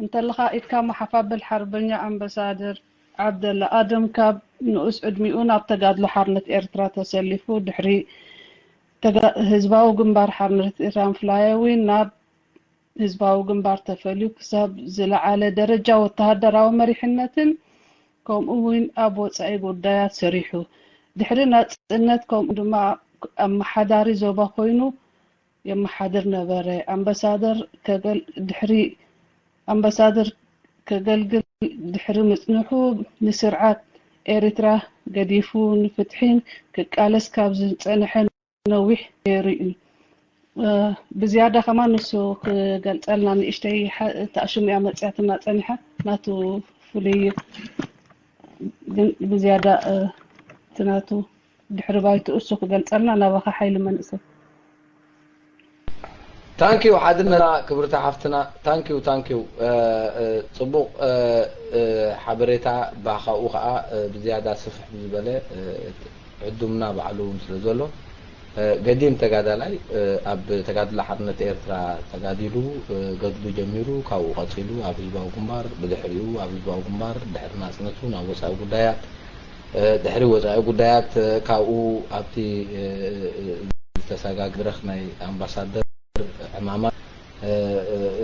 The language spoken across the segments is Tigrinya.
እንተለኻ ኢድካ መሓፍ ኣብል። ሓርበኛ ኣምበሳደር ዓብደላ ኣደም ካብ ንኡስ ዕድሚኡ ናብ ተጋድሎ ሓርነት ኤርትራ ተሰሊፉ ድሕሪ ተጋ- ህዝባዊ ግንባር ሓርነት ኤርትራ ምፍላይ እውን ናብ ህዝባዊ ግንባር ተፈልዩ ክሳብ ዝለዓለ ደረጃ ወተሃደራዊ መሪሕነትን ከምኡ እውን ኣብ ወጻኢ ጉዳያት ሰሪሑ። ድሕሪ ናጽነት ከምኡ ድማ ኣመሓዳሪ ዞባ ኮይኑ የመሓድር ነበረ። ኣምባሳደር ከገል ድሕሪ ኣምባሳደር ከገልግል ድሕሪ ምጽንሑ ንስርዓት ኤርትራ ገዲፉ ንፍትሒን ክቃለስ ካብ ዝጸንሐ ነዊሕ ገይሩ እዩ። ብዝያዳ ከማን ንሱ ክገልጸልና ንእሽተይ ተኣሽሙ እያ መጽያትና ጸኒሓ ናቱ ፍሉይ ግን ብዝያዳ እቲ ናቱ ድሕሪ ባይትኡ እሱ ክገልጸልና ናባኻ ሓይሊ መንእሰይ። ታንኪዩ ሓድነትና ክብርቲ ሓፍትና ታንኪዩ ታንኪዩ ጽቡቕ ሓበሬታ ባኻኡ ከዓ ብዝያዳ ስፍሕ ብዝበለ ዕዱምና ባዕሉ እውን ስለ ዘሎ ገዲም ተጋዳላይ ኣብ ተጋድሎ ሓርነት ኤርትራ ተጋዲሉ ገድሉ ጀሚሩ ካብኡ ቀፂሉ ኣብ ህዝባዊ ግንባር ብድሕሪኡ ኣብ ህዝባዊ ግንባር ድሕሪ ናፅነቱ ናብ ወፃኢ ጉዳያት ድሕሪ ወፃኢ ጉዳያት ካብኡ ኣብቲ ዝተሰጋግረኽ ናይ ኣምባሳደር ዕማማት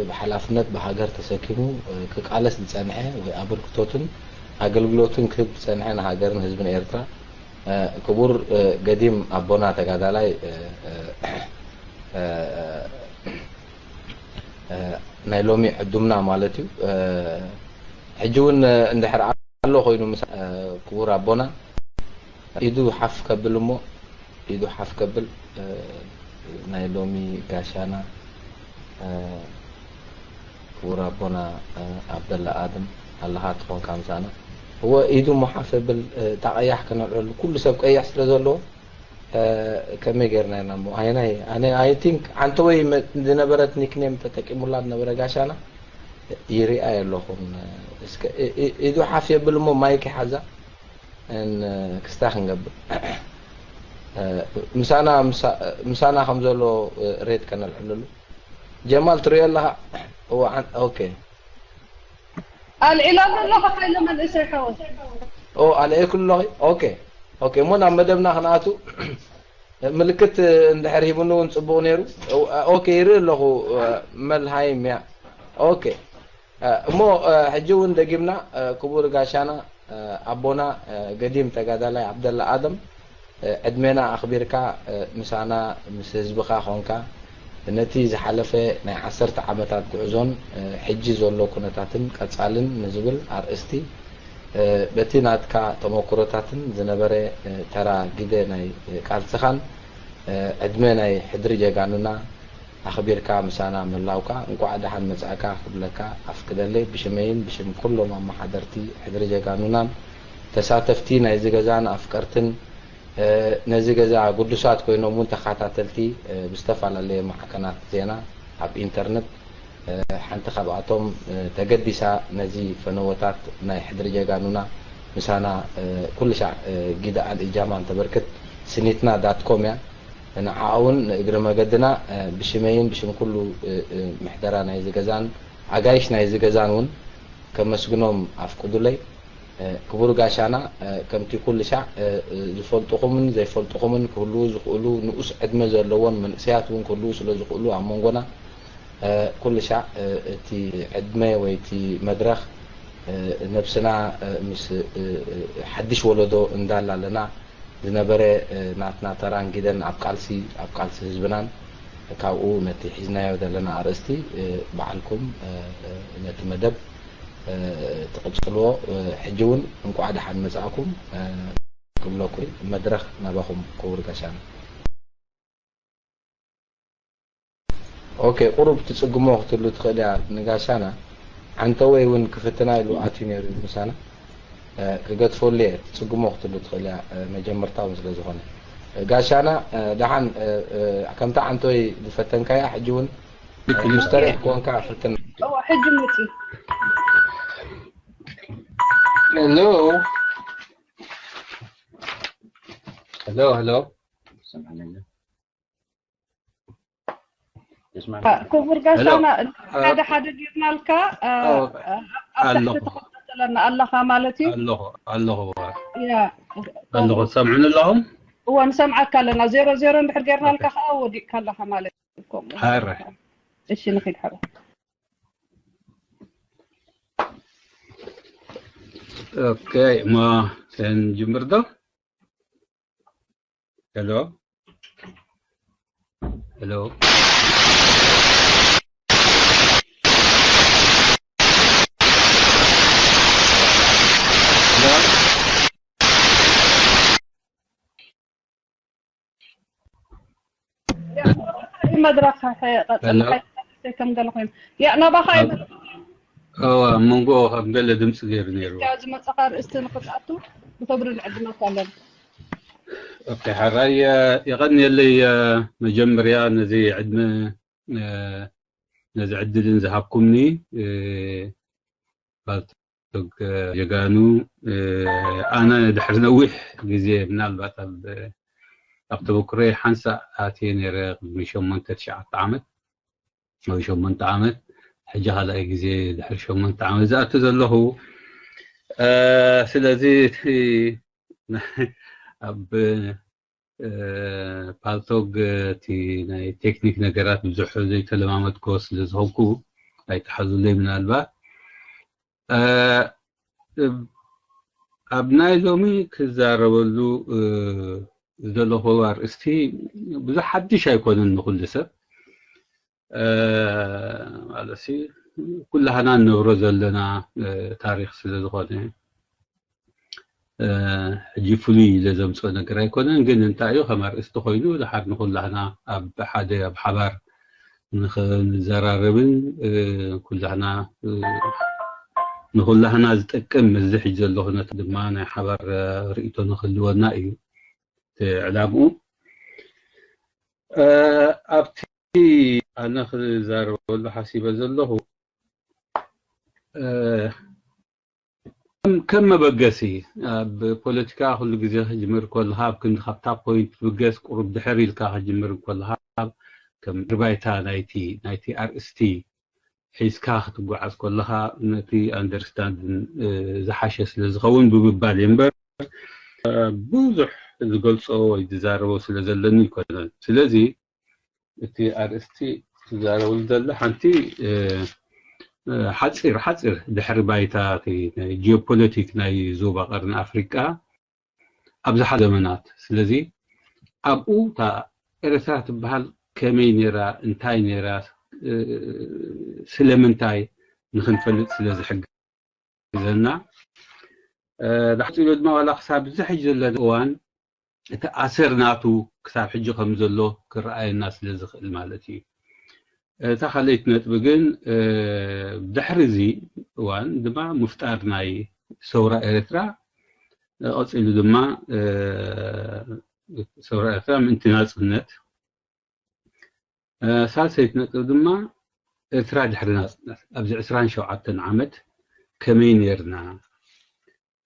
ብሓላፍነት ብሃገር ተሰኪሙ ክቃለስ ዝፀንሐ ወይ ኣበርክቶትን ኣገልግሎትን ክህብ ዝፀንሐ ንሃገርን ህዝብን ኤርትራ ክቡር ገዲም ኣቦና ተጋዳላይ ናይ ሎሚ ዕዱምና ማለት እዩ። ሕጂ እውን እንድሕር ኣሎ ኮይኑ ክቡር ኣቦና ኢዱ ሓፍ ከብል እሞ ኢዱ ሓፍ ከብል ናይ ሎሚ ጋሻና ክቡር ኣቦና ኣብደላ ኣድም ኣለኻ ትኾንካ ምሳና እወ ኢዱ እሞ ሓፍ ብል እታ ቀያሕ ከነልዕሉ ኩሉ ሰብ ቀያሕ ስለ ዘለዎ ከመይ ጌርና ኢና እሞ ኣይናይ ኣነ I think ዓንተወይ ዝነበረት ኒክኔም ተጠቂሙላ ዝነበረ ጋሻና ይሪኣ የለኹን እስከ ኢዱ ሓፍ የብል እሞ ማይክ ይሓዛ ክስታ ክንገብር ምሳና ምሳና ከም ዘሎ ሬት ከነልዕለሉ ጀማል ትሪኦ ኣለኻ እዋ ኦኬ ኣልዒላ ዘለኹ ሓይለ መንእሰይ ሓወይ ኦ ኣልዒ ኩሎኺ ኦኬ ኦኬ እሞ ናብ መደብና ክንኣቱ ምልክት እንድሕር ሂቡኒ እውን ፅቡቕ ነይሩ ኦኬ ይርኢ ኣለኹ መልሃይም እያ ኦኬ እሞ ሕጂ እውን ደጊምና ክቡር ጋሻና ኣቦና ገዲም ተጋዳላይ ዓብደላ ኣደም ዕድሜና ኣኽቢርካ ምሳና ምስ ህዝብኻ ኾንካ ነቲ ዝሓለፈ ናይ ዓሰርተ ዓመታት ጉዕዞን ሕጂ ዘሎ ኩነታትን ቀጻልን ንዝብል ኣርእስቲ በቲ ናትካ ተመኩሮታትን ዝነበረ ተራ ግደ ናይ ቃልስኻን ዕድመ ናይ ሕድሪ ጀጋኑና ኣኽቢርካ ምሳና ምህላውካ እንቋዕ ደሓን መጻእካ ክብለካ ኣፍቅደለይ ብሽመይን ብሽም ኩሎም ኣመሓደርቲ ሕድሪ ጀጋኑናን ተሳተፍቲ ናይዚ ገዛን ኣፍቀርትን ነዚ ገዛ ግዱሳት ኮይኖም እውን ተኸታተልቲ ብዝተፈላለየ ማዕከናት ዜና ኣብ ኢንተርነት ሓንቲ ካብኣቶም ተገዲሳ ነዚ ፈነወታት ናይ ሕድሪ ጀጋኑና ምሳና ኩሉ ሻዕ ጊደ ኣልእጃማ እንተበርክት ስኒትና ዳት ኮም እያ ንዓኣ እውን ንእግሪ መገድና ብሽመይን ብሽም ኩሉ ምሕደራ ናይዚ ገዛን ኣጋይሽ ናይዚ ገዛን እውን ከመስግኖም ኣፍቅዱለይ ክቡር ጋሻና ከምቲ ኩሉ ሻዕ ዝፈልጥኹምን ዘይፈልጥኹምን ክህልዉ ዝኽእሉ ንኡስ ዕድመ ዘለዎን መንእሰያት እውን ክህልዉ ስለ ዝኽእሉ ኣብ መንጎና ኩሉ ሻዕ እቲ ዕድመ ወይ እቲ መድረኽ ነብስና ምስ ሓድሽ ወለዶ እንዳላ ኣለና ዝነበረ ናትና ተራን ጊደን ኣብ ቃልሲ ኣብ ቃልሲ ህዝብናን ካብኡ ነቲ ሒዝናዮ ዘለና ኣርእስቲ ባዕልኩም ነቲ መደብ ትቕጽልዎ ሕጂ እውን እንቋዕ ደሓን መጻእኩም ክብለኩም መድረኽ ናባኹም ክቡር ጋሻና ኦኬ ቁሩብ ትጽግሞ ክትሉ ትኽእል እያ ንጋሻና ዓንተወይ እውን ክፍትና ኢሉ ኣትዩ ነይሩ ምሳና ክገድፈሉ እየ ትጽግሞ ክትሉ ትኽእል እያ መጀመርታ እውን ስለ ዝኾነ ጋሻና ደሓን ከምታ ዓንተወይ ዝፈተንካያ ሕጂ እውን ምስተሪሕ ኮንካ ፍትን ሕጂ መፅዩ Hello. Hello, hello. ክቡር ጋሻና ሓደ ሓደ ጌርናልካ ኣብ ታሕቲ ተኸታተለና ኣለኻ ማለት እዩ። ኣለኹ ኣለኹ ያ ኣለኹ ትሰምዑኒ ኣለኹም? እዋ ንሰምዓካ ኣለና። ዜሮ ዜሮ እንድሕር ጌርናልካ ከዓ ወዲቕካ ኣለኻ ማለት እዩ። ከምኡ። ሕራይ። እሺ ንኺድ ሕራይ። ኦኬ እሞ ክንጅምር ዶ? ሄሎ ሄሎ መድረኽ ከም ገለ ኮይኑ ያ ናባኻ እዋ መንጎ ከም ገለ ድምፂ ገይሩ ነይሩ ዝመፀኻ ርእስቲ ንክትኣቱ ብክብሪ ንዕድመካ ኣለና። ኦኬ ሓራይ የቐንየለይ። መጀመርያ ነዚ ዕድመ ነዚ ዕድልን ዝሃብኩምኒ ቶግ ጀጋኑ ኣነ ድሕሪ ነዊሕ ግዜ ምናልባት ኣብ ኣብ ተበክሮይ ሓንሳእ ኣትየ ነይረ ቅድሚ ሸሞንተ ትሽዓተ ዓመት ወይ ሸሞንተ ዓመት ሕጂ ካልኣይ ግዜ ድሕሪ ሸሞንተ ዓመት ዝኣቱ ዘለኹ ስለዚ እቲ ኣብ ፓልቶግ እቲ ናይ ቴክኒክ ነገራት ብዙሕ ዘይተለማመድኮ ስለ ዝኾንኩ ኣይተሓዙለይ ምናልባት ኣብ ናይ ሎሚ ክዛረበሉ ዝደለኹ ኣርእስቲ ብዙሕ ሓድሽ ኣይኮነን ንኩሉ ሰብ ማለትሲ ኩላህና ንነብሮ ዘለና ታሪክ ስለ ዝኾነ ሕጂ ፍሉይ ኢለ ዘምፅኦ ነገር ኣይኮነን ግን እንታይ እዩ ከም ኣርእስቲ ኮይኑ ድሓር ንኩላህና ኣብ ሓደ ኣብ ሓባር ንክንዘራረብን ኩላህና ንኩላህና ዝጠቅም እዚ ሕጂ ዘሎ ኩነት ድማ ናይ ሓባር ርእቶ ንክህልወና እዩ ዕላምኡ ኣብቲ ኣነ ክዛረበሉ ሓሲበ ዘለኹ ከም መበገሲ ኣብ ፖለቲካ ኩሉ ግዜ ክጅምር ከለካ ኣብ ክንዲ ካብታ ፖይንት ትብገስ ቁሩብ ድሕር ኢልካ ክጅምር ከለካ ከም ድርባይታ ናይቲ ናይቲ ኣርእስቲ ሒዝካ ክትጓዓዝ ከለካ ነቲ ኣንደርስታንድን ዝሓሸ ስለ ዝኸውን ብምባል እየ እምበር ብዙሕ ዝገልፆ ወይ ዝዛረቦ ስለ ዘለኒ ይኮነን ስለዚ እቲ ኣርእስቲ ትዛረበሉ ዘለ ሓንቲ ሓፂር ሓፂር ድሕሪ ባይታ ናይ ጂኦፖለቲክ ናይ ዞባ ቀርኒ ኣፍሪቃ ኣብዝሓ ዘመናት ስለዚ ኣብኡ እታ ኤርትራ ትበሃል ከመይ ነራ እንታይ ነራ ስለምንታይ ንክንፈልጥ ስለ ዝሕግዘና ዝሓፂሉ ድማ ዋላ ክሳብ እዚ ሕጂ ዘለና እዋን እቲ ኣሰር ናቱ ክሳብ ሕጂ ከም ዘሎ ክረኣየና ስለ ዝኽእል ማለት እዩ። እታ ካልኣይቲ ነጥቢ ግን ድሕሪ እዚ እዋን ድማ ምፍጣር ናይ ሰውራ ኤርትራ ቀፂሉ ድማ ሰውራ ኤርትራ ምእንቲ ናፅነት ሳልሰይቲ ነጥብ ድማ ኤርትራ ድሕሪ ናፅነት ኣብዚ ዕስራን ሸውዓተን ዓመት ከመይ ነርና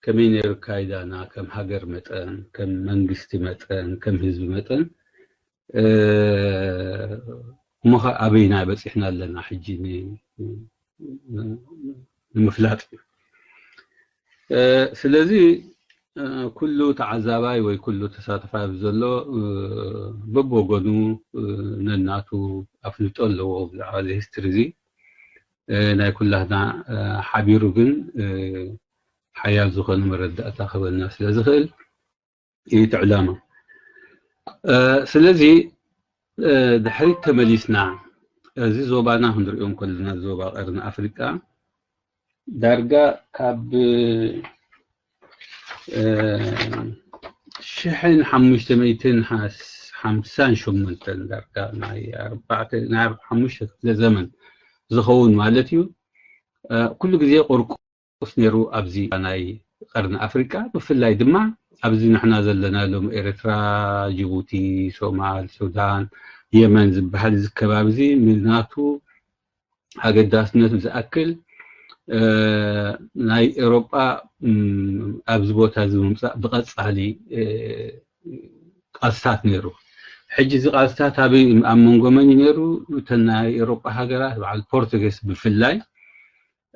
ከመይ ነይሩ ኣካይዳና ከም ሃገር መጠን ከም መንግስቲ መጠን ከም ህዝቢ መጠን እሞኸ ኣበይና በፂሕና ኣለና ሕጂ ንምፍላጥ እዩ ስለዚ ኩሉ ተዓዛባይ ወይ ኩሉ ተሳተፋይ ዘሎ በብወገኑ ነናቱ ኣፍልጦ ኣለዎ ብዛዕባ እዚ ሂስትሪ እዚ ናይ ኩላትና ሓቢሩ ግን ሓያል ዝኾነ መረዳእታ ክህበና ስለ ዝኽእል እዩ እቲ ዕላማ። ስለዚ ድሕሪት ተመሊስና እዚ ዞባና ክንሪኦ እንከለና ዞባ ቀርኒ ኣፍሪቃ ዳርጋ ካብ ሽሕን ሓሙሽተ ሚእትን ሓምሳን ሸሞንተን ዳርጋ ናይ ኣርባዕተ ናይ ሓሙሽተ ክፍለ ዘመን ዝኸውን ማለት እዩ ኩሉ ግዜ ቁርቁስ ነይሩ ኣብዚ ናይ ቀርኒ ኣፍሪቃ ብፍላይ ድማ ኣብዚ ንሕና ዘለና ሎም ኤርትራ ጅቡቲ ሶማል ሱዳን የመን ዝበሃል እዚ ከባቢ እዚ ናቱ ኣገዳስነት ብዝኣክል ናይ ኤሮጳ ኣብዚ ቦታ እዚ ምምፃእ ብቐፃሊ ቃልስታት ነይሩ ሕጂ እዚ ቃልስታት ኣበይ፣ ኣብ መንጎ መን እዩ ነይሩ? እተን ናይ ኤውሮጳ ሃገራት፣ በዓል ፖርቱጌስ ብፍላይ፣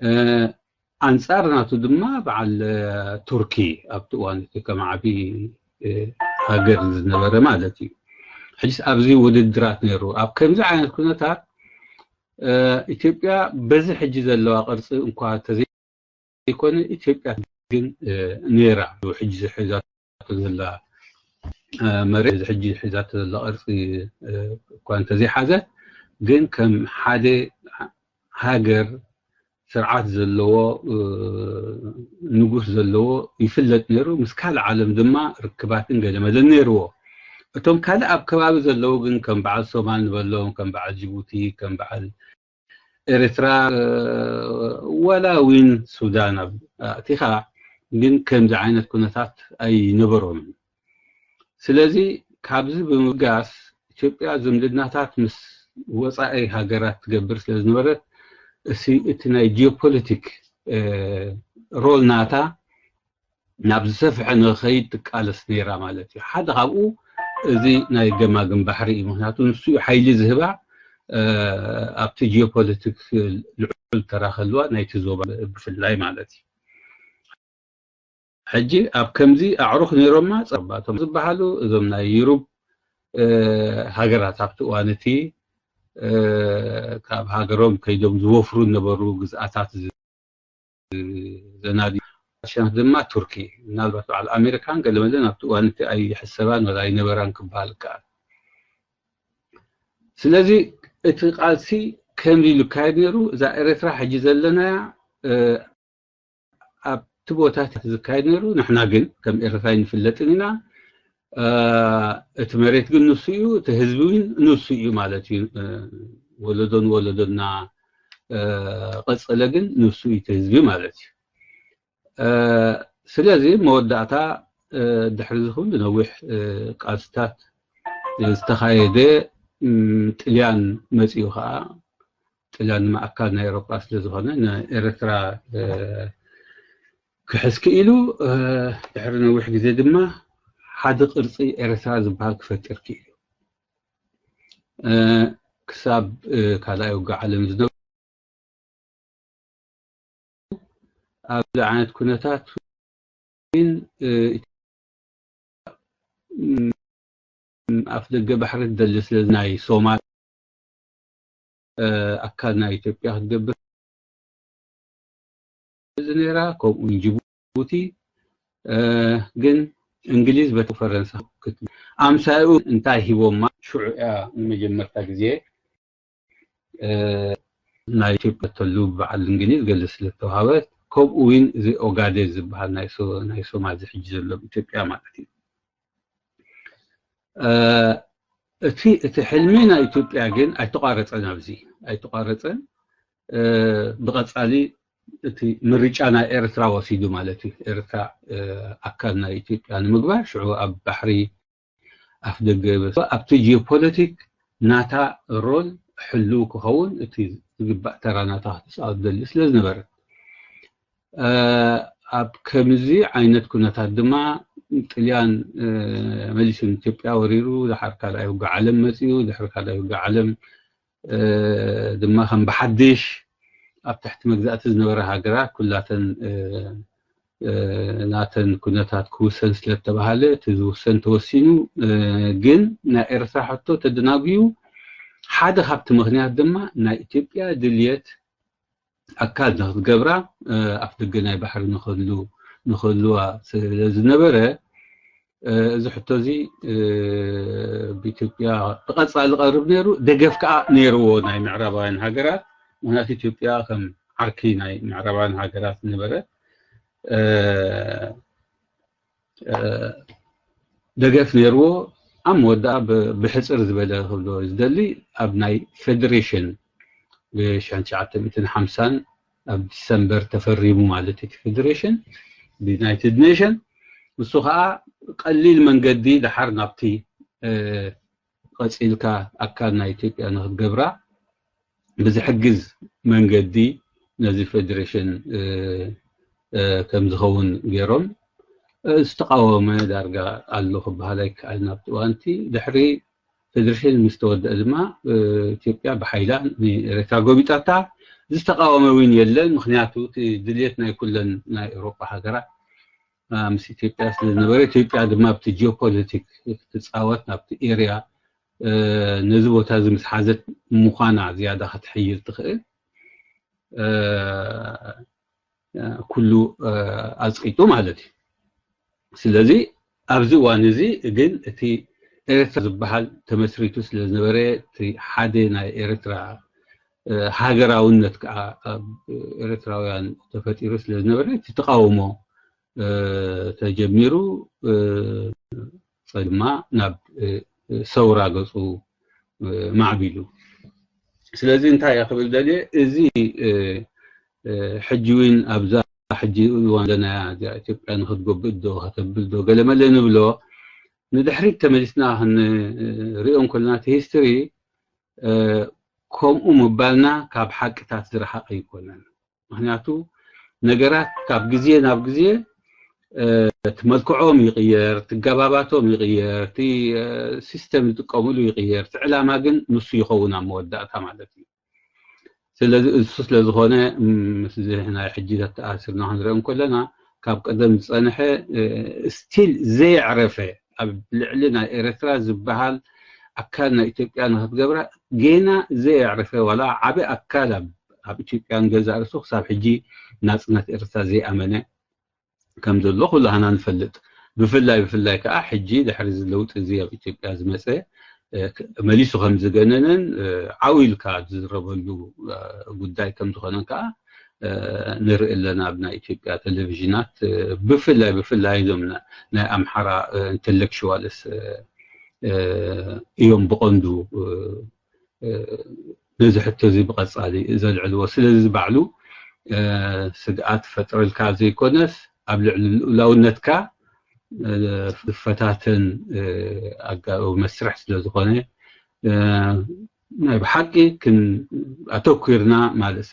እ፣ ኣንጻር ናቱ ድማ በዓል፣ እ፣ ቱርኪ ኣብቲ እዋን እቲ ከም ዓቢ፣ እ፣ ሃገር ዝነበረ ማለት እዩ። ሕጂስ ኣብዚ ውድድራት ነይሩ። ኣብ ከምዚ ዓይነት ኩነታት፣ እ፣ ኢትዮጵያ በዚ ሕጂ ዘለዋ ቅርጺ እንኳ ተዘይኮነ፣ ኢትዮጵያ ግን፣ እ፣ ነይራ። ሕጂ ሒዛቶ ዘላ፣ እ፣ መሬት፣ ሕጂ ሒዛቶ ዘላ ቅርጺ፣ እ፣ እኳ እንተዘይሓዘት፣ ግን ከም ሓደ ሃገር ስርዓት ዘለዎ፣ እ፣ ንጉስ ዘለዎ ይፍለጥ ነይሩ። ምስ ካልእ ዓለም ድማ ርክባትን ገለ መለን ነይርዎ። እቶም ካልእ ኣብ ከባቢ ዘለዉ ግን ከም በዓል ሶማል ንበሎም፣ ከም በዓል ጅቡቲ፣ ከም በዓል ኤርትራ፣ እ፣ ወላ ዊን ሱዳን ኣብ ኣእቲኻ፣ ግን ከምዚ ዓይነት ኩነታት ኣይነበሮምን። ስለዚ ካብዚ ብምብጋስ ኢትዮጵያ ዝምድናታት ምስ ወጻኢ ሃገራት ትገብር ስለ ዝነበረት፣ እሲ እቲ ናይ ጂኦፖለቲክ፣ እ፣ ሮል ናታ ናብ ዝሰፍሐ ንኸይድ ትቃለስ ነይራ ማለት እዩ። ሓደ ካብኡ እዚ ናይ ገማግም ባሕሪ እዩ። ምኽንያቱ ንሱ እዩ ሓይሊ ዝህባ፣ እ፣ ኣብቲ ጂኦፖለቲክ ልዑል ተራ ከልዋ ናይቲ ዞባ ብፍላይ ማለት እዩ። ሕጂ ኣብ ከምዚ ኣዕሩኽ ነይሮማ ጸባቶም ዝበሃሉ እዞም ናይ ዩሩብ፣ እ፣ ሃገራት ኣብቲ እዋን እቲ፣ እ፣ ካብ ሃገሮም ከይዶም ዝወፍሩ ነበሩ ግዝኣታት ዝ-፣ ዘናድዩ። ሻንስ ድማ ቱርኪ፣ ምናልባት በዓል ኣሜሪካን ገለመለን ኣብቲ እዋን እቲ ኣይሕሰባን ወላ ኣይነበራን ክበሃል ይከኣል። ስለዚ እቲ ቃልሲ ከምዚ ኢሉ ይካየድ ነይሩ። እዛ ኤርትራ ሕጂ ዘለናያ፣ እ፣ ኣብቲ ቦታታት ዝካየድ ነይሩ። ንሕና ግን ከም ኤርትራ ኣይንፍለጥን ኢና። እ፣ እቲ መሬት ግን ንሱ እዩ፣ እቲ ህዝቢ እውን ንሱ እዩ ማለት እዩ። እ፣ ወለዶ ንወለዶ እና፣ እ፣ ቀጸለ ግን ንሱ እዩ እቲ ህዝቢ ማለት እዩ። እ፣ ስለዚ መወዳእታ፣ እ፣ ድሕሪ እዚ ኩሉ ነዊሕ፣ እ፣ ቃልስታት ዝተኻየደ፣ እም፣ ጥልያን መጺኡ ኸኣ፣ ጥልያን ድማ ኣካል ናይ ኤውሮጳ ስለ ዝኾነ፣ ንኤርትራ፣ እ፣ ክሕዝ ክኢሉ፣ እ፣ ድሕሪ ነዊሕ ግዜ ድማ ሓደ ቅርጺ ኤርትራ ዝበሃል ክፈጥር ክኢሉ። እ፣ ክሳብ፣ እ፣ ካልኣይ ውግእ ዓለም ዝነበሩ ኣብዚ ዓይነት ኩነታት ግን፣ እ፣ ም-፣ ኣፍ ደገ ባሕሪ ትደሊ ስለ ናይ ሶማል፣ እ፣ ኣካል ናይ ኢትዮጵያ ክትገብር እዚ ነይራ፣ ከምኡ እውን ጅቡቲ፣ እ፣ ግን እንግሊዝ በቲ ፈረንሳ ክት-፣ ኣምሳይኡ እንታይ ሂቦማ? ሽዑ እያ ንመጀመርታ ግዜ፣ እ፣ ናይ ኢትዮጵያ ተሉ በዓል እንግሊዝ ገለ ስለ ዝተዋሃበት፣ ከምኡ እውን እዚ ኦጋዴን ዝበሃል ናይ ሶ-፣ ናይ ሶማል እዚ ሕጂ ዘሎ ኢትዮጵያ ማለት እዩ። እ፣ እቲ፣ እቲ ሕልሚ ናይ ኢትዮጵያ ግን ኣይተቋረጸን፣ ኣብዚ ኣይተቋረጸን። እ፣ ብቐጻሊ እቲ ምርጫ ናይ ኤርትራ ወሲዱ ማለት እዩ። ኤርትራ፣ እ፣ ኣካል ናይ ኢትዮጵያ ንምግባር ሽዑ ኣብ ባሕሪ ኣፍ ደገ፣ ኣብቲ ጂኦፖለቲክ ናታ ሮል ሕልው ክኸውን፣ እቲ ዝግባእ ተራ ናታ ክትጻወት ትደሊ ስለ ዝነበረት፣ እ፣ ኣብ ከምዚ ዓይነት ኩነታት ድማ ጥልያን፣ እ፣ መሊሱ ንኢትዮጵያ ወሪሩ፣ ድሓር ካልኣይ ውግእ ዓለም መጺኡ፣ ድሕሪ ካልኣይ ውግእ ዓለም፣ እ፣ ድማ ከም ብሓድሽ ኣብ ትሕቲ መግዛእቲ ዝነበራ ሃገራት ኩላተን፣ እ፣ እ፣ ናተን ኩነታት ክውሰን ስለ ዝተባሃለ፣ እቲ ዝውሰን ተወሲኑ። እ፣ ግን ናይ ኤርትራ ሕቶ ተደናጉዩ። ሓደ ካብቲ ምኽንያት ድማ ናይ ኢትዮጵያ ድልየት ኣካል ንክትገብራ፣ እ፣ ኣፍ ደገ ናይ ባሕሪ ንክህሉ-፣ ንክህልዋ ስለ ዝነበረ፣ እ፣ እዚ ሕቶ እዚ፣ እ፣ ብኢትዮጵያ ብቐጻሊ ቀርብ ነይሩ። ደገፍ ከኣ ነይርዎ ናይ ምዕራባውያን ሃገራት። ምኽንያቱ ኢትዮጵያ ከም ዓርኪ ናይ ምዕራባውያን ሃገራት ነበረ። እ፣ እ፣ ደገፍ ነይርዎ። ኣብ መወዳኣ ብ-፣ ብሕጽር ዝበለ ክብሎ ዝደሊ፣ ኣብ ናይ ፌደሬሽን ብ-፣ ሸሕን ትሽዓተ ሚእትን ሓምሳን ኣብ ዲሰምበር ተፈሪሙ ማለት እቲ ፌደሬሽን ብዩናይትድ ኔሽን። ንሱ ኸኣ ቀሊል መንገዲ ድሓር ናብቲ፣ እ፣ ቀጺልካ ኣካል ናይ ኢትዮጵያ ንክትገብራ ብዝሕግዝ መንገዲ ነዚ ፌደሬሽን፣ እ፣ እ፣ ከም ዝኸውን ገይሮም። እ፣ ዝተቃወመ ዳርጋ ኣሎ ክበሃል ኣይከኣልን። ኣብቲ እዋንቲ ድሕሪ ፌደሬሽን ምስ ተወደአ ድማ ኢትዮጵያ ብሓይላ ንኤረትራ ጎቢጣታ ዝተቃወመ እውን የለን። ምክንያቱ እቲ ድልየት ናይ ኩለን ናይ ኤውሮጳ ሃገራት ምስ ኢትዮጵያ ስለዝነበረ፣ ኢትዮጵያ ድማ ኣብቲ ጂኦፖለቲክ ክትፃወት ናብቲ ኤርያ ነዚ ቦታ እዚ ምስ ሓዘት ምዃና ዝያዳ ክትሕይል ትኽእል ኩሉ ኣፅቂጡ ማለት እዩ። ስለዚ ኣብዚ እዋን እዚ ግን እቲ ኤረትራ ዝበሃል ተመስሪቱ ስለዝነበረ፣ እቲ ሓደ ናይ ኤረትራ ሃገራውነት ከዓ ኣብ ኤረትራውያን ተፈጢሩ ስለዝነበረ፣ እቲ ተቃውሞ ተጀሚሩ፣ ድማ ናብ ሰውራ ገፁ ማዕቢሉ። ስለዚ እንታይ እየ ክብል ደልየ፣ እዚ ሕጂ እውን ኣብዛ ሕጂ እዋን ዘለናያ እዚኣ ኢትዮጵያ ንክትጎብእ ዶ ከተብል ዶ ገለመለ ንብሎ፣ ንድሕሪት ተመሊስና ክንሪኦ እንከለና እቲ ሂስትሪ ከምኡ ምባልና ካብ ሓቅታት ዝረሓቐ ኣይኮነን። ምክንያቱ ነገራት ካብ ግዜ ናብ ግዜ እቲ መልክዖም ይቕየር፣ እቲ ገባባቶም ይቕየር፣ እቲ ሲስተም ዝጥቀምሉ ይቕየር፣ እቲ ዕላማ ግን ንሱ ይኸውን ኣብ መወዳእታ ማለት እዩ። ስለዚ እሱ ስለዝኾነ ምስዚ ናይ ሕጂ ተተኣስርና ክንሪኦ እንከለና ካብ ቀደም ዝፀንሐ ስቲል ዘየዕረፈ ኣብ ልዕሊ ናይ ኤረትራ ዝበሃል ኣካል ናይ ኢትዮጵያ ንክትገብራ ጌና ዘየዕረፈ ዋላ ዓቢ ኣካል ኣብ ኢትዮጵያን ገዛእ ርእሱ ክሳብ ሕጂ ናጽነት ኤረትራ ዘይኣመነ ከም ዘሎ ኩላህና ንፈልጥ። ብፍላይ ብፍላይ ከዓ ሕጂ ድሕሪ እዚ ለውጢ እዚ ኣብ ኢትዮጵያ ዝመፀ መሊሱ ከም ዝገነነን ዓው ኢልካ ዝዝረበሉ ጉዳይ ከም ዝኾነን ከዓ ንርኢ ኣለና ኣብ ናይ ኢትዮጵያ ቴሌቪዥናት። ብፍላይ ብፍላይ እዞም ናይ ኣምሓራ ኢንተሌክቹዋልስ እዮም ብቐንዱ ነዚ ሕቶ እዚ ብቐፃሊ ዘልዕልዎ። ስለዚ ባዕሉ ስግኣት ፈጥረልካ ዘይኮነስ ኣብ ልዕሊ ልኡላውነትካ ዝፈታተን ኣጋባብ መስርሕ ስለዝኾነ ናይ ብሓቂ ክን ኣተኩርና ማለት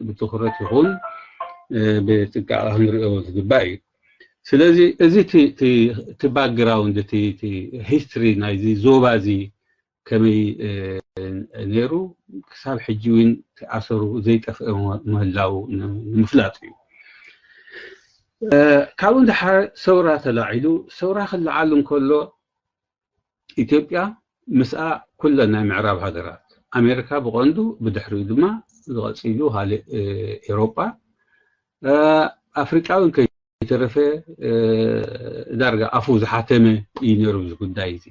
ብትኩረት ይኹን ብጥንቃቐ ክንሪኦ ዝግባእ እዩ። ስለዚ እዚ እቲ ባክግራውንድ እቲ ሂስትሪ ናይዚ ዞባ እዚ ከመይ ነይሩ ክሳብ ሕጂ እውን ኣሰሩ ዘይጠፍአ ምህላው ንምፍላጥ እዩ። ካብኡ ንደሓር ሰውራ ተላዒሉ፣ ሰውራ ክለዓል እንከሎ ኢትዮጵያ ምስኣ ኩለን ናይ ምዕራብ ሃገራት፣ ኣሜሪካ ብቐንዱ፣ ብድሕሪኡ ድማ ዝቐፂሉ ካልእ ኤሮጳ፣ ኣፍሪቃ እውን ከይተረፈ ዳርጋ ኣፉ ዝሓተመ እዩ ነይሩ እዚ ጉዳይ እዚ።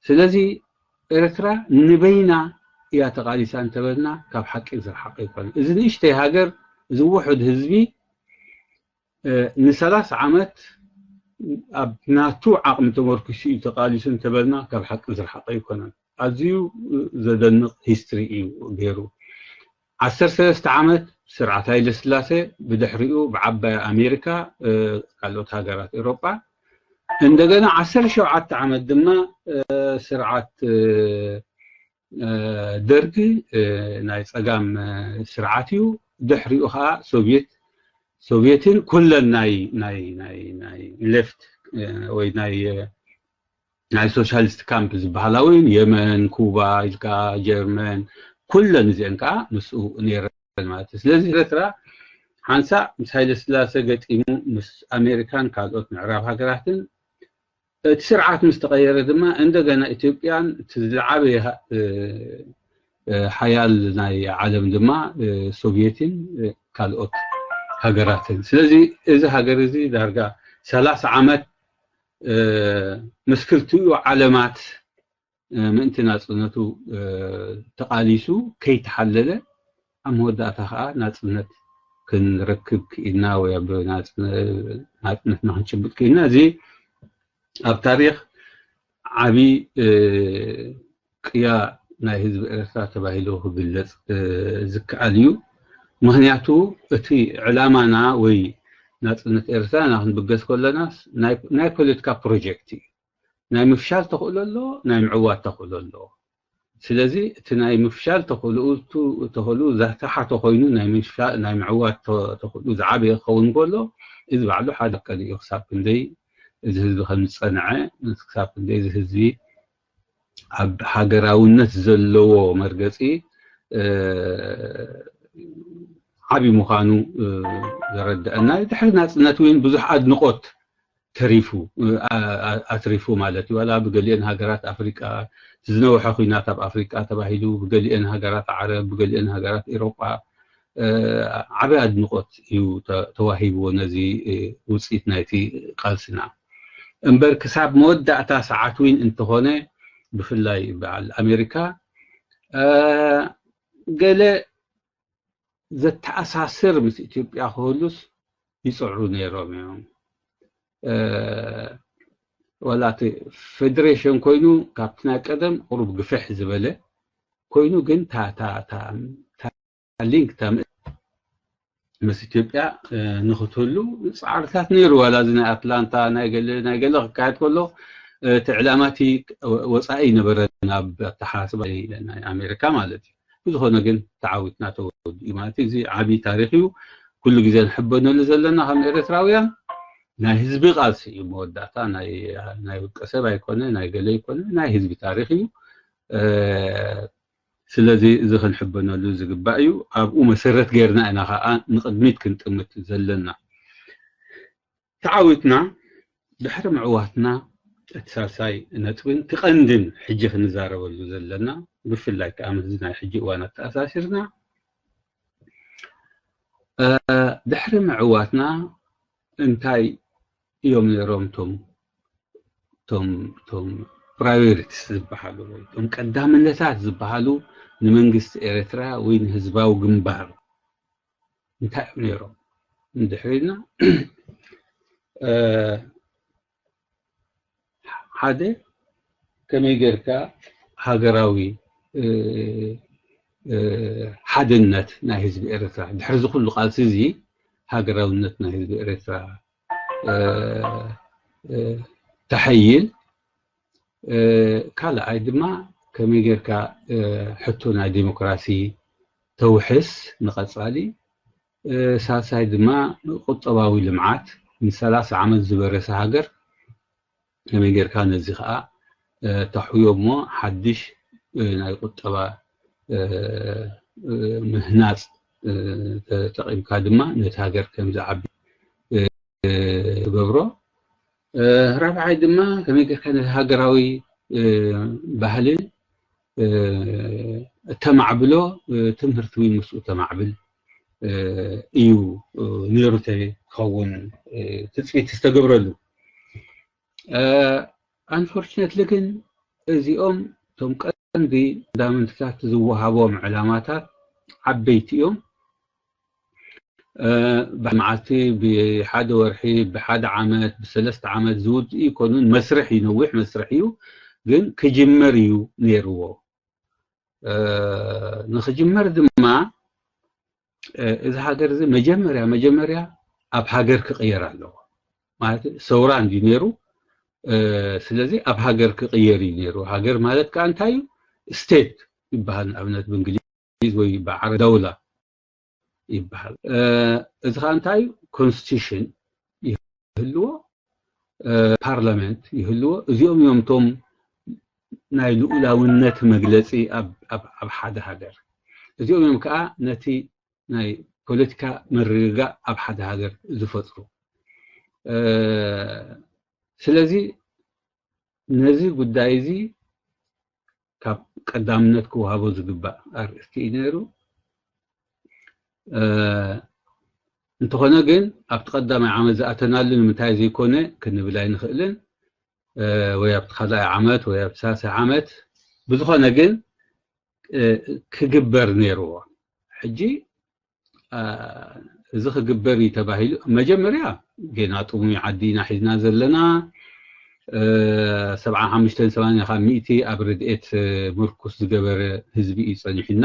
ስለዚ ኤርትራ ንበይና እያ ተቓሊሳ እንተበልና ካብ ሓቂ ዝረሓቐ ኣይኮነን። እዚ ንእሽተይ ሃገር፣ እዚ ውሑድ ህዝቢ ንሰላሳ ዓመት ኣብ ናቱ ዓቕሚ ተመርኩሱ እዩ ተቓሊሱ እንተበልና ካብ ሓቂ ዝረሓቐ ኣይኮነን። ኣዝዩ ዘደንቕ ሂስትሪ እዩ ገይሩ። ዓሰርተ ሰለስተ ዓመት ስርዓት ሃይለ ስላሴ፣ ብድሕሪኡ ብዓባይ ኣሜሪካ፣ ካልኦት ሃገራት ኤሮጳ፣ እንደገና ዓሰርተ ሸውዓተ ዓመት ድማ ስርዓት ደርጊ ናይ ጸጋም ስርዓት እዩ። ድሕሪኡ ከዓ ሶቪየት ሶቪየትን ኩለን ናይ ናይ ናይ ናይ ሌፍት ወይ ናይ ናይ ሶሻሊስት ካምፕ ዝበሃላ እውን የመን፣ ኩባ ኢልካ፣ ጀርመን፣ ኩለን እዚአን ከዓ ምስኡ ነይረን ማለት እዩ። ስለዚ ኤርትራ ሓንሳእ ምስ ሃይለ ስላሴ ገጢሙ ምስ ኣሜሪካን ካልኦት ምዕራብ ሃገራትን እቲ ስርዓት ምስ ተቐየረ ድማ እንደገና ኢትዮጵያን እቲ ዝለዓበየ ሓያል ናይ ዓለም ድማ ሶቪየትን ካልኦት ሃገራትን። ስለዚ እዚ ሃገር እዚ ዳርጋ ሰላሳ ዓመት ምስ ክልቲኡ ዓለማት ምእንቲ ናጽነቱ ተቓሊሱ ከይተሓለለ ኣብ መወዳእታ ከዓ ናጽነት ክንረክብ ክኢልና ወይ ኣብ ናጽነትና ክንጭብጥ ክኢልና። እዚ ኣብ ታሪኽ ዓቢ ቅያ ናይ ህዝቢ ኤርትራ ተባሂሉ ክግለጽ ዝከኣል እዩ። ምክንያቱ እቲ ዕላማና ወይ ናጽነት ኤርትራ ንክንብገስ ከለና ናይ ፖለቲካ ፕሮጀክት እዩ። ናይ ምፍሻል ተኽእሎ ኣሎ፣ ናይ ምዕዋት ተኽእሎ ኣሎ። ስለዚ እቲ ናይ ምፍሻል ተኽእሎኡ ተኽእሎኡ ዝተሓተ ኮይኑ ናይ ምዕዋት ተኽእሎኡ ዝዓበየ ክኸውን ከሎ እዚ ባዕሉ ሓደ ቀል እዩ። ክሳብ ክንደይ እዚ ህዝቢ ከም ዝጸንዐ፣ ክሳብ ክንደይ እዚ ህዝቢ ኣብ ሃገራውነት ዘለዎ መርገፂ ዓብዪ ምዃኑ ዘረድአና። ድሕሪ ናፅነት እውን ብዙሕ ኣድንቆት ተሪፉ ኣትሪፉ ማለት እዩ። ዋላ ብገሊአን ሃገራት ኣፍሪቃ፣ ዝነውሐ ኲናት ኣብ ኣፍሪቃ ተባሂሉ፣ ብገሊአን ሃገራት ዓረብ፣ ብገሊአን ሃገራት ኤሮጳ ዓቢ ኣድንቆት እዩ ተዋሂብዎ ነዚ ውፅኢት ናይቲ ቃልስና። እምበር ክሳብ መወዳእታ ሰዓት እውን እንተኾነ፣ ብፍላይ በዓል ኣሜሪካ ገለ ዘተኣሳስር ምስ ኢትዮጵያ ክህሉስ ይፅዕሩ ነይሮም እዮም። ዋላ እቲ ፌዴሬሽን ኮይኑ ካብቲ ናይ ቀደም ቁሩብ ግፍሕ ዝበለ ኮይኑ፣ ግን ታሊንክ ምስ ኢትዮጵያ ንክትህሉ ፃዕርታት ነይሩ። ዋላ እዚ ናይ ኣትላንታ ናይ ገለ ናይ ገለ ክካየድ ከሎ፣ እቲ ዕላማ እቲ ወፃኢ ነበረ ናብ ኣተሓሳስባ ናይ ኣሜሪካ ማለት እዩ። ብዝኾነ ግን ተዓዊትና ተወዲኡ ማለት እዩ። እዚ ዓብዪ ታሪክ እዩ። ኩሉ ግዜ ንሕበነሉ ዘለና ከም ኤርትራውያን ናይ ህዝቢ ቃልሲ እዩ። መወዳእታ ናይ ውልቀ ሰብ ኣይኮነ፣ ናይ ገለ ኣይኮነ፣ ናይ ህዝቢ ታሪክ እዩ። ስለዚ እዚ ክንሕበነሉ ዝግባእ እዩ። ኣብኡ መሰረት ጌርና ኢና ከዓ ንቕድሚት ክንጥምት ዘለና። ተዓዊትና ድሕሪ ምዕዋትና፣ እቲ ሳልሳይ ነጥብን እቲ ቀንድን ሕጂ ክንዛረበሉ ዘለና፣ ብፍላይ ከዓ ምስዚ ናይ ሕጂ እዋን ኣተኣሳሲርና፣ ድሕሪ ምዕዋትና እንታይ እዮም ነይሮም ቶም ቶም ቶም ፕራዮሪቲስ ዝበሃሉ ወይ ቶም ቀዳምነታት ዝበሃሉ ንመንግስቲ ኤርትራ ወይ ንህዝባዊ ግንባር እንታይ እዮም ነይሮም? እንድሕሪና ሓደ ከመይ ጌርካ ሃገራዊ ሓድነት ናይ ህዝቢ ኤርትራ ድሕሪ ዝኩሉ ቃልሲ እዚ ሃገራውነት ናይ ህዝቢ ኤርትራ ተሐይል፣ ካልኣይ ድማ ከመይ ጌርካ ሕቶ ናይ ዲሞክራሲ ተውሕስ ንቐጻሊ፣ ሳልሳይ ድማ ቁጠባዊ ልምዓት ንሰላሳ ዓመት ዝበረሰ ሃገር ከመይ ጌርካ ነዚ ከዓ ተሕዮ እሞ ሓድሽ ናይ ቁጠባ ምህናፅ ተጠቂምካ ድማ ነቲ ሃገር ከም ዝዓቢ ትገብሮ። ራብዓይ ድማ ከመይ ጌርካ ነቲ ሃገራዊ ባህልን እተማዕብሎ ትምህርቲ እውን ምስኡ ተማዕብል እዩ ነይሩ ክኸውን ትፅቢት ዝተገብረሉ። ኣንፎርችነትሊ ግን እዚኦም እቶም ቀንዲ ፈንዳመንትታት ዝወሃቦም ዕላማታት ዓበይቲ እዮም። ብመዓልቲ፣ ብሓደ ወርሒ፣ ብሓደ ዓመት፣ ብሰለስተ ዓመት ዝውድኡ ይኮኑን መስርሕ እዩ፣ ነዊሕ መስርሕ እዩ፣ ግን ክጅመር እዩ ነይርዎ። ንክጅመር ድማ እዚ ሃገር እዚ መጀመርያ መጀመርያ ኣብ ሃገር ክቕየር ኣለዎ። ማለት ሰውራ እንዲ ነይሩ፣ ስለዚ ኣብ ሃገር ክቕየር እዩ ነይሩ። ሃገር ማለት ከዓ እንታይ እዩ? ስቴት ይበሃል። ንኣብነት ብእንግሊዝ ወይ ብዓረ ደውላ ይበሃል። እዚ ከዓ እንታይ እዩ? ኮንስቲቱሽን ይህልዎ፣ ፓርላመንት ይህልዎ። እዚኦም እዮም እቶም ናይ ልኡላውነት መግለፂ ኣብ ሓደ ሃገር። እዚኦም እዮም ከዓ ነቲ ናይ ፖለቲካ ምርግጋእ ኣብ ሓደ ሃገር ዝፈጥሩ። ስለዚ ነዚ ጉዳይ እዚ ካብ ቀዳምነት ክወሃቦ ዝግባእ ኣርእስቲ እዩ ነይሩ። እንተኾነ ግን ኣብቲ ቀዳማይ ዓመት ዝኣተናሉ ንምንታይ ዘይኮነ ክንብል ኣይንኽእልን፣ ወይ ኣብቲ ካልኣይ ዓመት ወይ ኣብቲ ሳልሳይ ዓመት። ብዝኾነ ግን ክግበር ነይርዎ። ሕጂ እዚ ክግበር እዩ ተባሂሉ፣ መጀመርያ ጌና ጥሙይ ዓዲ ኢና ሒዝና ዘለና። ሰብዓ ሓሙሽተን ሰማንያ ካብ ሚእቲ ኣብ ርድኤት ምርኩስ ዝገበረ ህዝቢ እዩ ጸኒሑና።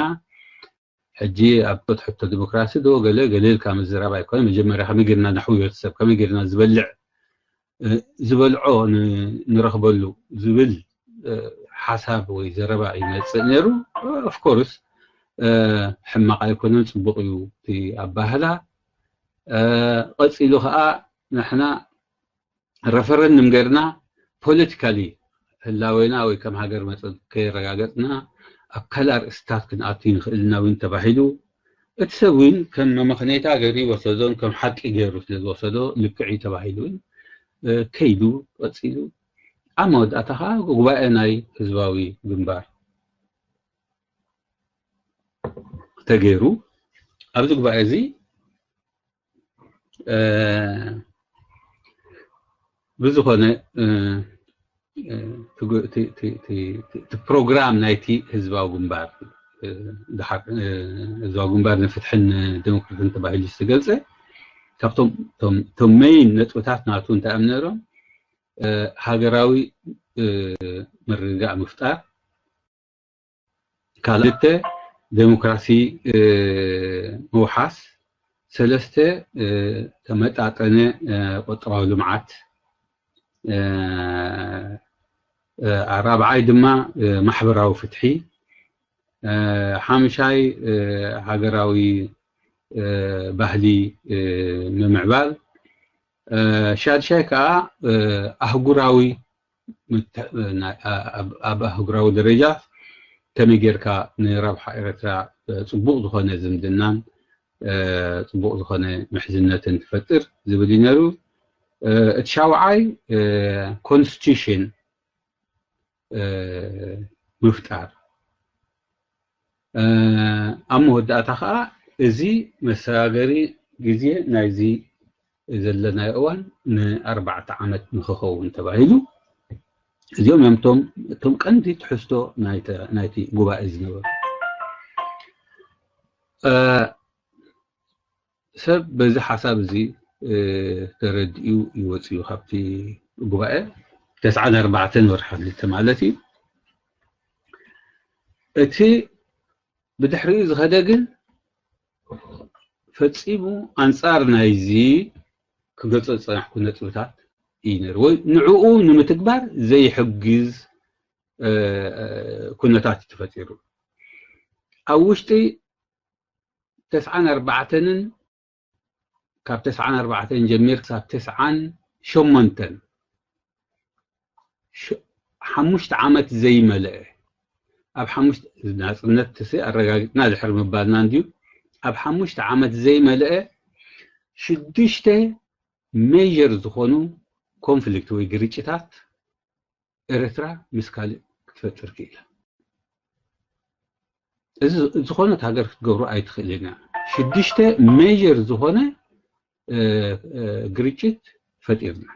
ሕጂ ኣብ ሕቶ ዲሞክራሲ ዶ ገለ ገለ ኢልካ ምዝራብ ኣይኮነ። መጀመርያ ከመይ ጌርና ነሕውዮ እቲ ሰብ፣ ከመይ ጌርና ዝበልዕ ዝበልዖ ንረኽበሉ ዝብል ሓሳብ ወይ ዘረባ ይመፅእ ነይሩ። ኦፍኮርስ ሕማቕ ኣይኮነን፣ ፅቡቕ እዩ እቲ ኣባህላ። ቀፂሉ ከዓ ንሕና ረፈረንድም ጌርና ፖለቲካሊ ህላዌና ወይ ከም ሃገር መጸ ከየረጋገጽና ኣብ ካልእ ኣርእስታት ክንኣቱ ንኽእል ኢና እውን ተባሂሉ። እቲ ሰብ እውን ከም መመኽነይታ ገይሩ ይወሰዶን ከም ሓቂ ገይሩ ስለ ዝወሰዶ ልክዕ እዩ ተባሂሉ እውን ከይዱ ቀጺሉ። ኣብ መወዳእታ ከዓ ጉባኤ ናይ ህዝባዊ ግንባር ተገይሩ። ኣብዚ ጉባኤ እዚ ብዝኾነ እቲ ፕሮግራም ናይቲ ህዝባዊ ግንባር ህዝባዊ ግንባር ንፍትሕን ዴሞክራሲን ተባሂሉ ዝተገልጸ ካብቶም ቶም መይን ነጥብታት ናቱ እንታይ እዮም ነይሮም? ሃገራዊ ምርግጋእ ምፍጣር፣ ካልተ ዴሞክራሲ ምውሓስ፣ ሰለስተ ተመጣጠነ ቆጠባዊ ልምዓት፣ ራብዓይ ድማ ማሕበራዊ ፍትሒ፣ ሓምሻይ ሃገራዊ ባህሊ ምምዕባል፣ ሻድሻይ ከዓ ኣህጉራዊ ኣብ ኣህጉራዊ ደረጃ ከመይ ጌርካ ንረብሓ ኤርትራ ፅቡቕ ዝኾነ ዝምድናን ፅቡቕ ዝኾነ ምሕዝነትን ትፈጥር ዝብል እዩ ነይሩ። እቲ ሻውዓይ ኮንስቲቱሽን ምፍጣር። ኣብ መወዳእታ ከዓ እዚ መሰጋገሪ ግዜ ናይዚ ዘለናዮ እዋን ንኣርባዕተ ዓመት ንክኸውን ተባሂሉ። እዚኦም እዮም እቶም ቀንዲ ትሕዝቶ ናይቲ ጉባኤ ዝነበሩ። ሰብ በዚ ሓሳብ እዚ ተረዲኡ ይወፅዩ ካብቲ ጉባኤ። ተስዓን ኣርባዕተን ወርሒ ክልተ ማለት እዩ። እቲ ብድሕሪኡ ዝኸደ ግን ፈጺሙ ኣንጻር ናይዚ ክገልጾ ዝጸናሕኩ ነጥብታት እዩ ነይሩ፣ ወይ ንዕኡ ንምትግባር ዘይሕግዝ ኩነታት እዩ ተፈጢሩ። ኣብ ውሽጢ ተስዓን ኣርባዕተንን ካብ ተስዓን ኣርባዕተን ጀሚር ክሳብ ተስዓን ሸሞንተን ሓሙሽተ ዓመት ዘይመልአ ኣብ ሓሙሽተ ናፅነት ተሰ ኣረጋግጥና ድሕሪ ምባልና እንድዩ ኣብ ሓሙሽተ ዓመት ዘይመልአ ሽዱሽተ ሜጀር ዝኾኑ ኮንፍሊክት ወይ ግርጭታት ኤርትራ ምስ ካልእ ክትፈጥር ክኢላ። እዚ ዝኾነት ሃገር ክትገብሮ ኣይትኽእልን እያ። ሽዱሽተ ሜጀር ዝኾነ ግርጭት ፈጢርና።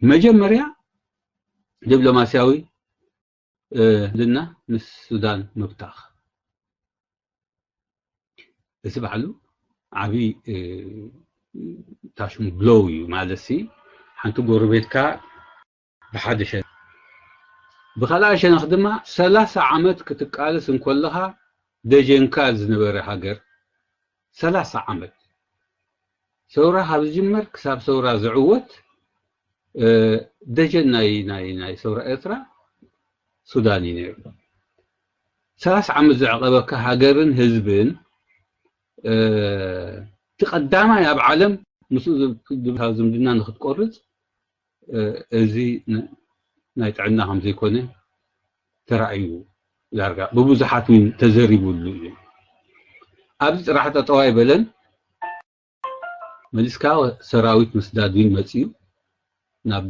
መጀመርያ ዲፕሎማስያዊ ዝምድና ምስ ሱዳን ምብታኽ። እዚ ባዕሉ ዓብዪ ታሽም ብሎው እዩ። ማለት ሲ ሓንቲ ጎረቤትካ ብሓደ ሸነኽ፣ ብኻልኣይ ሸነኽ ድማ ሰላሳ ዓመት ክትቃለስ እንከለኻ ደጀንካ ዝነበረ ሃገር ሰላሳ ዓመት ሰውራ ካብ ዝጅመር ክሳብ ሰውራ ዝዕወት ደጀን ናይ ናይ ናይ ሰውራ ኤርትራ ሱዳን እዩ ነይሩ። ሰላሳ ዓመት ዘዕቐበካ ሃገርን ህዝብን እቲ ቀዳማይ ኣብ ዓለም ምስኡ ዝምድና ንክትቆርፅ እዚ ናይ ጥዕና ከም ዘይኮነ ተራእዩ ዳርጋ ብብዙሓት እውን ተዘሪቡሉ እዩ። ኣብዚ ጥራሕ ጠጠው ኣይበለን። መሊስካ ሰራዊት ምስዳድ እውን መፅዩ ናብ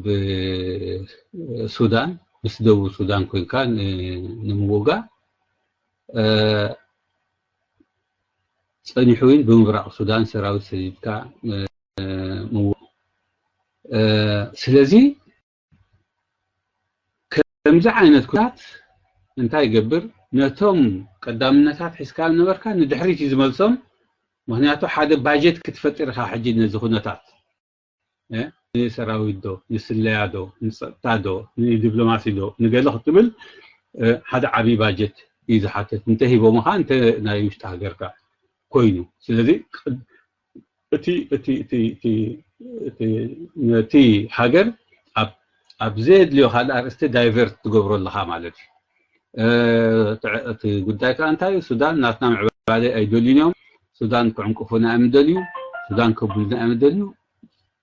ሱዳን ምስ ደቡብ ሱዳን ኮይንካ ንምውጋእ ፀኒሑ እውን ብምብራቕ ሱዳን ሰራዊት ሰዲድካ ምውጋእ። ስለዚ ከምዚ ዓይነት ኩነታት እንታይ ይገብር? ነቶም ቀዳምነታት ሒዝካ ነበርካ ንድሕሪት እዩ ዝመልሶም። ምክንያቱ ሓደ ባጀት ክትፈጥር ኢኻ ሕጂ ነዚ ኩነታት ንሰራዊት ዶ ንስለያ ዶ ንፀጥታ ዶ ንዲፕሎማሲ ዶ ንገለ ክትብል ሓደ ዓብዪ ባጀት እዩ ዝሓትት። እንተ ሂቦምኻ እንተ ናይ ውሽጢ ሃገርካ ኮይኑ ስለዚ እቲ እቲ እቲ እቲ እቲ ነቲ ሃገር ኣብ ኣብ ዘየድልዮ ካልእ ኣርእስቲ ዳይቨርት ትገብሮ ኣለኻ ማለት እዩ። እቲ ጉዳይ ከዓ እንታይ እዩ? ሱዳን ናትና ምዕባለ ኣይደልዩን እዮም። ሱዳን ክዕንቅፉና እዮም ደልዩ፣ ሱዳን ከብሉና እዮም ደልዩ።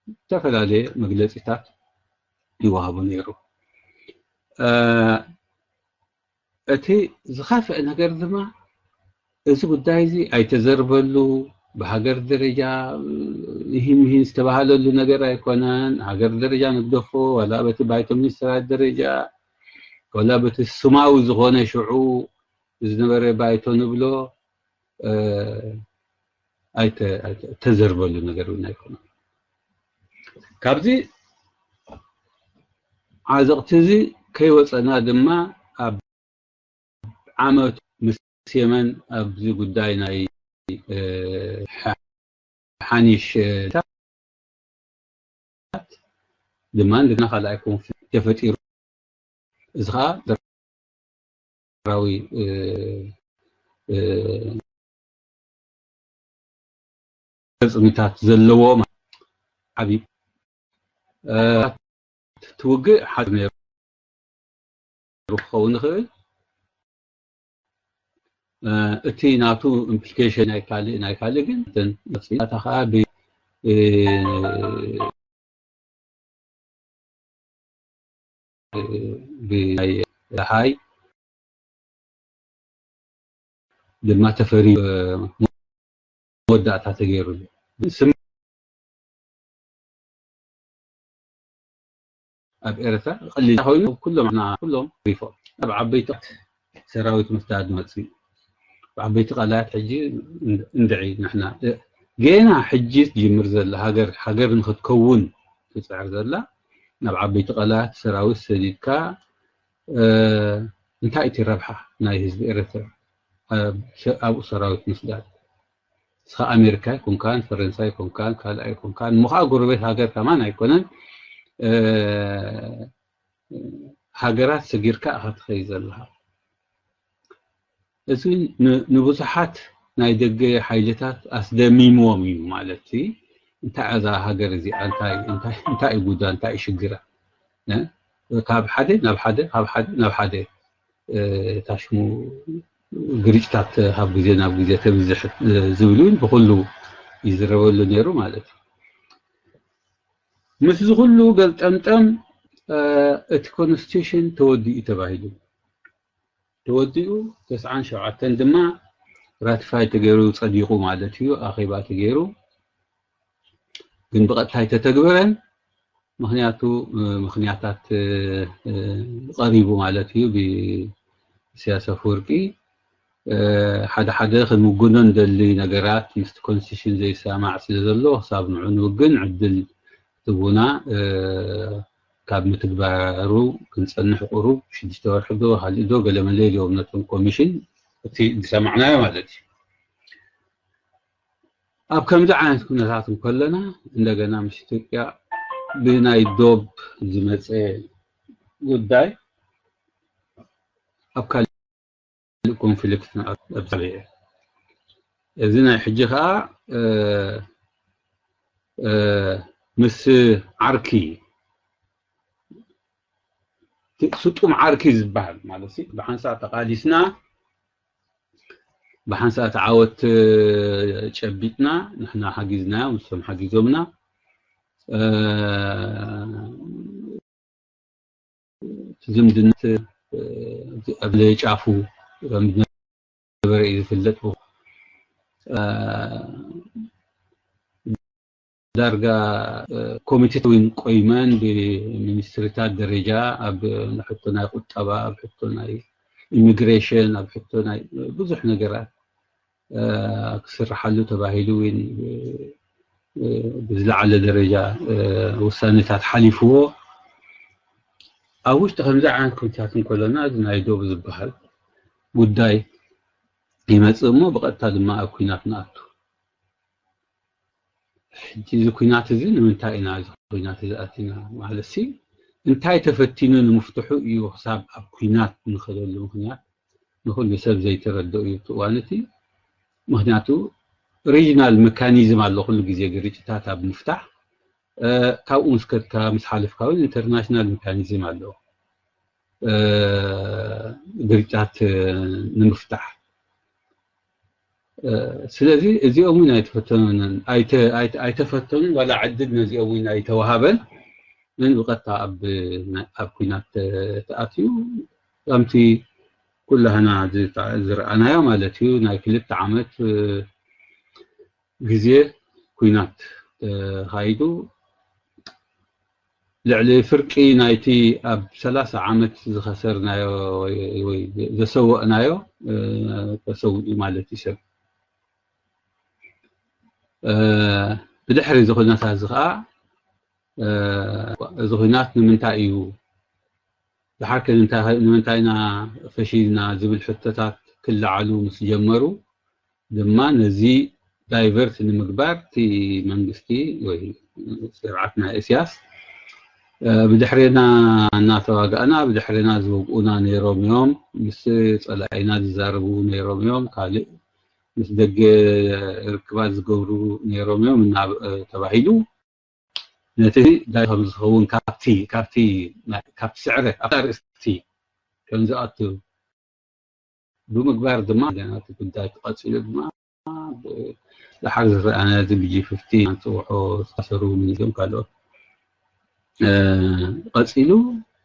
ዝተፈላለየ መግለፂታት ይወሃቡ ነይሩ። እቲ ዝኸፍአ ነገር ድማ እዚ ጉዳይ እዚ ኣይተዘርበሉ፣ ብሃገር ደረጃ ይህን ምሂን ዝተባሃለሉ ነገር ኣይኮነን። ሃገር ደረጃ ንግደፎ፣ ዋላ በቲ ባይቶ ሚኒስትራት ደረጃ፣ ዋላ በቲ ስማዊ ዝኾነ ሽዑ ዝነበረ ባይቶ ንብሎ፣ ኣይተዘርበሉ ነገር እውን ኣይኮነን። ካብዚ ዓዘቕቲ እዚ ከይወፀና ድማ ኣብ ዓመቱ ምስ የመን ኣብዚ ጉዳይ ናይ ሓኒሽ ድማ እንደገና ካልኣይ ኮንፍሊክት ተፈጢሩ። እዚ ከዓ ራዊ ተፅሚታት ዘለዎ ዓብዪ ትውግእ ሓ ነይሩ ክኸውን ይኽእል። እቲ ናቱ ኢምፕሊኬሽን ናይ ካልእ ናይ ካልእ ግን ተፅሚታታ ከዓ ብናይ ሃይ ድማ ተፈሪ መወዳእታ ተገይሩሉ። ኣብ ኤርትራ ቀሊል ኮይኑ ኩሎም ኩሎም ሪፎም ኣብ ዓበይቲ ሰራዊት ምፍታድ መፅእ ዓበይቲ ቃላት ሕጂ እንድዒ ንሕና ገና ሕጂ ትጅምር ዘላ ሃገር ሃገር ንክትከውን ትፅዕር ዘላ ናብ ዓበይቲ ቃላት ሰራዊት ሰዲድካ እንታይ እቲ ረብሓ ናይ ህዝቢ ኤርትራ ኣብኡ ሰራዊት ምስዳድ? እስኻ ኣሜሪካ ኣይኮንካን፣ ፈረንሳይ ኣይኮንካን፣ ካልእ ኣይኮንካን። እሞ ኸዓ ጎረቤት ሃገር ከማን ኣይኮነን። ሃገራት ሰጊርካ ኢኻ ትኸይድ ዘለኻ። እዚ ንብዙሓት ናይ ደገ ሓይልታት ኣስደሚምዎም እዩ ማለት እዩ። እንታይ እዛ ሃገር እዚኣ እንታይ እንታይ እንታይ እዩ ጉዳ እንታይ እዩ ሽግራ? ካብ ሓደ ናብ ሓደ ካብ ሓደ ናብ ሓደ ታሽሙ ግርጭታት ካብ ግዜ ናብ ግዜ ተብዝሕ ዝብል እውን ብኩሉ ይዝረበሉ ነይሩ ማለት እዩ። ምስዚ ኩሉ ገልጠምጠም እቲ ኮንስቲቱሽን ተወዲኡ ተባሂሉ ተወዲኡ ተስዓን ሸውዓተን ድማ ራቲፋይ ተገይሩ ጸዲቑ ማለት እዩ። ኣኼባ ተገይሩ ግን ብቐጥታ ኣይተተግበረን። ምኽንያቱ ምኽንያታት ቀሪቡ ማለት እዩ ብኢሳያስ ኣፈወርቂ ሓደ ሓደ ክንውግኖ እንደሊ ነገራት ምስቲ ኮንስቲቱሽን ዘይሰማዕ ስለ ዘሎ ክሳብ ንዑ ንውግን ዕድል ትቡና ካብ ምትግባሩ ክንጸንሕ ቁሩብ ሽዱሽተ ወርሒ ዶ ካልእ ዶ ገለመለ ኢልዎም ነቶም ኮሚሽን እቲ ዝሰማዕናዮ ማለት እዩ። ኣብ ከምዚ ዓይነት ኩነታት እንከለና እንደገና ምስ ኢትዮጵያ ብናይ ዶብ ዝመፀ ጉዳይ ኣብ ካልእ ኮንፍሊክት ኣብዛበየ እዚ ናይ ሕጂ ከዓ ምስ ዓርኪ ስጡም ዓርኪ ዝበሃል ማለት ብሓንሳእ ተቃሊስና ብሓንሳእ ተዓወት ጨቢጥና ንሕና ሓጊዝናዮ ንሶም ሓጊዞምና ዝምድነት ኣብ ጫፉ ነበረ እዩ ዝፍለጥ ዳርጋ ኮሚቴ እውን ቆይመን ብሚኒስትሪታት ደረጃ ኣብ ሕቶ ናይ ቁጠባ ኣብ ሕቶ ናይ ኢሚግሬሽን ኣብ ሕቶ ናይ ብዙሕ ነገራት ክስርሓሉ ተባሂሉ እውን ብዝለዓለ ደረጃ ውሳኔታት ሓሊፍዎ ኣብ ውሽጢ ከምዚ ዓይነት ኩነታት እንከሎና እዚ ናይ ዶብ ዝበሃል ጉዳይ ይመፅእ እሞ ብቐጥታ ድማ ኣብ ኩናት ንኣቱ ሕጂ እዚ ኩናት እዚ ንምንታይ ኢና እዚ ኩናት እዚ ኣቲና ማለት ሲ እንታይ ተፈቲኑ ንምፍትሑ እዩ ክሳብ ኣብ ኩናት ንኸደሉ ምክንያት ንኩሉ ሰብ ዘይተረድኦ እዩ እቲ እዋን እቲ ምክንያቱ ሪጅናል ሜካኒዝም ኣሎ ኩሉ ግዜ ግርጭታት ኣብ ምፍታሕ ካብኡ ምስ ከድካ ምስ ሓለፍካ እውን ኢንተርናሽናል ሜካኒዝም ኣሎ ግርጭታት ንምፍታሕ ስለዚ እዚኦም እውን ኣይተፈተኑን ኣይተፈተኑን ዋላ ዕድል ነዚኦም እውን ኣይተዋሃበን ግን ብቐጥታ ኣብ ኣብ ኲናት ተኣትዩ፣ ከምቲ ኩላህና ዝረኣናዮ ማለት እዩ። ናይ ክልተ ዓመት ግዜ ኲናት ተኻይዱ፣ ልዕሊ ፍርቂ ናይቲ ኣብ ሰላሳ ዓመት ዝኸሰርናዮ ወይ ዘሰወእናዮ ተሰዊኡ ማለት እዩ ሰብ። ብድሕሪ እዚ ኩነታት እዚ ከዓ እዚ ኩናት ንምንታይ እዩ ዝሓከ ንምንታይ ኢና ፈሺልና ዝብል ሕቶታት ክለዓሉ ምስ ጀመሩ ድማ ነዚ ዳይቨርት ንምግባር እቲ መንግስቲ ወይ ስርዓት ናይ እስያስ ብድሕሬና እናተዋጋእና ብድሕሬና ዝወግኡና ነይሮም እዮም። ምስ ፀላኢና ዝዛረቡ ነይሮም እዮም። ካልእ ምስ ደገ ርክባት ዝገብሩ ነይሮም እዮም እና ተባሂሉ ነቲ ዳይ ከም ዝኸውን ካብቲ ካብቲ ካብቲ ስዕረት ኣብታ ርእስቲ ከም ዝኣቱ ብምግባር ድማ እቲ ጉዳይ ተቐፂሉ ድማ ድሓር ዝረኣና እዚ ብጂ ፊፍቲ ኣንፅውዖ ዝታሰሩ ምንዚኦም ካልኦት ቀፂሉ።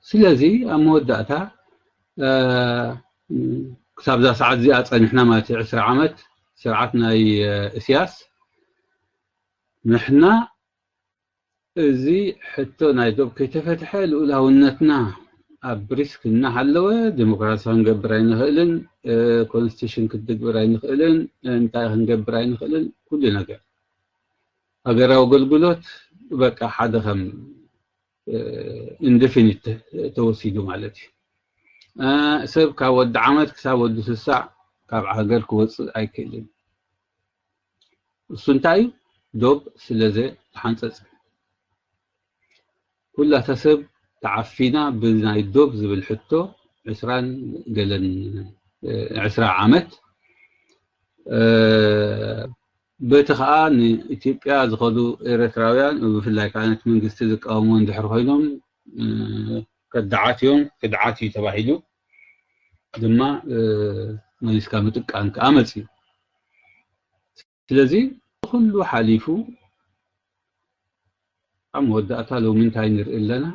ስለዚ ኣብ መወዳእታ ክሳብዛ ሰዓት እዚኣ ፀኒሕና ማለት እዩ። ዕስራ ዓመት ስርዓት ናይ እስያስ ንሕና እዚ ሕቶ ናይ ዶብ ከይተፈትሐ ልኡላውነትና ኣብ ሪስክ እናሃለወ ዲሞክራሲ ክንገብር ኣይንኽእልን፣ ኮንስቲቱሽን ክትግብር ኣይንኽእልን፣ እንታይ ክንገብር ኣይንኽእልን፣ ኩሉ ነገር ሃገራዊ ኣገልግሎት በቃ ሓደ ከም ኢንደፊኒት ተወሲዱ ማለት እዩ። ሰብ ካብ ወዲ ዓመት ክሳብ ወዲ ስሳ ካብ ሃገር ክወፅእ ኣይክእልን። እሱ እንታይ እዩ? ዶብ ስለ ዘተሓንፀፀ ኩላታ ሰብ ተዓፊና ብናይ ዶብ ዝብል ሕቶ ዕስራን ገለን ዕስራ ዓመት በቲ ከዓ ንኢትዮጵያ ዝኸዱ ኤረትራውያን ብፍላይ ከዓ ነቲ መንግስቲ ዝቃወሙ እንድሕር ኮይኖም ከዳዓት እዮም፣ ክድዓት እዩ ተባሂሉ ድማ መሊስካ ምጥቃን ከዓ መፅዩ። ስለዚ ኩሉ ሓሊፉ ኣብ መወዳእታ ሎሚ እንታይ ንርኢ ኣለና?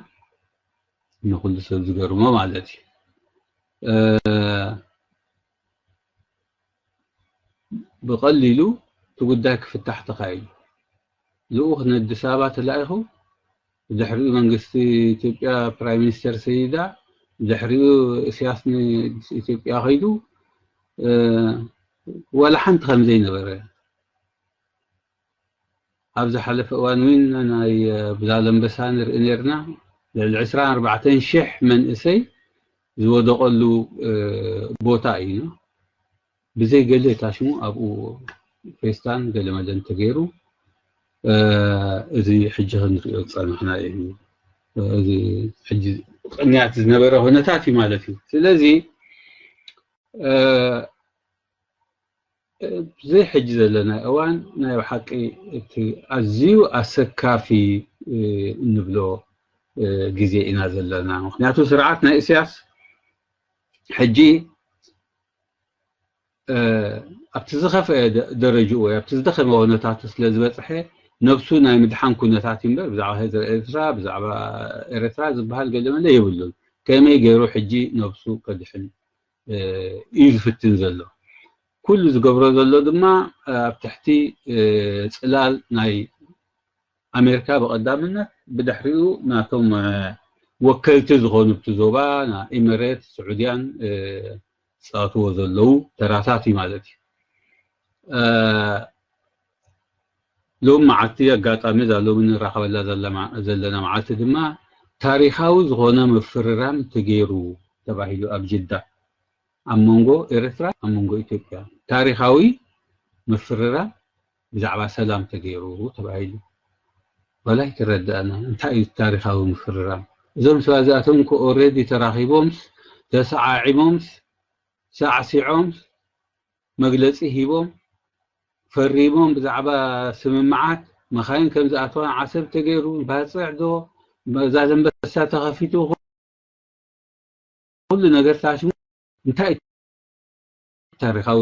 ንኩሉ ሰብ ዝገርሞ ማለት እዩ። ብቐሊሉ እቲ ጉዳይ ክፍታሕ ተኻኢሉ። ልኡኽ ንኣዲስ ኣበባ ተላኢኹ፣ ብድሕሪኡ መንግስቲ ኢትዮጵያ ፕራይም ሚኒስተር ሰይዳ፣ ብድሕሪኡ እስያስ ንኢትዮጵያ ከይዱ፣ ዋላ ሓንቲ ከም ዘይነበረ ኣብ ዝሓለፈ እዋን እውን ናይ ብላል ኣንበሳ ንርኢ ነርና። ልዕሊ ዕስራን ኣርባዕተን ሽሕ መንእሰይ ዝወደቐሉ ቦታ እዩ። ብዘይ ገለ ታሽሙ ኣብኡ ፌስታን ገለመለን ተገይሩ እዚ ሕጂ ክንሪኦ ዝፀናሕና እዩ። እዚ ሕጂ ቅንያት ዝነበረ ኩነታት እዩ ማለት እዩ። ስለዚ ብዘይ ሕጂ ዘለና እዋን ናይ ብሓቂ እቲ ኣዝዩ ኣሰካፊ እንብሎ ግዜ ኢና ዘለና። ምክንያቱ ስርዓት ናይ እስያስ ሕጂ ኣብቲ ዝኸፍአ ደረጅኡ ወይ ኣብቲ ዝደኸመ ኩነታቱ ስለ ዝበፅሐ ነብሱ ናይ ምድሓን ኩነታት እዩ እምበር ብዛዕባ ህዝቢ ኤርትራ ብዛዕባ ኤርትራ ዝበሃል ገለመለ የብሉን። ከመይ ገይሩ ሕጂ ነብሱ ከድሕን እዩ ዝፍትን ዘሎ። ኩሉ ዝገብሮ ዘሎ ድማ ኣብ ትሕቲ ፅላል ናይ ኣሜሪካ ብቐዳምነት፣ ብድሕሪኡ ናቶም ወከልቲ ዝኾኑ ኣብቲ ዞባ ኢመሬት፣ ስዑድያን ዝፃወትዎ ዘለዉ ተራታት እዩ ማለት እዩ። ሎም መዓልቲ ኣጋጣሚ እዛ ሎሚ ንራኸበላ ዘለና መዓልቲ ድማ ታሪኻዊ ዝኾነ ምፍርራም ተገይሩ ተባሂሉ ኣብ ጅዳ ኣብ መንጎ ኤርትራ ኣብ መንጎ ኢትዮጵያ ታሪኻዊ ምፍርራም ብዛዕባ ሰላም ተገይሩ ተባሂሉ። ዋላ ኣይተረዳእና እንታይ እዩ ታሪኻዊ ምፍርራም? እዞም ሰባት እዚኣቶም እኮ ኦሬዲ ተራኺቦምስ ተሰዓዒሞምስ ሳዕሲዖምስ መግለፂ ሂቦም ፈሪሞም ብዛዕባ ስምምዓት መኻይን ከም ዝኣተዋ ዓሰብ ተገይሩ ባፅዕ ዶ ዛዘንበሳ ተኸፊቱ ኩሉ ነገር ታሽሙ እንታይ ታሪኻዊ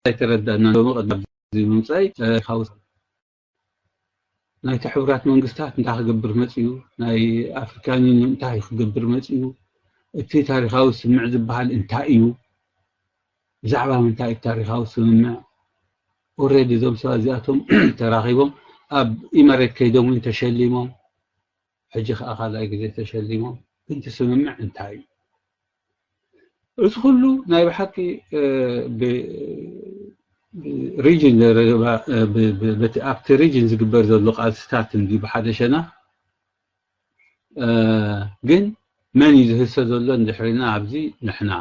ኣይተረዳእና ሎሚ ቅድሚ ምምፃይ ታሪኻዊ ናይቲ ሕቡራት መንግስታት እንታይ ክገብር መፅዩ? ናይ ኣፍሪካን ዩኒየን እንታይ ክገብር መፅዩ? እቲ ታሪኻዊ ስምምዕ ዝበሃል እንታይ እዩ? ብዛዕባ ምንታይ እዩ ታሪኻዊ ስምምዕ? ኦልሬዲ እዞም ሰባት እዚኣቶም ተራኺቦም ኣብ ኢመሬት ከይዶም እውን ተሸሊሞም፣ ሕጂ ከዓ ካልኣይ ግዜ ተሸሊሞም። ግን እቲ ስምምዕ እንታይ እዩ? እዚ ኩሉ ናይ ብሓቂ ሪጅን፣ ኣብቲ ሪጅን ዝግበር ዘሎ ቃልስታት እንዲ ብሓደ ሸና። ግን መን እዩ ዝህሰ ዘሎ እንድሕሪና ኣብዚ ንሕና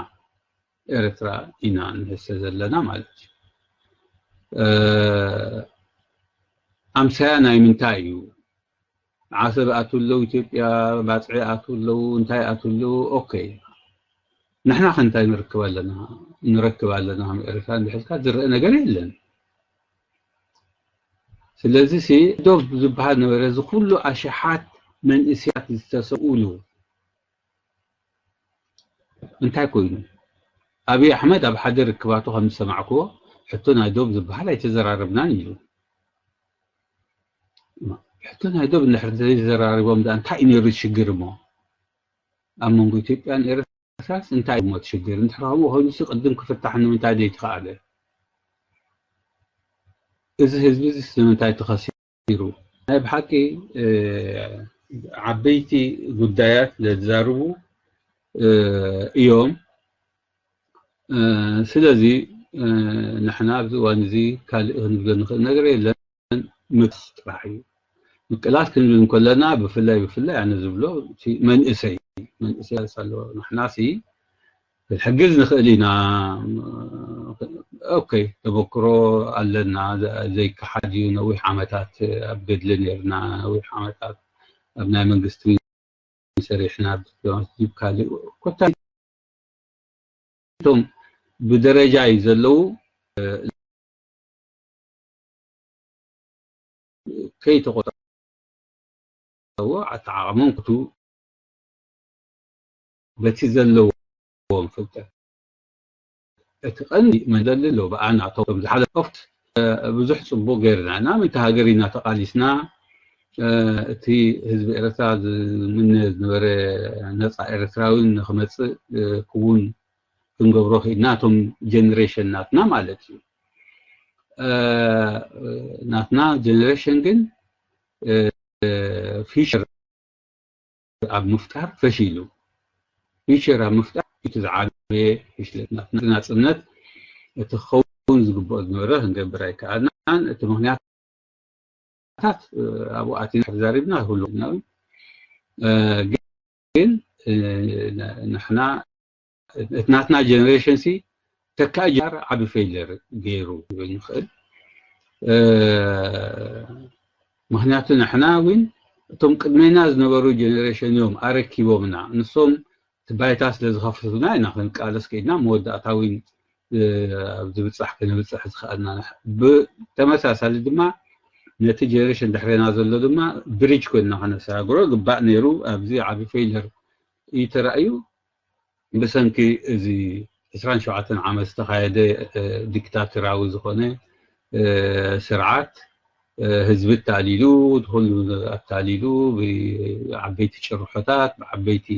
ኤርትራ ኢና ንህሰ ዘለና ማለት እዩ። ኣምሳያ ናይ ምንታይ እዩ? ዓሰብ ኣትው ኣለዉ፣ ኢትዮጵያ ባፅዒ ኣትው ኣለዉ፣ እንታይ ኣትው ኣለዉ። ኦኬ፣ ንሕና ከ እንታይ ንርክብ ኣለና? ንረክብ ኣለና ከም ኤርትራ እንድሕልካ ዝረአ ነገር የለን። ስለዚ ሲ ዶብ ዝበሃል ነበረ፣ እዚ ኩሉ ኣሽሓት መንእስያት ዝተሰውሉ እንታይ ኮይኑ? ኣብይ ኣሕመድ ኣብ ሓደ ርክባቱ ከም ዝሰማዕክዎ፣ ሕቶ ናይ ዶብ ዝበሃል ኣይተዘራረብናን ኢሉ። ሕቶ ናይ ዶብ እንድሕር ዘይዘራሪቦም ደኣ እንታይ እዩ ነይሩ ሽግር እሞ? ኣብ መንጎ ኢትዮጵያን ኤርትራስ እንታይ እዩ እሞ እቲ ሽግር? እንድሕር ከምኡ ኮይኑ ሲ ቅድም ክፍታሕ ንምንታይ ዘይተኻእለ? እዚ ህዝቢ እዚ ንምንታይ ተኸሲሩ? ናይ ብሓቂ ዓበይቲ ጉዳያት ዘዛርቡ እዮም። ስለዚ ንሕና ኣብዚ እዋን እዚ ካልእ ክንብሎ ንኽእል ነገር የለን። ምቅላስ ጥራሕ እዩ። ምቅላስ ክንብል እንከለና ብፍላይ ብፍላይ ኣነ ዝብሎ እቲ መንእሰይ መንእሰይ ኣሎ። ንሕናሲ ክንሕግዝ ንኽእል ኢና። ኦኬ፣ ተመክሮ ኣለና። ዘይከሓድ እዩ። ነዊሕ ዓመታት ኣብ ገድሊ ነርና። ነዊሕ ዓመታት ኣብ ናይ መንግስቲ ሰሪሕና፣ ዲፕሎማሲ ካልእ ኮታ እቶም ብደረጃ እዩ ዘለዉ። ከይተቆጠዎ ኣተዓቐሞም ክቱ በቲ ዘለዎም ፍልጠት እቲ ቀንዲ መደሊ ኣሎ። ብኣና እቶም ዝሓለፉ ኦፍት ብዙሕ ጽቡቕ ገይርና ኢና። ምእንቲ ሃገር ኢና ተቓሊስና። እቲ ህዝቢ ኤርትራ ዝምነ ዝነበረ ነጻ ኤርትራዊ ንክመጽእ ክውን ክንገብሮ ክኢልና፣ እቶም ጀነሬሽን ናትና ማለት እዩ። ናትና ጀነሬሽን ግን ፊውቸር ኣብ ምፍጣር ፈሺሉ። ፊውቸር ኣብ ምፍጣር እቲ ዝዓበየ ፍሽለት ናትና። ናጽነት እቲ ክኸውን ዝግብኦ ዝነበረ ክንገብር ኣይከኣልናን። እቲ ምኽንያታት ኣብኡ ኣቲና ተዛሪብና ክህሉ ኢና። ግን ንሕና እቲ ናትና ጀነሬሽን ሲ ተካኢ ጀነሬሽን ዓቢ ፌይለር ገይሩ ክብል ንኽእል። ምኽንያቱ ንሕና እውን እቶም ቅድሜና ዝነበሩ ጀነሬሽን እዮም ኣረኪቦምና። ንሶም እቲ ባይታ ስለ ዝኸፍቱና ኢና ክንቃለስ ከይድና መወዳእታ እውን ኣብ ዝብጻሕ ክንብጽሕ ዝኸኣልና። ብተመሳሳሊ ድማ ነቲ ጀነሬሽን ድሕሬና ዘሎ ድማ ብሪጅ ኮይንና ከነሰጋግሮ ግባእ ነይሩ። ኣብዚ ዓቢ ፌይለር እዩ ተራእዩ። ብሰንኪ እዚ ዕስራን ሸውዓተን ዓመት ዝተኻየደ ዲክታተራዊ ዝኾነ ስርዓት ህዝቢ ኣታሊሉ፣ ኩሉ ኣታሊሉ፣ ብዓበይቲ ጭርሖታት፣ ብዓበይቲ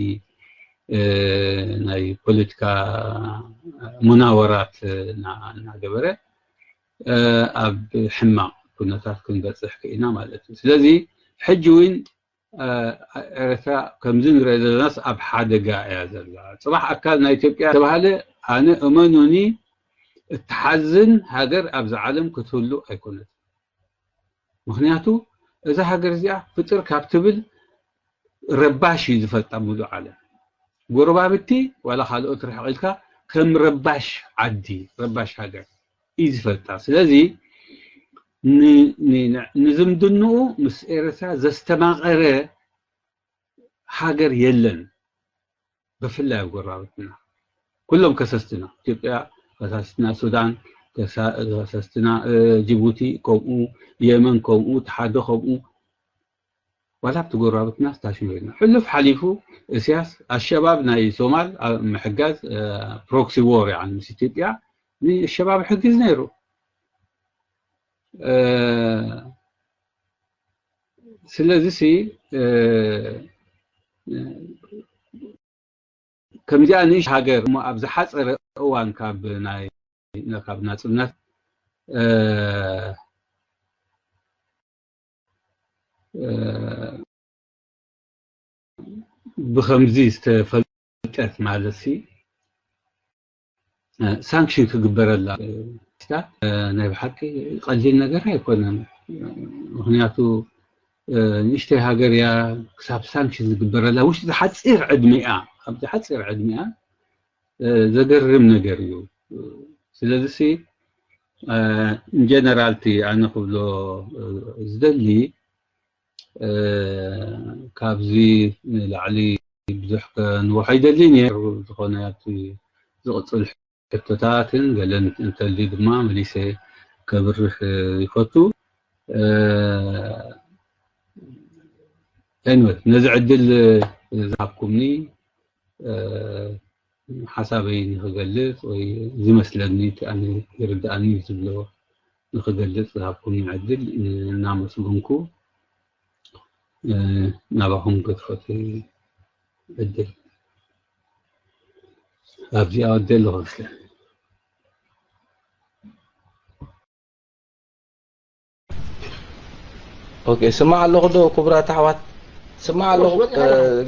ናይ ፖለቲካ ሙናወራት እናገበረ ኣብ ሕማቕ ኩነታት ክንበፅሕ ክኢና ማለት እዩ። ስለዚ ሕጂ እውን ኤርትራ ከምዚ ንሪኦ ዘለናስ ኣብ ሓደጋ እያ ዘላ። ፅባሕ ኣካል ናይ ኢትዮጵያ ተባሃለ ኣነ እመኑኒ እትሓዝን ሃገር ኣብዚ ዓለም ክትህሉ ኣይኮነት። ምኽንያቱ እዛ ሃገር እዚኣ ፍጥር ካብ ትብል ረባሽ እዩ ዝፈልጣ ሙሉእ ዓለም። ጎረባብቲ ዋላ ካልኦት ርሕቕ ኢልካ ከም ረባሽ ዓዲ፣ ረባሽ ሃገር እዩ ዝፈልጣ። ስለዚ ንዝምድንኡ ምስ ኤርትራ ዘስተማቐረ ሃገር የለን። ብፍላይ ኣብ ጎረባብትና ኩሎም ከሰስትና፣ ኢትዮጵያ ከሳስትና፣ ሱዳን ከሳስትና፣ ጅቡቲ ከምኡ፣ የመን ከምኡ፣ ተሓዶ ከምኡ። ዋላ ኣብቲ ጎረባብትና ስታሽን ኮይና ሕሉፍ ሓሊፉ እስያስ ኣሸባብ ናይ ሶማል ምሕጋዝ ፕሮክሲ ዎር ምስ ኢትዮጵያ ንሸባብ ሕግዝ ነይሩ። ስለዚ ሲ ከምዚኣ ንእሽ ሃገር እሞ ኣብ ዝሓፀረ እዋን ካብ ናይ ካብ ናፅነት ብከምዚ ዝተፈልጠት ማለት ሲ ሳንክሽን ክግበረላ ናይ ብሓቂ ቀሊል ነገር ኣይኮነን። ምክንያቱ ንእሽተይ ሃገር እያ። ክሳብ ሳንክሽን ዝግበረላ ውሽጢ ሓፂር ዕድሚኣ ኣብዚ ሓፂር ዕድሚኣ ዘገርም ነገር እዩ። ስለዚ ኢንጀነራል እቲ ኣነ ክብሎ ዝደሊ ካብዚ ንላዕሊ ብዙሕ ከንውሖ ይደሊ እየ። ዝኾነ ኣብቲ ዝቕፅል ሕቶታትን ገለን እንተልዩ ድማ መሊሰ ከብርህ ይፈቱ። ኤንወይ ነዚ ዕድል ዝሃብኩምኒ ሓሳበይ ንክገልፅ ወይ ዝመስለኒ እቲ ኣነ ይርድኣኒ ዝብሎ ንክገልፅ ዝሃብኩምኒ ዕድል እናመስገንኩ ናባኹም ክትፈቱ ዕድል ኣብዚኣ ወደ ኣለኹ መስለኒ። ኦኬ ስማዕ ኣለኹ ዶ ክቡራት ኣሕዋት? ስማዕ ኣለኹ።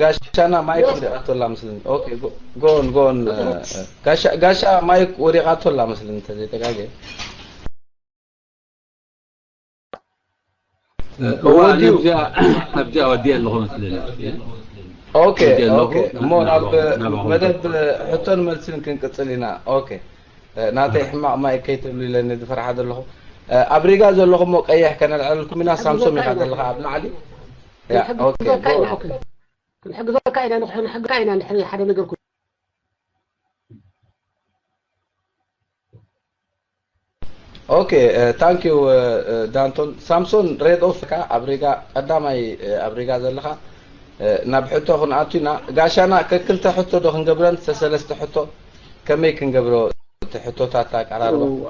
ጋሻና ማይክ ወዲቓቶላ መስለኒ። ኦኬ ጎን ጎን ጋሻ ጋሻ ማይክ ወዲቓቶላ መስለኒ ተዘይተጋገ። እዋ ኣብዚኣ ኣብዚኣ ወዲኣ ኣለኹ መስለኒ። ኦኬ ኦኬ እሞ ናብ መደብ ሕቶን መልስን ክንቅፅል ኢና። ኦኬ ናተይ ሕማቕ ማይ ከይትብሉ ኢለኒ ዝፈርሓ ዘለኹ። ኣብ ሪጋ ዘለኹም ሞ ቀይሕ ከነልዕለልኩም ኢና። ሳምሶም ኢኻ ዘለኻ ኣብ ላዕሊ። ያ ኦኬ ክንሕግዘካ ኢና ንሕግካ ኢና እንድሕር ሓደ ነገር ኩሉ ኦኬ ታንክ ዩ ዳንቶን። ሳምሶን ሬድ ኦፍ ካ ኣብ ሪጋ ቀዳማይ ኣብ ሪጋ ዘለኻ ናብ ሕቶ ክንኣቱ ኢና። ጋሻና ከክልተ ሕቶ ዶ ክንገብረን ሰሰለስተ ሕቶ ከመይ ክንገብሮ? እቲ ሕቶታት ኣቀራርባ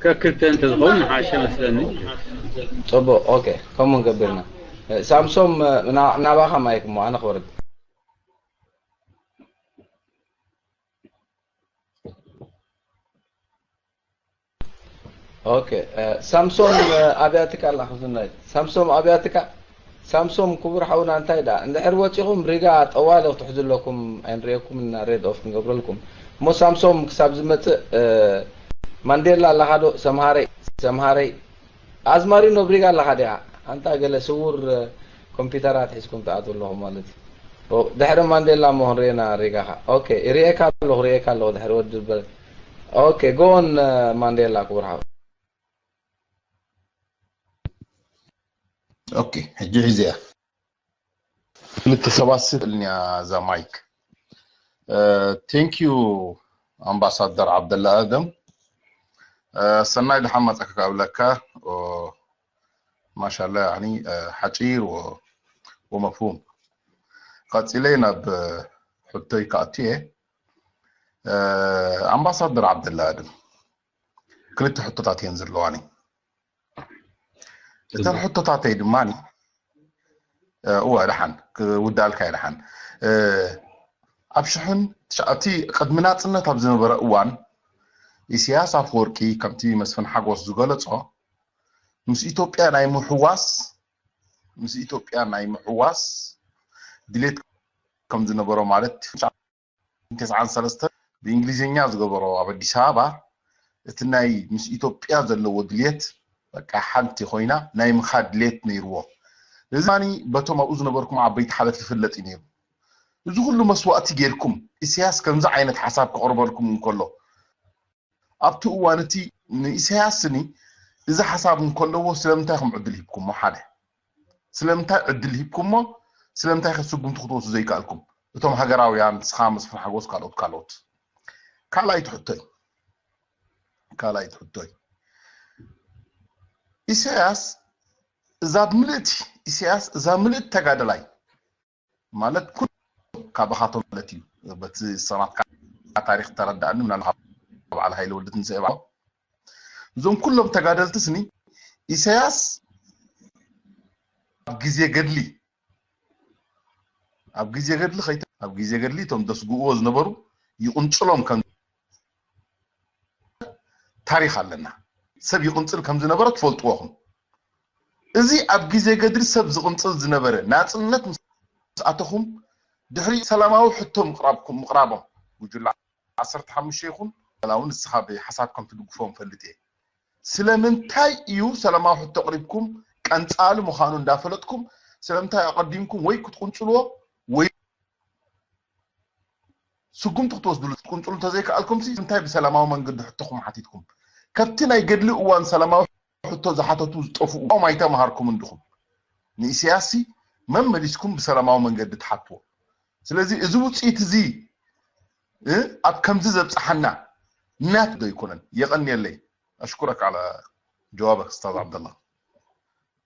ከክልተ እንተዝኸውን ንሓሸ መስለኒ። ፅቡቅ ኦኬ ከምኡ ንገብርና። ሳምሶም ናባኻ ማይክ እሞ ኣነ ክወርድ። ኦኬ ሳምሶም ኣብያትካ ኣላ ክዝናይ ሳምሶም ኣብያትካ ሳምሶም ክቡር ሓውና እንታይ ደኣ እንድሕር ወፂኹም ሪጋ ጠዋሊ ክትሕዙ ኣለኩም ኣይንሪኤኩም እና ሬድ ኦፍ ክንገብረልኩም እሞ ሳምሶም ክሳብ ዝመፅእ ማንዴላ ኣለኻ ዶ ሰምሃረይ ሰምሃረይ ኣዝማሪኖ ኣብ ሪጋ ኣለኻ ዲኻ ኣንታ ገለ ስውር ኮምፒውተራት ሒዝኩም ትኣትዉ ኣለኹም ማለት እዩ ድሕሪ ማንዴላ እሞ ክንሪኤና ሪጋኻ ኦኬ ሪኤካ ኣለኹ ሪኤካ ኣለኹ ድሕሪ ወዲ ዝበለ Okay, go on, uh, Mandela ክቡር ሓው። ኦኬ፣ ሕጂ ሒዘያ። ክልተ ሰባት ስእልንያ እዛ ማይክ። Thank you ኣምባሳደር ዓብደላ ኣደም። ሰናይ ደሓን መጻካ ክብለካ። ማሻላ ያኒ ሓጪር ወመፍሁም። ቀጺለ ናብ ሕቶይ ክኣቱ እየ። ኣምባሳደር ዓብደላ ኣድም ክልተ ሕቶታት እየን ዘለዋኒ። እተን ሕቶታተይ ድማ እወ ደሓን ክውዳልካ እየ ደሓን ኣብ ሽሕን እቲ ቅድሚ ናፅነት ኣብ ዝነበረ እዋን ኢሳያስ ኣፈወርቂ ከምቲ መስፍን ሓጎስ ዝገለፆ ምስ ኢትዮጵያ ናይ ምሕዋስ ምስ ኢትዮጵያ ናይ ምሕዋስ ድሌት ከም ዝነበሮ ማለት ተስዓን ሰለስተ ብእንግሊዝኛ ዝገበሮ ኣብ ኣዲስ ኣበባ እቲ ናይ ምስ ኢትዮጵያ ዘለዎ ድልየት በቃ ሓንቲ ኮይና ናይ ምኻድ ድልየት ነይርዎ። እዚ ማኒ በቶም ኣብኡ ዝነበርኩም ዓበይቲ ሓለት ዝፍለጥ እዩ ነይሩ። እዚ ኩሉ መስዋእቲ ጌርኩም ኢሳያስ ከምዚ ዓይነት ሓሳብ ከቕርበልኩም እንከሎ ኣብቲ እዋን እቲ ንኢሳያስ ስኒ እዚ ሓሳብ እንከለዎ ስለምንታይ ከም ዕድል ሂብኩሞ ሓደ ስለምንታይ ዕድል ሂብኩሞ ስለምንታይ ከ ስጉምቲ ክትወስዱ ዘይከኣልኩም እቶም ሃገራውያን ንስኻ መስፍን ሓጎስ ካልኦት ካልኦት ካልኣይቲ ሕቶይ ካልኣይቲ ሕቶይ ኢሳያስ እዛ ምልእቲ ኢሳያስ እዛ ምልእቲ ተጋደላይ ማለት ኩሉ ካባኻቶም ማለት እዩ በቲ ሰናትካ ታሪክ ተረዳእኒ ምናልባት በዓል ሃይለ ወልደትንሳኤ በዓል እዞም ኩሎም ተጋደልቲ ስኒ ኢሳያስ ኣብ ግዜ ገድሊ ኣብ ግዜ ገድሊ ከይተ ኣብ ግዜ ገድሊ እቶም ደስግእዎ ዝነበሩ ይቕንጽሎም ከም ታሪኽ ኣለና። ሰብ ይቕንጽል ከም ዝነበረ ትፈልጥዎ ኢኹም። እዚ ኣብ ግዜ ገድሊ ሰብ ዝቕንጽል ዝነበረ ናጽነት ምስ ኣተኹም ድሕሪ ሰላማዊ ሕቶ ምቕራብኩም ምቕራቦም ጉጅለ ዓሰርተ ሓሙሽተ ይኹን ላውን ንስኻ ብሓሳብ ከም ትድግፎም ፈልጥ እየ። ስለምንታይ እዩ ሰላማዊ ሕቶ ኣቕሪብኩም ቀንጻሊ ምዃኑ እንዳፈለጥኩም ስለምንታይ ኣቐዲምኩም ወይ ክትቁንጽልዎ ወይ ስጉምቲ ክትወስድሉ ክትቁንጽሉ እንተዘይከኣልኩም ሲ እንታይ ብሰላማዊ መንገዲ ሕቶኹም ሓቲትኩም ከብቲ ናይ ገድሊ እዋን ሰላማዊ ሕቶ ዝሓተቱ ዝጠፍኡ ኦም ኣይተማሃርኩም እንድኹም ንኢሳያስ ሲ መመሊስኩም ብሰላማዊ መንገዲ ትሓትዎ ስለዚ እዚ ውፅኢት እዚ ኣብ ከምዚ ዘብፅሓና ናት ዶ ይኮነን የቐንየለይ ኣሽኩረክ ዓላ ጀዋበክ ስታዝ ዓብደላ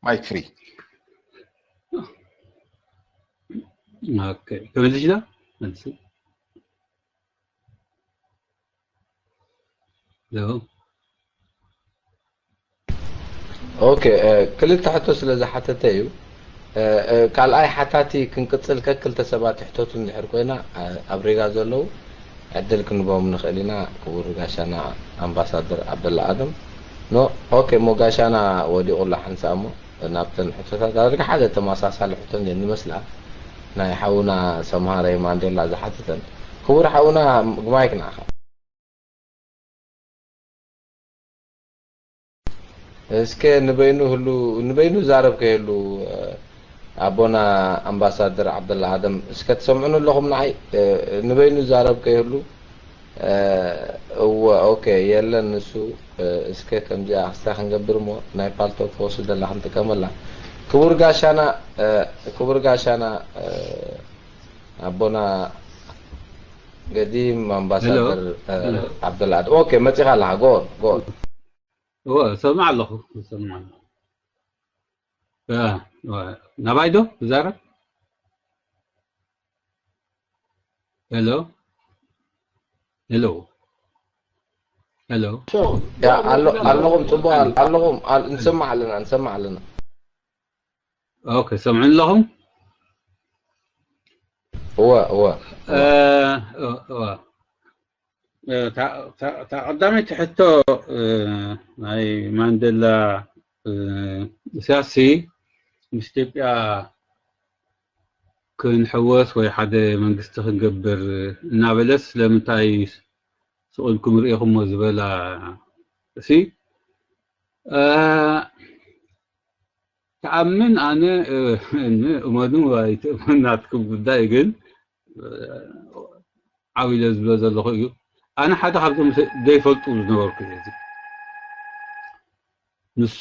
ማይክ ፍሪ ተመልሽ ዳ መልስ ኦኬ ክልተ ሕቶ ስለ ዝሓተተ እዩ ካልኣይ ሓታቲ ክንቅፅል ከክልተ ሰባት ይሕተቱ እንድሕር ኮይና ኣብ ሪጋ ዘለዉ ዕድል ክንቦም ንኽእል ኢና ክቡር ጋሻና ኣምባሳደር ዓብደላ ኣደም ኖ ኦኬ ሞ ጋሻና ወዲቑ ኣሎ ሓንሳእ እሞ ናብተን ሕቶታት ዳርጋ ሓደ ተመሳሳሊ ሕቶ እንድየን ዝመስላ ናይ ሓውና ሰምሃረይ ማንዴላ ዝሓተተን ክቡር ሓውና ግማይክ ንዓኻ እስከ ንበይኑ ህሉ ንበይኑ ዛረብ ከይህሉ ኣቦና ኣምባሳደር ዓብደላ ኣደም እስከ ትሰምዑን ኣለኹም ንዓይ ንበይኑ ዛረብ ከይህሉ እወ ኦኬ የለን ንሱ እስከ ከምዚኣ ክስታ ክንገብር እሞ ናይ ፓልቶክ ክወስደላ ክንጥቀመላ ክቡር ጋሻና ክቡር ጋሻና ኣቦና ገዲም ኣምባሳደር ዓብደላ ኣደም ኦኬ መፂኻ ኣለኻ ጎን ጎን እወ ሰምዕ ኣለኹ ሰምዕ ኣለኹ ናባይ ዶ ትዛረብ ሄሎ ሄሎ ሄሎ ኣለኹም ፅቡቅ ኣለኹም ንሰማዕ ኣለና ንሰማዕ ኣለና ኦኬ ሰምዑ ኣለኹም እወ እወ እታ ቀዳመይቲ ሕቶ ናይ ማንደላ ኢሳያስ ምስ ኢትዮጵያ ክንሕወስ ወይ ሓደ መንግስቲ ክንገብር እናበለስ ስለምንታይ ስቕ ኢልኩም ርኢኹሞ ዝበላ እሲ ትኣምን ኣነ እመኑ ኣይትእመኑ ናትኩም ጉዳይ ግን ዓው ኢለ ዝብሎ ዘለኹ እዩ ኣነ ሓደ ካብዞም ዘይፈልጡ ዝነበርኩ እየ ንሱ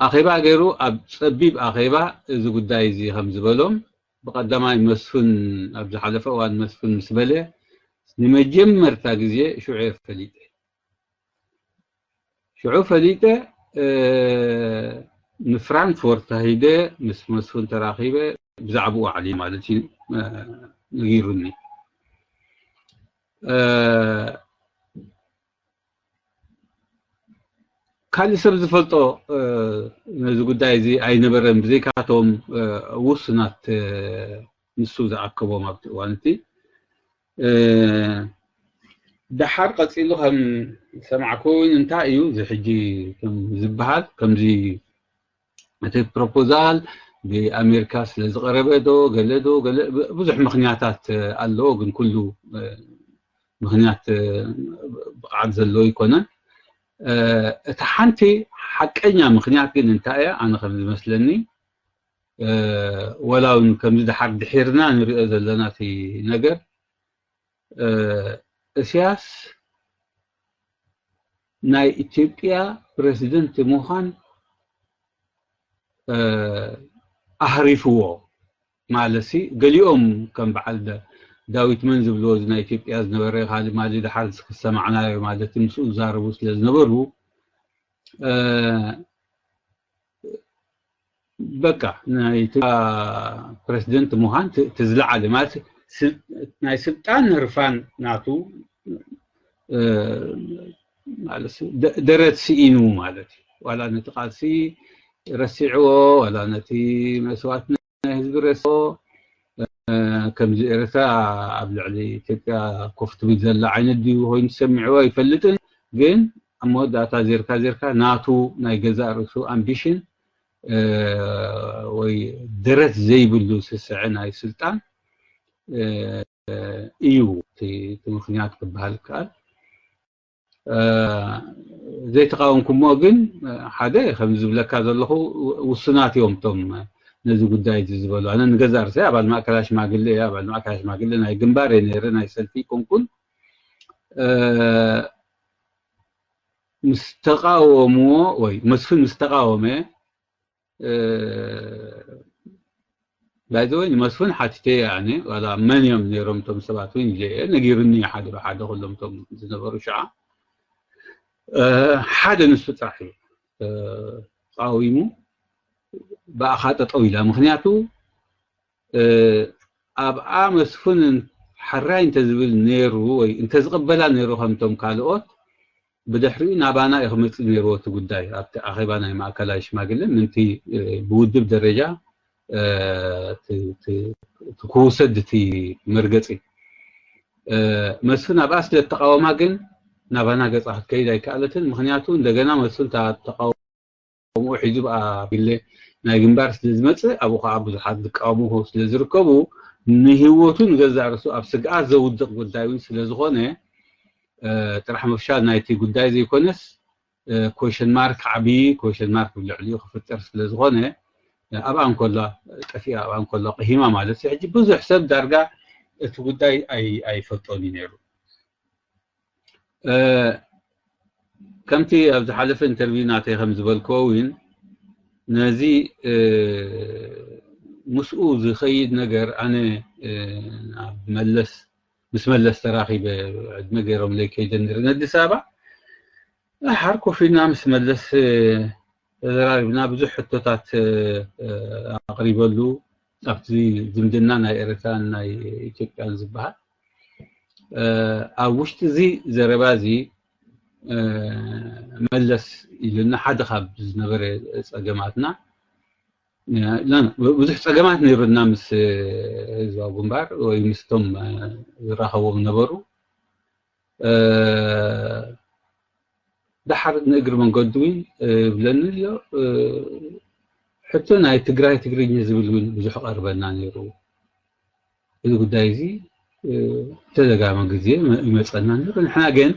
ኣኼባ ገይሩ ኣብ ጸቢብ ኣኼባ እዚ ጉዳይ እዚ ከም ዝበሎም ብቀዳማይ መስፍን ኣብ ዝሓለፈ እዋን መስፍን ምስ በለ ንመጀመርታ ግዜ ሽዑ እየ ፈሊጠ ሽዑ ፈሊጠ ንፍራንክፎርት ሂደ ምስ መስፍን ተራኺበ ብዛዕባኡ ዓሊ ማለት እዩ ነጊሩኒ ካልእ ሰብ ዝፈልጦ ነዚ ጉዳይ እዚ ኣይነበረን ብዘይካቶም ውሱናት ንሱ ዝኣከቦም ኣብቲ እዋን እቲ ደሓር ቀፂሉ ከም ዝሰማዕኩ እውን እንታይ እዩ እዚ ሕጂ ከም ዝበሃል ከምዚ እቲ ፕሮፖዛል ብኣሜሪካ ስለ ዝቀረበ ዶ ገለ ዶ ብዙሕ ምክንያታት ኣለዎ ግን ኩሉ ምክንያት ብቅዓት ዘለዎ ኣይኮነን እቲ ሓንቲ ሓቀኛ ምክንያት ግን እንታይ እያ ኣነ ከም ዝመስለኒ ወላ እውን ከምዚ ድሓር ድሒርና ንሪኦ ዘለና እቲ ነገር እስያስ ናይ ኢትዮጵያ ፕረዚደንት ምዃን ኣህሪፍዎ ማለት ሲ ገሊኦም ከም በዓል ዳዊት መን ዝብልዎ እዚ ናይ ኢትዮጵያ ዝነበረ ካልእ ማሊ ድሓር ዝክሰማዕናዮ ማለት ምስኡ ዝዛረቡ ስለ ዝነበሩ በቃ ናይ ፕረዚደንት ምዃን ትዝለዓለ ማለት ናይ ስልጣን ህርፋን ናቱ ደረት ስኢኑ ማለት እዩ ዋላ ነቲ ቃልሲ ረሲዕዎ፣ ዋላ ነቲ መስዋእቲ ናይ ህዝቢ ረስዎ፣ ከምዚ ኤርትራ ኣብ ልዕሊ ኢትዮጵያ ኮፍ ትብል ዘላ ዓይነት ድዩ ኮይኑ ዝሰሚዕዎ ኣይፈልጥን። ግን ኣብ መወዳእታ ዜርካ ዜርካ ናቱ ናይ ገዛእ ርእሱ ኣምቢሽን ወይ ደረት ዘይብሉ ስስዐ ናይ ስልጣን እዩ እቲ ምክንያት ክበሃል ይከኣል። ዘይተቃወምኩሞ ግን ሓደ ከም ዝብለካ ዘለኹ ውሱናት እዮም እቶም ነዚ ጉዳይ እዚ ዝበሉ። ኣነ ንገዛ ርእሰይ ኣባል ማእከላ ሽማግሌ እየ። ኣባል ማእከላ ሽማግሌ ናይ ግንባር እየ ነይረ፣ ናይ ሰልፊ ኣይኮንኩን። ምስ ተቃወምዎ ወይ መስፍን ምስ ተቃወመ ባይዘወይ ንመስፍን ሓቲተ ኣነ ዋላ መን እዮም ነይሮም እቶም ሰባት ወይ ኢለ ነጊርኒ ሓደ ብሓደ ኩሎም እቶም ዝነበሩ ሽዓ ሓደ ንሱ ጥራሕ እዩ ተቃዊሙ ብኣኻ ጠጠው ኢላ። ምክንያቱ ኣብኣ መስፍን ሓራይ እንተዝብል ነይሩ ወይ እንተዝቕበላ ነይሩ ከምቶም ካልኦት ብድሕሪኡ ናባና እዩ ክመፅእ ነይርዎ እቲ ጉዳይ ኣብቲ ኣኼባ ናይ ማእከላይ ሽማግለ ምንቲ ብውድብ ደረጃ ክውሰድ እቲ መርገፂ መስፍን ኣብኣ ስለ ተቃወማ ግን ናባና ገፃ ክትከይድ ኣይከኣለትን። ምክንያቱ እንደገና መስፍን ተቃውሞኡ ሒዙ ብኣ ግለ ናይ ግንባር ስለ ዝመፅእ ኣብኡ ከዓ ብዙሓት ዝቃወሙ ስለ ዝርከቡ ንህወቱ ንገዛእ ርእሱ ኣብ ስግኣት ዘውድቕ ጉዳይ እውን ስለ ዝኾነ ጥራሕ ምፍሻል ናይቲ ጉዳይ ዘይኮነስ ኮሽን ማርክ ዓብዪ ኮሽን ማርክ ብልዕሊኡ ክፍጠር ስለ ዝኾነ ኣብኣ እንከሎ ጠፊኣ ኣብኣ እንከሎ ቅሂማ ማለት እዩ። ሕጂ ብዙሕ ሰብ ዳርጋ እቲ ጉዳይ ኣይፈልጦን እዩ ነይሩ። ከምቲ ኣብ ዝሓለፈ ኢንተርቪው ናተይ ከም ዝበልክዎ እውን ነዚ ምስኡ ዝኸይድ ነገር ኣነ ኣብ መለስ ምስ መለስ ተራኺበ ዕድመ ገይሮምለይ ከይደ ነይረ ኣዲስ ኣበባ። ደሓር ኮፍ ኢልና ምስ መለስ ተዘራሪብና ብዙሕ ሕቶታት ኣቕሪበሉ ኣብቲ ዝምድና ናይ ኤርትራን ናይ ኢትዮጵያን ዝበሃል ኣብ ውሽጢ እዚ ዘረባ እዚ መለስ ኢሉና ሓደ ካብ ዝነበረ ፀገማትና ብዙሕ ፀገማት ነይሩና ምስ ህዝባዊ ግንባር ወይ ምስቶም ዝራኸቦም ነበሩ። ደሓር ንእግሪ መንገዱ እውን ብለኒ ኣሎ። ሕቶ ናይ ትግራይ ትግርኛ ዝብል እውን ብዙሕ ቀርበና ነይሩ። እዚ ጉዳይ እዚ ተደጋሚ ግዜ ይመፀና ነይሩ። ንሕና ግን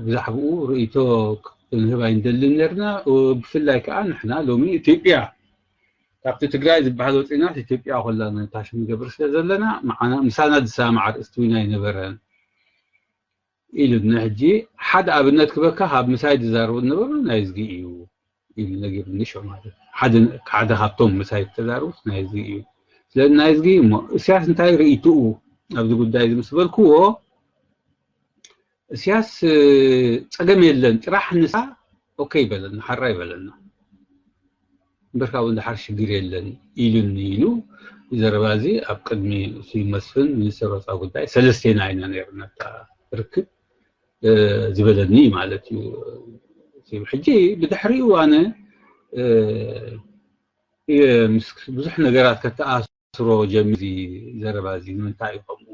ብዛዕባኡ ርእይቶ ክንህብ ኣይንደልን ነርና። ብፍላይ ከዓ ንሕና ሎሚ ኢትዮጵያ ካብቲ ትግራይ ዝበሃል ወፂና ኢትዮጵያ ኮላ ነታሽ ንገብር ስለ ዘለና ምሳና ዝሰማማዕ ኣርእስቲ እውን ኣይነበረን ኢሉኒ። ሕጂ ሓደ ኣብነት ክበካ ካብ ምሳይ ዝዛረቡ ዝነበሩ ናይ ዝጊ እዩ ኢሉ ነጊሩኒ። ሸው ማለት ሓደ ካብቶም ምሳይ ዝተዛረቡት ናይ ዝጊ እዩ። ስለዚ ናይ ዝጊ እሞ እስያስ እንታይ ርእይትኡ ኣብዚ ጉዳይ እዚ ምስ በልክዎ እስያስ ፀገም የለን ጥራሕ ንሳ ኦኬ ይበለና ሓራ ይበለና እምበር ካብኡ ንደሓር ሽግር የለን ኢሉኒ ኢሉ ዘረባ እዚ ኣብ ቅድሚ ስዩም መስፍን ሚኒስትር ወፃኢ ጉዳይ ሰለስቴና ኢና ነይርና እታ ርክብ ዝበለኒ ማለት እዩ። ሕጂ ብድሕሪኡ ኣነ ብዙሕ ነገራት ከተኣስሮ ጀሚሩ ዘረባ እዚ ንምንታይ እዩ ከምኡ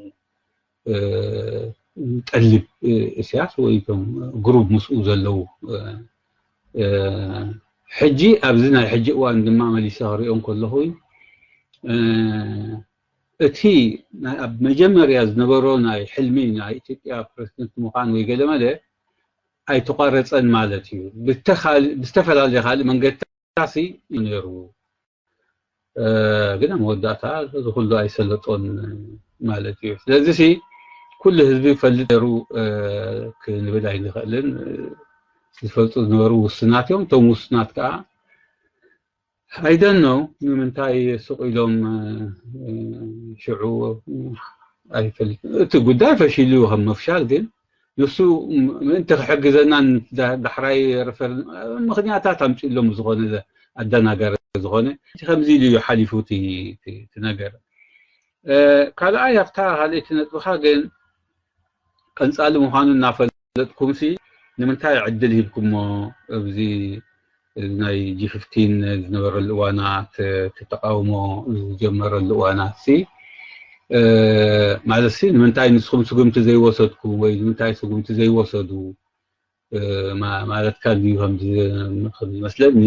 ጠልብ እስያስ ወይ ቶም ግሩብ ምስኡ ዘለዉ ሕጂ ኣብዚ ናይ ሕጂ እዋን ድማ መሊሰ ክሪኦ ከለኹ እቲ ኣብ መጀመርያ ዝነበሮ ናይ ሕልሚ ናይ ኢትዮጵያ ፕረዚደንት ምዃን ወይ ገለመለ ኣይተቋረፀን ማለት እዩ። ብዝተፈላለየ ካልእ መንገድታሲ ነይሩ ግን ኣብ መወዳእታ እዚ ኩሉ ኣይሰለጦን ማለት እዩ። ስለዚ ኩሉ ህዝቢ ይፈልጥ ነይሩ ክንብል ኣይንኽእልን። ዝፈልጡ ዝነበሩ ውሱናት እዮም። እቶም ውሱናት ከዓ ኣይደኖ ንምንታይ ስቕ ኢሎም ሽዑ ኣይፈልጥ እቲ ጉዳይ ፈሺሉ ከም መፍሻል ግን ንሱ ምእንቲ ክሕግዘና ዳሕራይ ረፈር ምክንያታት ኣምፅእሎም ዝኾነ ኣደናጋሪ ዝኾነ ከምዚ ኢሉ እዩ ሓሊፉ እቲ ነገር። ካልኣይ ኣብታ ካልኣይቲ ነጥብኻ ግን ቀንፃሊ ምዃኑ እናፈለጥኩም ሲ ንምንታይ ዕድል ሂብኩሞ ኣብዚ ናይ ጂ ፊፍቲን ዝነበረሉ እዋናት፣ እቲ ተቃውሞ ዝጀመረሉ እዋናት ሲ፣ ማለት ሲ ንምንታይ ንስኹም ስጉምቲ ዘይወሰድኩም ወይ ንምንታይ ስጉምቲ ዘይወሰዱ ማለትካ እዩ ከም ዝመስለኒ።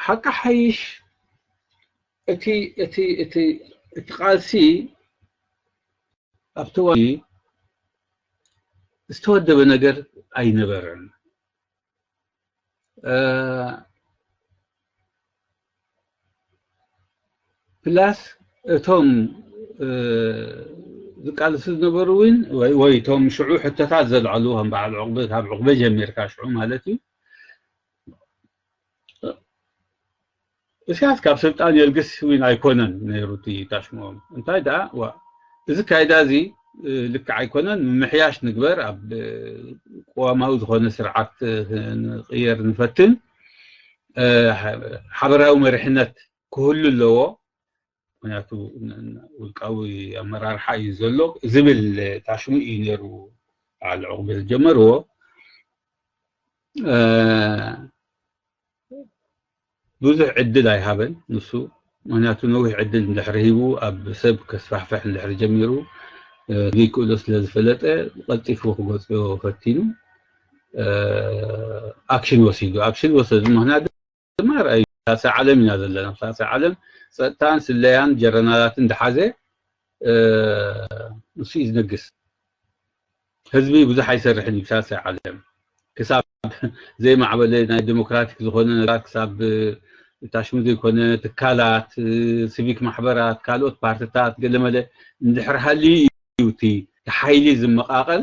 ሓቂ ሓይሽ እቲ እቲ እቲ እቲ ቃልሲ ኣብቲ እዋን ዝተወደበ ነገር ኣይነበረን። ፕላስ እቶም ዝቃልሱ ዝነበሩ እውን ወይ እቶም ሽዑ ሕቶታት ዘልዓሉ ከም በዓል ዑቕበ ካብ ዑቕበ ጀሚርካ ሽዑ ማለት እዩ። እስያስ ካብ ስልጣን የልግስ እውን ኣይኮነን ነይሩ እቲ ታሽሞኦም። እንታይ ደኣ ዋ እዚ ካይዳ እዚ ልክዕ ኣይኮነን፣ ምምሕያሽ ንግበር፣ ኣብ ቅዋማዊ ዝኾነ ስርዓት ንቅየር ንፈትን፣ ሓበራዊ መሪሕነት ክህሉ ኣለዎ። ምክንያቱ ውልቃዊ ኣመራርሓ እዩ ዘሎ ዝብል ታሽሙ እዩ ነይሩ። በዓል ዑቕበ ዝጀመርዎ ብዙሕ ዕድል ኣይሃበን ንሱ። ምክንያቱ ነዊሕ ዕድል እንድሕር ሂቡ ኣብ ሰብ ከስፋሕፍሕ እንድሕር ጀሚሩ ዘይክእሎ ስለ ዝፈለጠ ቀልጢፉ ክገፅዮ ፈቲኑ ኣክሽን ወሲዱ። ኣክሽን ወሰዱ ምክንያት ድማ ርኣዩ ሳልሳይ ዓለም ኢና ዘለና። ሳልሳይ ዓለም ፀጥታን ስለያን ጀረናላትን ድሓዘ ንሱ እዩ ዝነግስ። ህዝቢ ብዙሕ ኣይሰርሕን እዩ ሳልሳይ ዓለም ክሳብ ዘይማዕበለ ናይ ዴሞክራቲክ ዝኾነ ነገራት ክሳብ ታሽሙ ዘይኮነ ትካላት ሲቪክ ማሕበራት ካልኦት ፓርትታት ገለመለ እንድሕር ሃልዩ እዩ እቲ ሓይሊ ዝመቃቐል።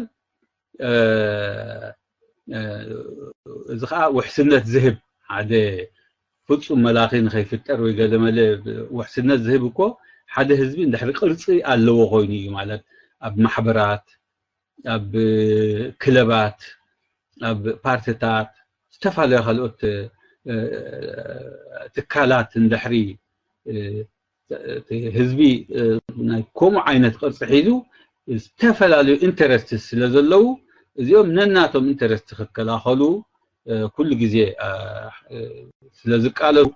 እዚ ከዓ ውሕስነት ዝህብ ሓደ ፍፁም መላኺ ንኸይፍጠር ወይ ገለመለ ውሕስነት ዝህብ እኮ ሓደ ህዝቢ እንድሕሪ ቅርፂ ኣለዎ ኮይኑ እዩ ማለት ኣብ ማሕበራት ኣብ ክለባት ኣብ ፓርትታት ዝተፈላለዩ ካልኦት ትካላት እንድሕሪ ህዝቢ ናይ ከምኡ ዓይነት ቅርፂ ሒዙ ዝተፈላለዩ ኢንተረስት ስለ ዘለዉ እዚኦም ነናቶም ኢንተረስት ክከላኸሉ ኩሉ ግዜ ስለ ዝቃለሉ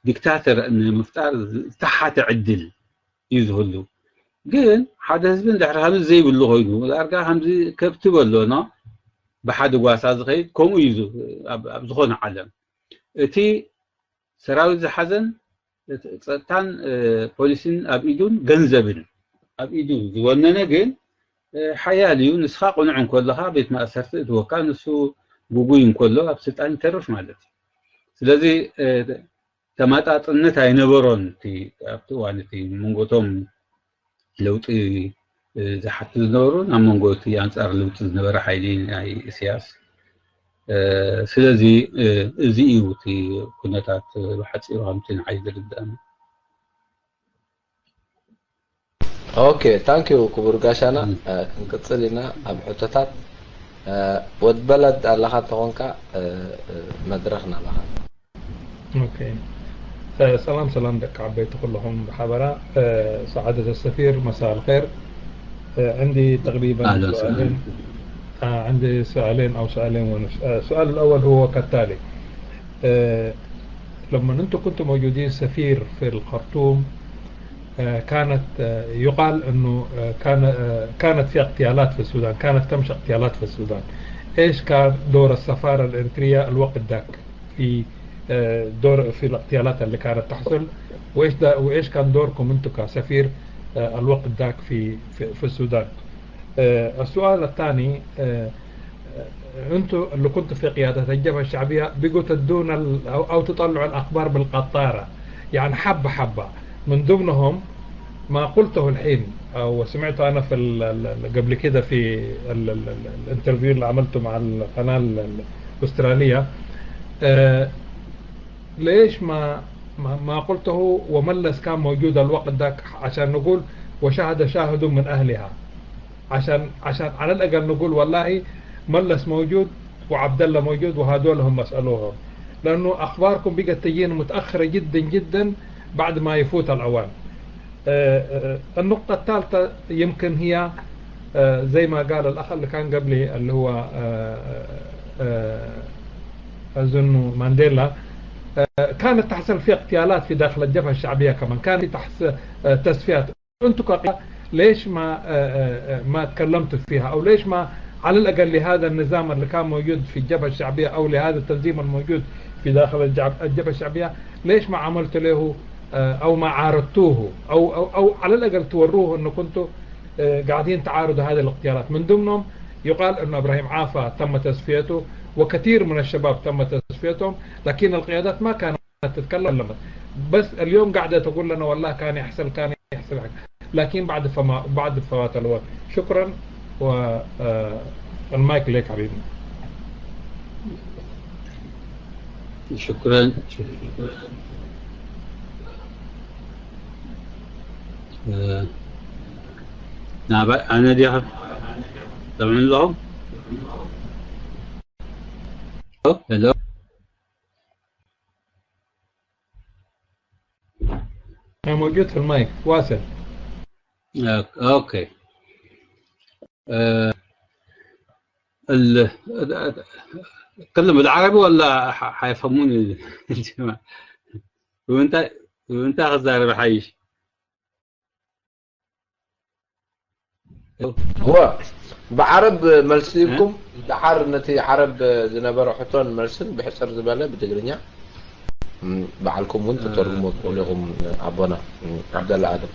ዲክታተር ንምፍጣር ዝተሓተ ዕድል እዩ ዝህሉ። ግን ሓደ ህዝቢ እንድሕር ሃሉ ዘይብሉ ኮይኑ ዳርጋ ከምዚ ከብቲ በሎ ኖ ብሓደ ጓሳ ዝኸይድ ከምኡ እዩ ኣብ ዝኾነ ዓለም እቲ ሰራዊት ዝሓዘን ፀጥታን ፖሊስን ኣብ ኢዱን ገንዘብን ኣብ ኢዱ ዝወነነ ግን ሓያል እዩ። ንስኻ ቅኑዕ እንከለኻ ቤት ማእሰርቲ እትወካ ንሱ ጉጉይ እንከሎ ኣብ ስልጣን ይተርፍ ማለት እዩ። ስለዚ ተማጣጥነት ኣይነበሮን እቲ ኣብቲ እዋን እቲ መንጎቶም ለውጢ ዝሓቱ ዝነበሩ ናብ መንጎ እቲ ኣንፃር ለውጢ ዝነበረ ሓይሊ ናይ እስያስ። ስለዚ እዚ እዩ እቲ ኩነታት ብሓፂሩ ከምቲ ንዓይ ዝርድኣኒ። ኦኬ ታንኪዩ ክቡር ጋሻና። ክንቅፅል ኢና ኣብ ሕቶታት። ወድ በለድ ኣለኻ እንተኾንካ መድረኽ ናባኻ። ኦኬ ሰላም ሰላም ደቂ ዓበይቲ ኩለኹም ብሓበራ። سعادة السفير مساء الخير. عندي تقريبا سؤالين. عندي سؤالين أو سؤالين ونص. السؤال الأول هو كالتالي. لما أنتم كنتم موجودين سفير في الخرطوم، كانت يقال أنه كان كانت في اغتيالات في السودان، كانت تمشي اغتيالات في السودان. إيش كان دور السفارة الإريترية الوقت ذاك في دور في الاغتيالات اللي كانت تحصل؟ وإيش دا وإيش كان دوركم أنتم كسفير الوقت ذاك في في, في السودان؟ السؤال الثاني، انتوا اللي كنتوا في قيادة الجبهة الشعبية بقوا تدونا أو تطلعوا الأخبار بالقطارة، يعني حبة حبة، من ضمنهم ما قلته الحين أو سمعته أنا في قبل كده في الانترفيو اللي عملته مع القناة الأسترالية. ليش ما ما قلته وملس كان موجود الوقت ذاك عشان نقول وشهد شاهد من أهلها؟ عشان عشان على الأقل نقول والله ملس موجود وعبد الله موجود وهذول هم مسؤولهم. لأنه أخباركم بقت تجينا متأخرة جدا جدا بعد ما يفوت الأوان. النقطة الثالثة يمكن هي زي ما قال الأخ اللي كان قبلي اللي هو أظن مانديلا، آه، كانت تحصل فيها اغتيالات في داخل الجبهة الشعبية كمان، كان في تحس-، آه، تصفيات. أنتم كقيادة ليش ما، آه، آه، آه، ما تكلمتوا فيها، أو ليش ما على الأقل لهذا النظام اللي كان موجود في الجبهة الشعبية أو لهذا التنظيم الموجود في داخل الجب-، الجبهة الشعبية، ليش ما عملتوا له، آه، أو ما عارضتوه، أو، أو، أو على الأقل توروه أنه كنتوا، آه، قاعدين تعارضوا هذه الاغتيالات؟ من ضمنهم يقال أنه إبراهيم عافا تم تصفيته، وكثير من الشباب تم تصفيتهم، لكن القيادات ما كانت تتكلم. بس اليوم قاعدة تقول لنا: "والله كان يحصل، كان يحصل حاجة"، لكن بعد فما، بعد فوات الوقت. شكرًا، و، آه، المايك ليك حبيبي. شكرًا. آه، نعم، أنا دي سمعون لهم؟ هلو؟ أنا موجود في المايك، واصل. أوك-، أوكي. آه، ال-، أتكلم بالعربي ولا ح-، حيفهموني الجماعة؟ وأنت، وأنت أخذ زارب حيش. هو بعرب መልሲ ይብኩም። ደሓር ነቲ ዓረብ ዝነበረ ሕቶን መልስን ብሕጽር ዝበለ ብትግርኛ፣ እም፣ ባዕልኩም እውን ትተርጉሞ ትኽእሉ ኢኹም። ኣቦና፣ እም፣ ዓብደላ ኣደም።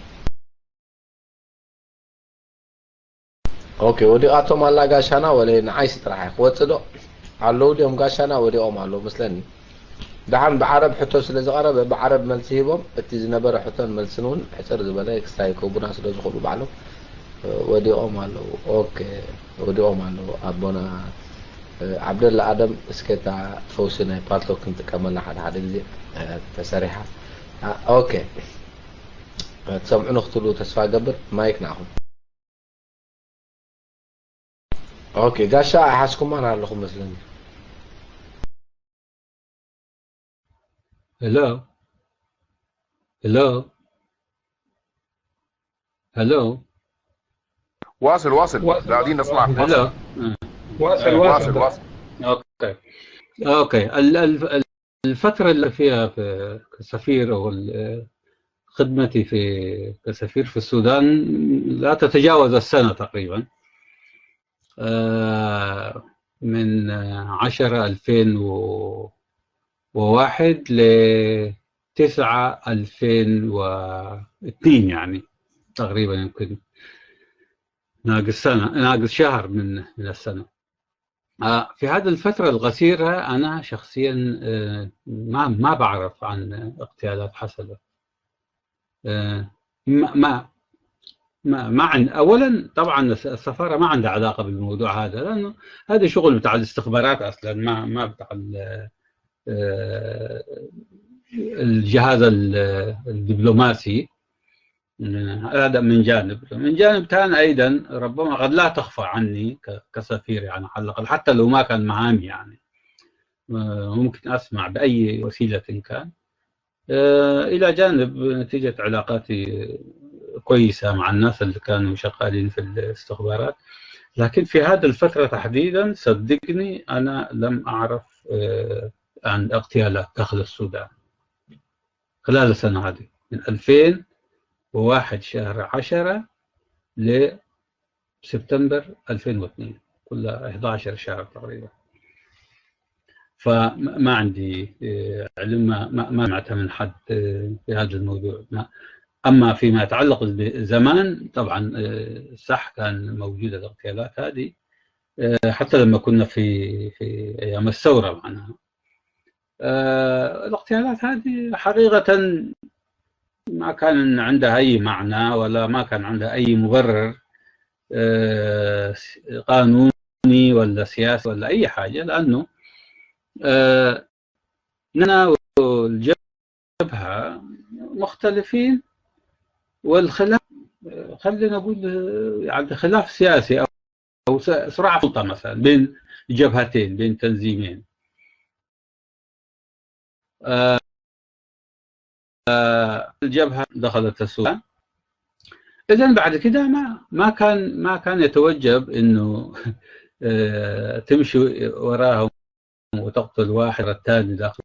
ኦኬ፣ ወዲቓቶም ኣላ ጋሻና፣ ወለ ንዓይሲ ጥራሕ እየ ክወጽእ ዶ? ኣለዉ ድዮም ጋሻና? ወዲቖም ኣለዉ መስለኒ። ደሓን ብዓረብ ሕቶ ስለ ዝቐረበ ብዓረብ መልሲ ሂቦም፣ እቲ ዝነበረ ሕቶን መልስን እውን ሕጽር ዝበለ ክስታይ ክህቡና ስለ ዝኽእሉ ባዕሎም፣ እ፣ ወዲቖም ኣለዉ። ኦኬ፣ ወዲቖም ኣለዉ። ኣቦና፣ እ፣ ዓብደላ ኣደም፣ እስከ እታ ፈውሲ ናይ ፓልቶክ ክንጥቀመላ ሓደ ሓደ ግዜ፣ እ፣ ተሰሪሓ። ኣ፣ ኦኬ። እ፣ ትሰምዑኒ ክትብሉ ተስፋ እገብር። ማይክ ንዓኹም። ኦኬ፣ ጋሻ ኣይሓዝኩማን ኣለኹ መስለኒ። ሄሎ? ሄሎ? ሄሎ? واصل، واصل، قاعدين نسمعك. ሄሎ? واصل، واصل، واصل. أوكي. أوكي. ال-، ال-، الفترة اللي فيها في، كسفير أو ال-، خدمتي في، كسفير في السودان لا تتجاوز السنة تقريبًا. آه، من، آه، عشرة ألفين وواحد لتسعة ألفين واثنين، يعني، تقريبًا يمكن ناقص سنة، ناقص شهر من، من السنة. آه، في هذه الفترة القصيرة أنا شخصيًا، آه، ما، ما بعرف عن اغتيالات حصلت. آه، ما، ما، ما، ما عن-، أولًا طبعًا الس-، السفارة ما عندها علاقة بالموضوع هذا، لأنه هذا شغل بتاع الاستخبارات أصلًا، ما، ما بتاع ال-، آه، الجهاز ال-، الدبلوماسي. آه، هذا من جانب. من جانب ثاني أيضًا ربما قد لا تخفى عني ك-، كسفير، يعني، على الأقل حتى لو ما كان معامي، يعني، آه، ممكن أسمع بأي وسيلة كان. آه، إلى جانب نتيجة علاقاتي كويسة مع الناس اللي كانوا شغالين في الاستخبارات، لكن في هذه الفترة تحديدًا صدقني أنا لم أعرف، آه، عن اغتيالات داخل السودان خلال السنة هذه من ألفين وواحد شهر عشرة لسبتمبر ألفين واثنين، كلها إحدى عشر شهر تقريبًا. فما عندي، آه، علم، ما، ما، ما سمعت من حد، آه، في هذا الموضوع. ما، أما فيما يتعلق بزمان، طبعًا، آه، صح كان موجودة الاغتيالات هذه، آه، حتى لما كنا في، في أيام الثورة معناها. آه، الاغتيالات هذه حقيقة ما كان عندها أي معنى ولا ما كان عندها أي مبرر، آه، قانوني ولا سياسي ولا أي حاجة، لأنه، آه، أنا والجبهة مختلفين، والخلاف، آه، خلينا نقول، آه، يعني خلاف سياسي أو، أو س-، صراع سلطة مثلًا بين جبهتين، بين تنظيمين. آه، آه، الجبهة دخلت السودان. إذن بعد كده ما، ما كان، ما كان يتوجب إنه، آه، تمشي وراهم وتقتل واحد الثاني داخل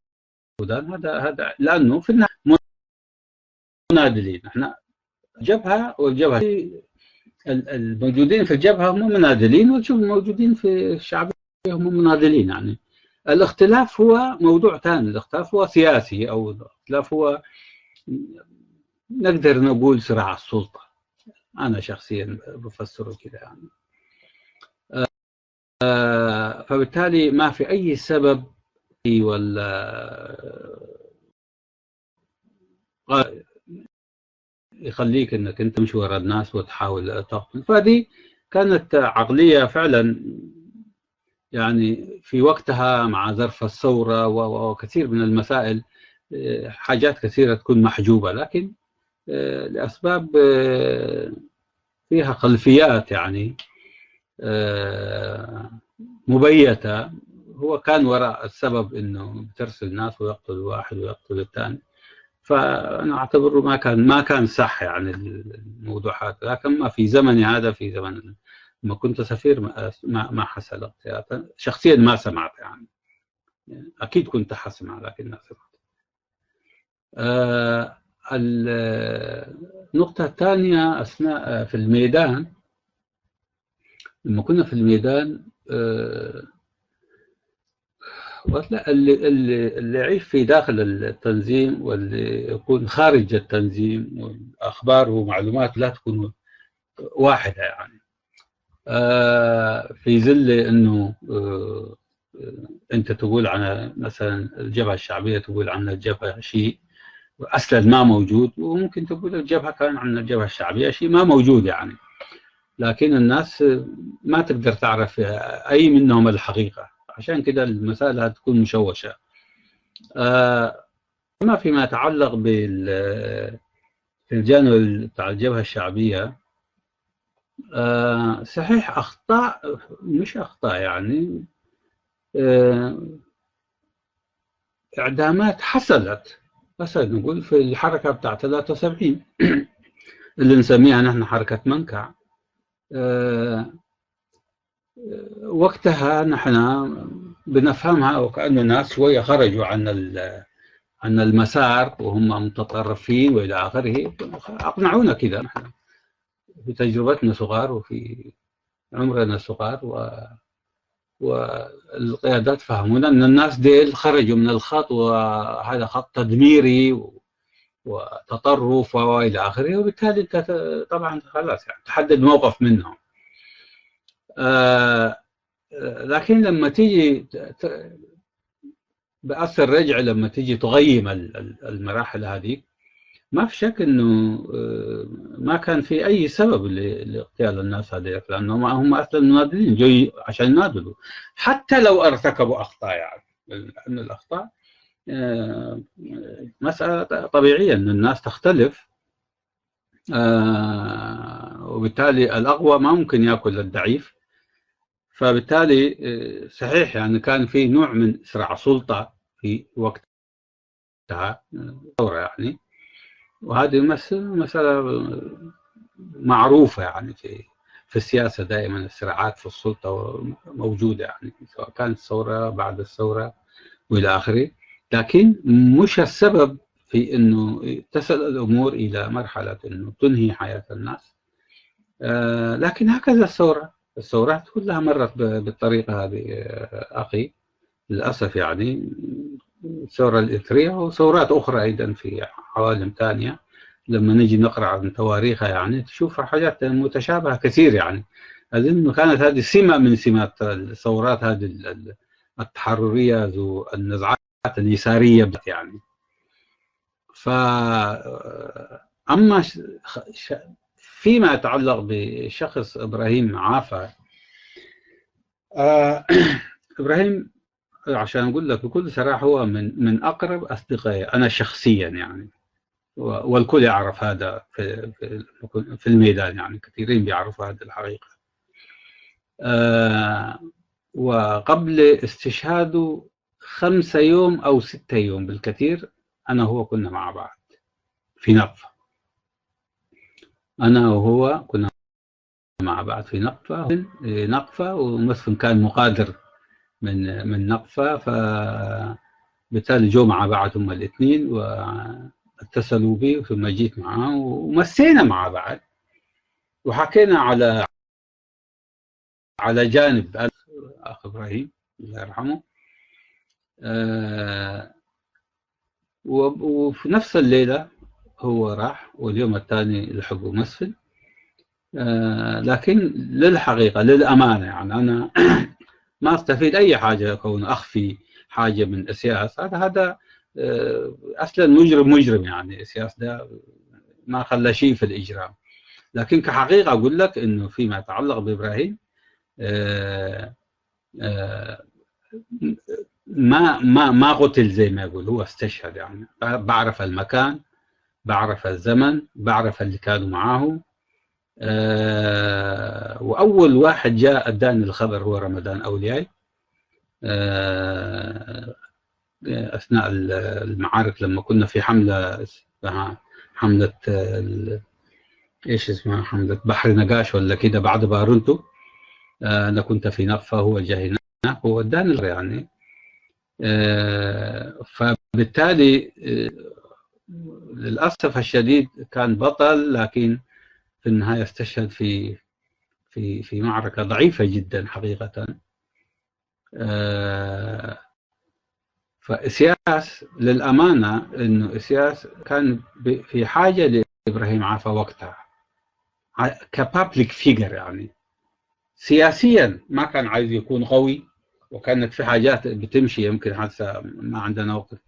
السودان. هذا هذا لانه في النهايه منادلين احنا جبهه والجبهه الموجودين في الجبهه هم منادلين والموجودين في الشعبيه هم مناضلين يعني. الاختلاف هو موضوع ثاني، الاختلاف هو سياسي او الاختلاف هو نقدر نقول صراع السلطه. انا شخصيا بفسره كده يعني. فبالتالي ما في اي سبب ولا يخليك انك انت مش ورا الناس وتحاول تقتل. فدي كانت عقليه فعلا يعني في وقتها مع ظرف الثوره وكثير من المسائل، حاجات كثيره تكون محجوبه، لكن لاسباب فيها خلفيات يعني مبيته. هو كان وراء السبب انه بترسل ناس ويقتل واحد ويقتل الثاني. فانا اعتبره ما كان ما كان صح يعني الموضوع هذا، لكن ما في زمني هذا، في زمن ما كنت سفير ما ما حصل اغتيال. شخصيا ما سمعت يعني. اكيد كنت حسمع لكن ما سمعت. آه النقطة الثانية، أثناء في الميدان، لما كنا في الميدان، آه وقت اللي, اللي, اللي يعيش في داخل التنظيم واللي يكون خارج التنظيم، والأخبار ومعلومات لا تكون واحدة يعني. آه في ظل أنه آه انت تقول عن مثلا الجبهه الشعبيه، تقول عن الجبهه شيء اصلا ما موجود، وممكن تقول الجبهه كان عن الجبهه الشعبيه شيء ما موجود يعني. لكن الناس ما تقدر تعرف اي منهم الحقيقه، عشان كده المسائل هتكون مشوشه. آه اما فيما يتعلق بال في الجانب بتاع الجبهه الشعبيه، آه صحيح اخطاء، مش اخطاء يعني، آه اعدامات حصلت، مثلا نقول في الحركه بتاع ثلاثة وسبعين اللي نسميها نحن حركه منكع. آه وقتها نحن بنفهمها وكأنه ناس شوية خرجوا عن عن المسار وهم متطرفين والى اخره، اقنعونا كده نحن في تجربتنا صغار وفي عمرنا صغار و والقيادات فهمونا ان الناس ديل خرجوا من الخط، وهذا خط تدميري وتطرف والى اخره، وبالتالي انت طبعا خلاص يعني تحدد موقف منهم. آه لكن لما تيجي بأثر رجع، لما تيجي تقيم المراحل هذه، ما في شك انه ما كان في اي سبب لاغتيال الناس هذه، لانه هم اصلا مناضلين جاي عشان يناضلوا، حتى لو ارتكبوا اخطاء يعني. لان الاخطاء مساله طبيعيه ان الناس تختلف، وبالتالي الاقوى ما ممكن ياكل الضعيف. فبالتالي صحيح يعني كان في نوع من صراع سلطه في وقتها، ثوره يعني. وهذه مساله معروفه يعني في في السياسه دائما الصراعات في السلطه موجوده يعني، سواء كانت ثوره بعد الثوره والى اخره. لكن مش السبب في انه تصل الامور الى مرحله انه تنهي حياه الناس. آه لكن هكذا الثوره، الثورات كلها مرت بالطريقه هذه اخي، للاسف يعني. الثوره الاريتريه وثورات اخرى ايضا في عوالم ثانيه، لما نجي نقرا عن تواريخها يعني تشوف حاجات متشابهه كثير يعني. اظن كانت هذه سمه من سمات الثورات هذه التحرريه ذو النزعات اليساريه يعني. ف اما فيما يتعلق بشخص ابراهيم عافا، آه ابراهيم، عشان اقول لك بكل صراحه، هو من من اقرب اصدقائي انا شخصيا يعني، والكل يعرف هذا في في الميدان يعني، كثيرين بيعرفوا هذه الحقيقه. آه وقبل استشهاده خمسة يوم او ستة يوم بالكثير، انا وهو كنا مع بعض في نقفه. انا وهو كنا مع بعض في نقفه نقفه ومسلم كان مقادر من من نقفة، فبالتالي جو مع بعض هم الاثنين واتصلوا بي، ثم جيت معاهم ومسينا مع بعض، وحكينا على على جانب الأخ إبراهيم، الله يرحمه. آه، وب- وفي نفس الليلة هو راح، واليوم الثاني لحقه مسفل. آه، لكن للحقيقة، للأمانة، يعني، أنا ما أستفيد أي حاجة كون أخفي حاجة من إسياس. هذا، هذا، آه، أصلًا مجرم، مجرم، يعني، إسياس ده ما خلى شيء في الإجرام. لكن كحقيقة أقول لك إنه فيما يتعلق بإبراهيم، آه، آه، ما ما ما قتل زي ما يقول، هو استشهد. يعني، بعرف المكان، بعرف الزمن، بعرف اللي كانوا معاه. آه، وأول واحد جاء أداني الخبر هو رمضان أولياي. آه، أثناء ال- المعارك، لما كنا في حملة اسمها حملة ال- إيش اسمها، حملة بحر نقاش ولا كده، بعد بارنتو. آه، أنا كنت في نقفة، هو جاي هناك، هو اداني الخبر، يعني. آه، فبالتالي، آه، للأسف الشديد كان بطل، لكن في النهاية استشهد في في في معركة ضعيفة جدا حقيقة. آه، فإسياس، للأمانة، إنه إسياس كان ب- في حاجة لإبراهيم عافا وقتها، ع- كبابليك فيجر، يعني. سياسيا ما كان عايز يكون قوي، وكانت في حاجات بتمشي، يمكن حتى ما عندنا وقت،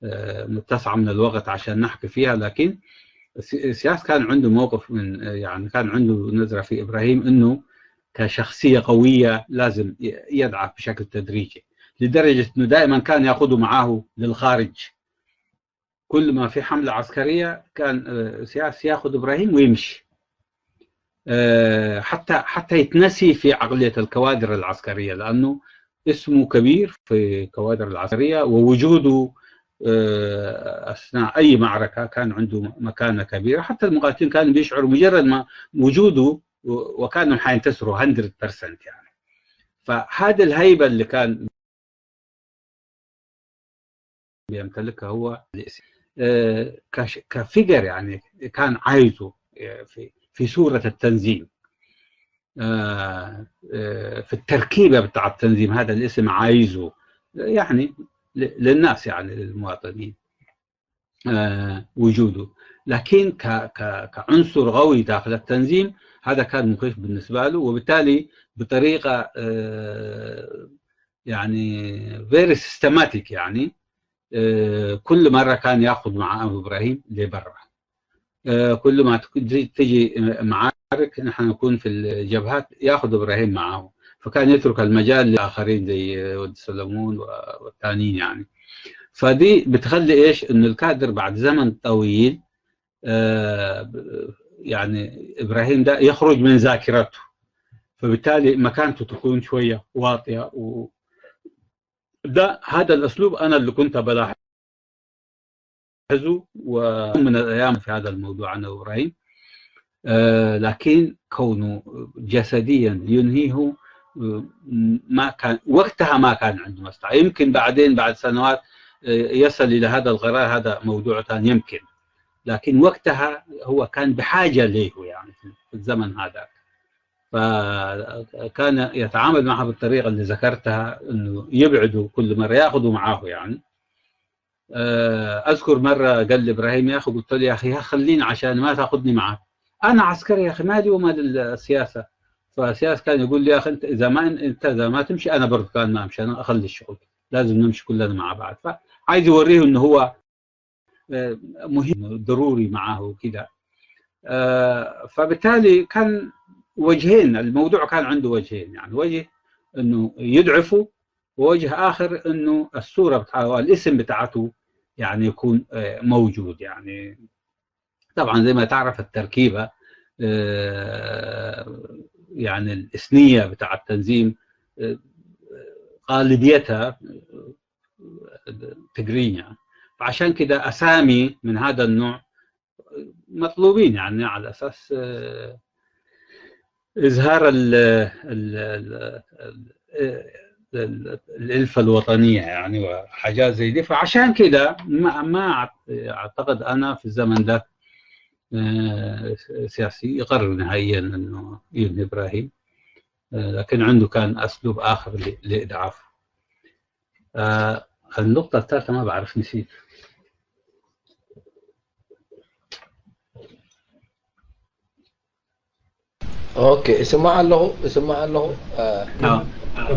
آه، متسعة من الوقت عشان نحكي فيها، لكن الس- إسياس كان عنده موقف من، يعني، كان عنده نظرة في إبراهيم إنه كشخصية قوية لازم ي- يضعف بشكل تدريجي، لدرجة إنه دائما كان ياخده معاه للخارج. كل ما في حملة عسكرية كان، آه، إسياس ياخد إبراهيم ويمشي. آه، حتى حتى يتنسي في عقلية الكوادر العسكرية، لأنه اسمه كبير في الكوادر العسكرية، ووجوده، آه، أثناء أي معركة كان عنده مكانة كبيرة. حتى المقاتلين كانوا بيشعروا مجرد ما وجوده، و- وكانوا حينتصروا مية بالمية، يعني. فهذه الهيبة اللي كان بيمتلكها هو الاسم. آه، كش- كفيجر، يعني، كان عايزه، آه، في في صورة التنظيم، آه، آه، في التركيبة بتاع التنظيم، هذا الاسم عايزه، يعني، ل- للناس، يعني، للمواطنين، آه، وجوده. لكن ك- ك- كعنصر قوي داخل التنظيم، هذا كان مخيف بالنسبة له، وبالتالي بطريقة، آه، يعني، فيري سيستماتيك، يعني. آه، كل مرة كان ياخذ مع أبو إبراهيم لبرا. آه، كل ما تك- تجي، تجي معارك، نحن نكون في الجبهات، ياخذ إبراهيم معه، فكان يترك المجال لآخرين زي ود سلمون و- والتانيين، يعني. فدي بتخلي إيش؟ إنه الكادر بعد زمن طويل، آه، ب- يعني، إبراهيم ده يخرج من ذاكرته، فبالتالي مكانته تكون شوية واطية. وده، هذا الأسلوب أنا اللي كنت بلاحظه، ومن الأيام في هذا الموضوع أنا وإبراهيم. آه، لكن كونه جسديا ينهيه، آه، ما كان وقتها، ما كان عنده مصلحة. يمكن بعدين، بعد سنوات، آه، يصل إلى هذا القرار، هذا موضوع ثاني يمكن. لكن وقتها هو كان بحاجة له، يعني، في الزمن هذا. فكان يتعامل معها بالطريقة اللي ذكرتها، إنه يبعده كل مرة، ياخده معاه، يعني. آه، أذكر مرة قال لي إبراهيم: "يا أخي"، قلت له: "يا أخي، خليني عشان ما تاخدني معاك. أنا عسكري يا أخي، مالي ومال السياسة." فسياس كان يقول لي: "يا أخي، أنت إذا ما، أنت إذا ما تمشي، أنا برضه كان ما أمشي، أنا أخلي الشغل. لازم نمشي كلنا مع بعض." فعايز يوريه إنه هو، آه، مهم، ضروري معاه وكده. آه، فبالتالي كان وجهين، الموضوع كان عنده وجهين، يعني، وجه إنه يضعفه، ووجه آخر إنه الصورة بتاعه، الاسم بتاعته، يعني، يكون، آه، موجود، يعني. طبعًا، زي ما تعرف، التركيبة، آه، يعني، الإثنية بتاع التنظيم، آه، غالبيتها، آه، تجرينيا. فعشان كده أسامي من هذا النوع مطلوبين، يعني، على أساس، آه، إظهار ال-، ال-، ال-، ال-، آه، الألفة الوطنية يعني وحاجات زي دي. فعشان كده ما, ما أعت- أعتقد أنا في الزمن ده آه، سياسي يقرر نهائيا أنه ينهي إبراهيم. آه، لكن عنده كان أسلوب آخر ل- لإضعافه. آه، النقطة الثالثة ما بعرف، نسيت. ኦኬ፣ እስማዕ ኣለኹ፣ እስማዕ ኣለኹ። አ፣ آه.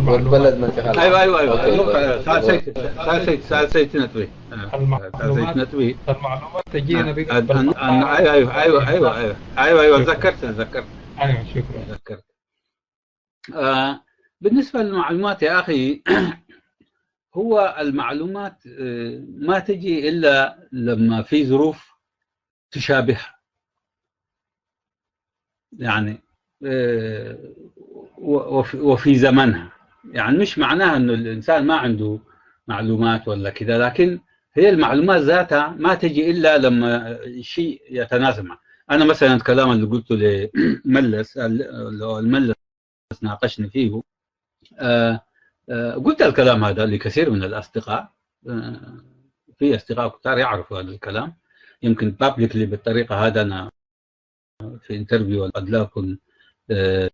ወልበለድ መን ዲኻ? ايوه ايوه ايوه ኦኬ። نقطة ثالثة ثالثة ثالثة نتوي. آه، ثالثة المعلومات نتوي. المعلومات تجينا آه، بقى آه، آه، ايوه ايوه ايوه ايوه ايوه ايوه ذكرت ذكرت ايوه، شكرا. ذكرت. آه، بالنسبة للمعلومات يا أخي، هو المعلومات آه، ما تجي إلا لما في ظروف تشابهها، يعني آه، و- وفي وفي زمنها. يعني مش معناها إنه الإنسان ما عنده معلومات ولا كده، لكن هي المعلومات ذاتها ما تجي إلا لما شيء يتناسب معه. أنا مثلا الكلام اللي قلته لملس، اللي هو الملس ناقشني فيه، آه، آه، قلت الكلام هذا لكثير من الأصدقاء. آه، في أصدقاء كتار يعرفوا هذا الكلام، يمكن publicly بالطريقة هذا. أنا في interview قد لا أكون آه،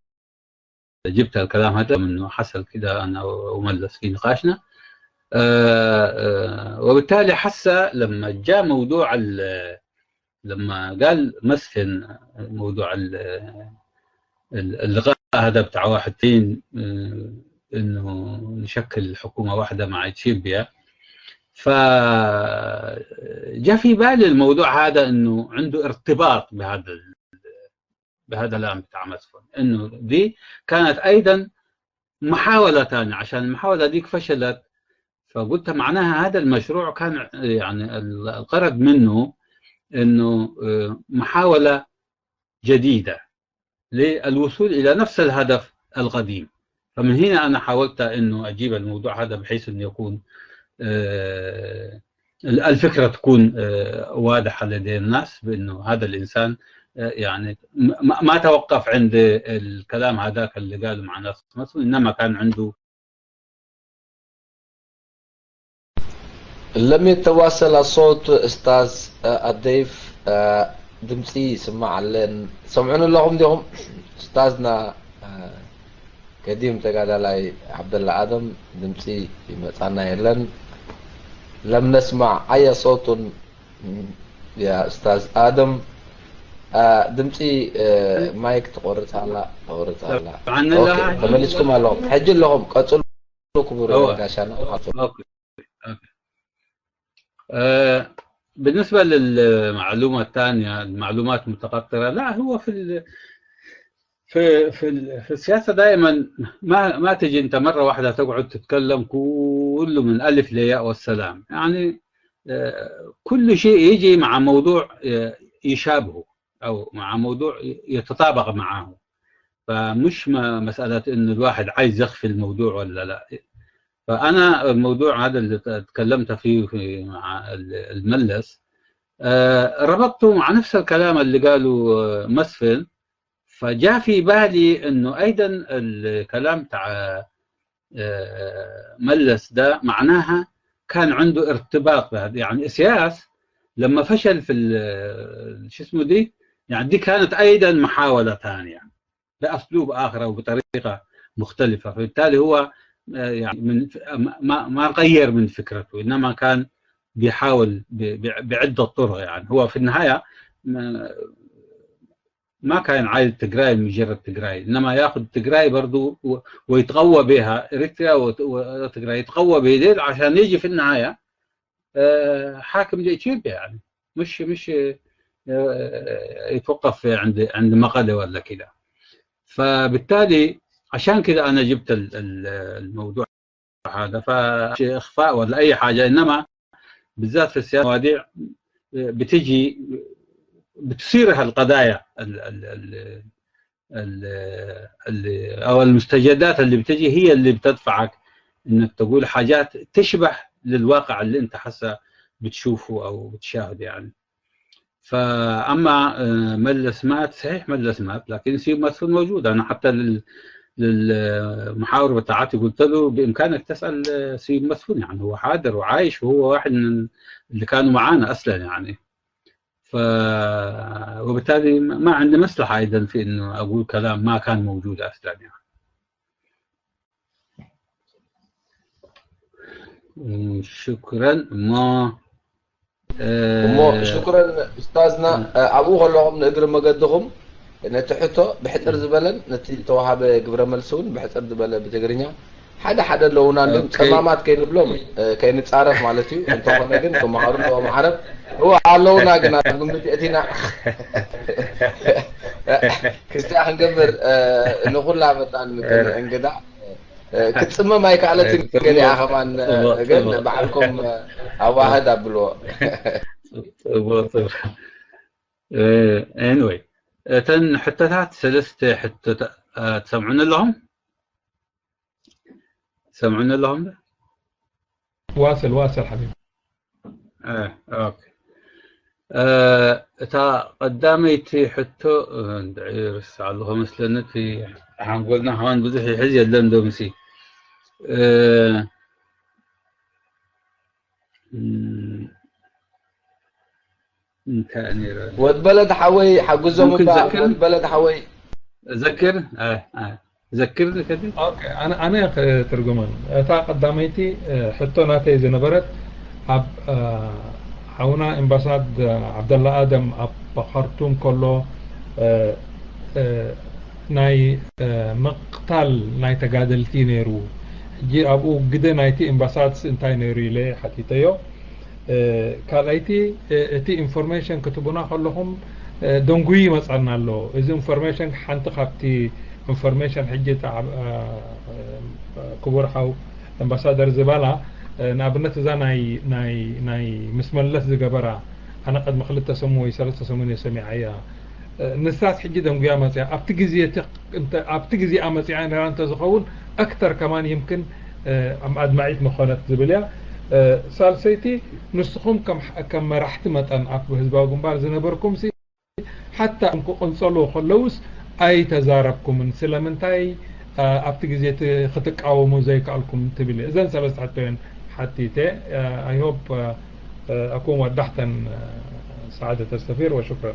جبت الكلام هذا، من إنه حصل كده أنا وملس في نقاشنا. آه، آه، وبالتالي حس لما جاء موضوع ال- لما قال مسفن موضوع ال- ال- اللقاء هذا بتاع واحد وعشرين، آه، إنه نشكل حكومة واحدة مع إثيوبيا، فجاء في بالي الموضوع هذا إنه عنده ارتباط بهذا ال- بهذا الآن بتاع مسفن، إنه دي كانت أيضا محاولة ثانية، عشان المحاولة ديك فشلت، فقلت معناها هذا المشروع كان يعني ال- الغرض منه إنه آه، محاولة جديدة للوصول إلى نفس الهدف القديم. فمن هنا أنا حاولت إنه أجيب الموضوع هذا بحيث إنه يكون آه، ال- الفكرة تكون آه، واضحة لدى الناس بأنه هذا الإنسان آه، يعني م- ما ما توقف عند الكلام هذاك اللي قاله مع ناس مصر، إنما كان عنده لم يتواصل الصوت أستاذ، آه، الضيف، آه، ድምፂ ይስማዕ ኣለን። ሰምዑን ኣለኹም ዲኹም? ኡስታዝና፣ አ፣ ገዲም ተጋዳላይ ዓብደላ ኣደም ድምፂ ይመፃና የለን። لم نسمع أي صوت يا أستاذ آدم. አ፣ ድምፂ አ፣ ማይክ ትቆርፅ ኣላ፣ ትቆርፅ ኣላ። طبعاً ኦኬ፣ لا- ተመሊስኩም ኣለኹም። ሕጂ ኣለኹም፣ ቀፅሉ ክቡር هو ጋሻና። أوكي. أوكي. آه، بالنسبة للمعلومة الثانية، المعلومات متقطرة، لا، هو في ال... في في ال... في السياسة دائما ما ما تجي أنت مرة واحدة تقعد تتكلم كله من ألف لياء والسلام، يعني آه، كل شيء يجي مع موضوع آه، يشابهه أو مع موضوع يتطابق معه. فمش ما مسألة إنه الواحد عايز يخفي الموضوع ولا لا. فأنا الموضوع هذا اللي تكلمت فيه في مع الملس، آه، ربطته مع نفس الكلام اللي قاله آه، مسفن. فجاء في بالي إنه أيضا الكلام تاع آه، ملس ده معناها كان عنده ارتباط بهذا، يعني إسياس لما فشل في ال- شو اسمه دي، يعني دي كانت أيضا محاولة ثانية بأسلوب آخر أو بطريقة مختلفة. فبالتالي هو آه، يعني من ما ما غير من فكرته، إنما كان بيحاول ب- ب- بعدة طرق. يعني هو في النهاية ما- ما كان عايز تجراي مجرد تجراي، إنما ياخذ تجراي برضو و- ويتقوى بها إريتريا وت- وتجراي يتقوى بها عشان يجي في النهاية آه، حاكم لإثيوبيا، يعني مش مش آه، يتوقف عند عند مقالة ولا كده. فبالتالي عشان كده أنا جبت ال- ال- الموضوع هذا، فإخفاء ولا أي حاجة، إنما بالذات في السياسة مواضيع بتجي بتصيرها القضايا ال ال ال ال ال أو المستجدات اللي بتجي هي اللي بتدفعك إنك تقول حاجات تشبه للواقع اللي أنت حسا بتشوفه أو بتشاهده يعني. فأما آه، ملس مات، صحيح ملس مات، لكن سيو مدفون موجود. أنا حتى لل للمحاور بتاعتي، قلت له: بإمكانك تسأل سيد مسفون، يعني هو حاضر وعايش، وهو واحد من اللي كانوا معانا أصلًا، يعني. ف وبالتالي ما عندي مصلحة أيضًا في إنه أقول كلام ما كان موجود أصلًا، يعني. شكرًا. ما እሞ ሽኩረን ኡስታዝና፣ ኣብኡ ከለኹም ንእግሪ መገድኹም ነቲ ሕቶ ብሕጽር ዝበለን ነቲ ዝተዋሃበ ግብረ መልሲ እውን ብሕጽር ዝበለ ብትግርኛ፣ ሓደ ሓደ ኣለውና፣ ግን ኦኬ። ጸማማት ከይንብሎም፣ እ፣ ከይንጻረፍ ማለት እዩ። እንተኾነ ግን ክመሃሩ ኣለዎም ዓረብ። እወ ኣለውና፣ ግን ኣብ ግምት የእቲና። ክስቲያ ክንገብር፣ እ፣ ንኹላ መጣን እንግዳ፣ እ፣ ክትጽመም ኣይከኣለትን። ጽቡቕ፣ ገሊኣ ከማን፣ እ፣ ጽቡቕ፣ ግን ጽቡቕ። ባዕልኩም፣ እ፣ ኣዋህድ ኣብልዎ። ጽቡቕ፣ ጽቡቕ። እ፣ ኤኒወይ፣ እተን ሕቶታት ሰለስተ ሕቶታት፣ እ፣ ትሰምዑኒ ኣለኹም? ትሰምዑኒ ኣለኹም ዶ? واصل، واصل حبيبي. እ፣ ኦኬ። እ፣ እታ ቀዳመይቲ ሕቶ፣ እ፣ እንድዒ ርስዓ ኣለኹ መስለኒ፣ እቲ ሓንጎልና ከማን ብዙሕ ይሕዝ የለን ዶ ምሲ። እ፣ እም፣ እንታይ ነይረ? ወድ በለድ ሓወይ ሓግዞም ممكن እባ፣ ዘክር? ወድ በለድ ሓወይ። ዘክር? እ፣ እ፣ ዘክር ከዲ? ኦኬ፣ ኣነ፣ ኣነ ክትርጉመን። እታ ቀዳመይቲ፣ እ፣ ሕቶ ናተይ ዝነበረት፣ ኣብ፣ እ፣ ሓውና ኤምባሳድ፣ እ፣ ዓብደላ ኣደም ኣብ ካርቱም ከሎ፣ እ፣ እ፣ ናይ፣ እ፣ ምቕታል ናይ ተጋደልቲ ነይሩ። ሕጂ ኣብኡ ግደ ናይቲ ኤምባሳድስ እንታይ ነይሩ ኢለ ሓቲተዮ። እ፣ ካልኣይቲ፣ እ፣ እቲ ኢንፎርሜሽን ክትቡና ከለኹም፣ እ፣ ደንጉዩ ይመጻና ኣሎ። እዚ ኢንፎርሜሽን ሓንቲ ካብቲ ኢንፎርሜሽን ሕጂ እታ፣ እ፣ ክቡር ሓው ኣምባሳደር ዝባላ፣ እ፣ ንኣብነት እዛ ናይ፣ ናይ፣ ናይ ምስ መለስ ዝገበራ፣ ኣነ ቅድሚ ክልተ ሰሙን ወይ ሰለስተ ሰሙን እየ ሰሚዓያ። እ፣ ንሳስ ሕጂ ደንጉያ መጽያ። ኣብቲ ግዜ እቲ፣ እንተ፣ ኣብቲ ግዜኣ መጽያ ነይራ እንተዝኸውን፣ ኣክተር ከማን ይምክን፣ እ፣ ኣድማዒት ምኾነት ዝብል እያ። እ፣ ሳልሰይቲ፣ ንስኹም ከም፣ ከም መራሕቲ መጠን ኣብ ህዝባዊ ግንባር ዝነበርኩም ሲ፣ ሓታ ክቕንጸሉ ከለውስ ኣይተዛረብኩምን። ስለምንታይ፣ እ፣ ኣብቲ ግዜ እቲ ክትቃወሙ ዘይከኣልኩም ትብል እየ። እዘን ሰለስተ ሕቶ እየን ሓቲተ። እ፣ I hope፣ እ፣ እ፣ أكون وضحتن، እ፣ سعادة السفير، وشكرا.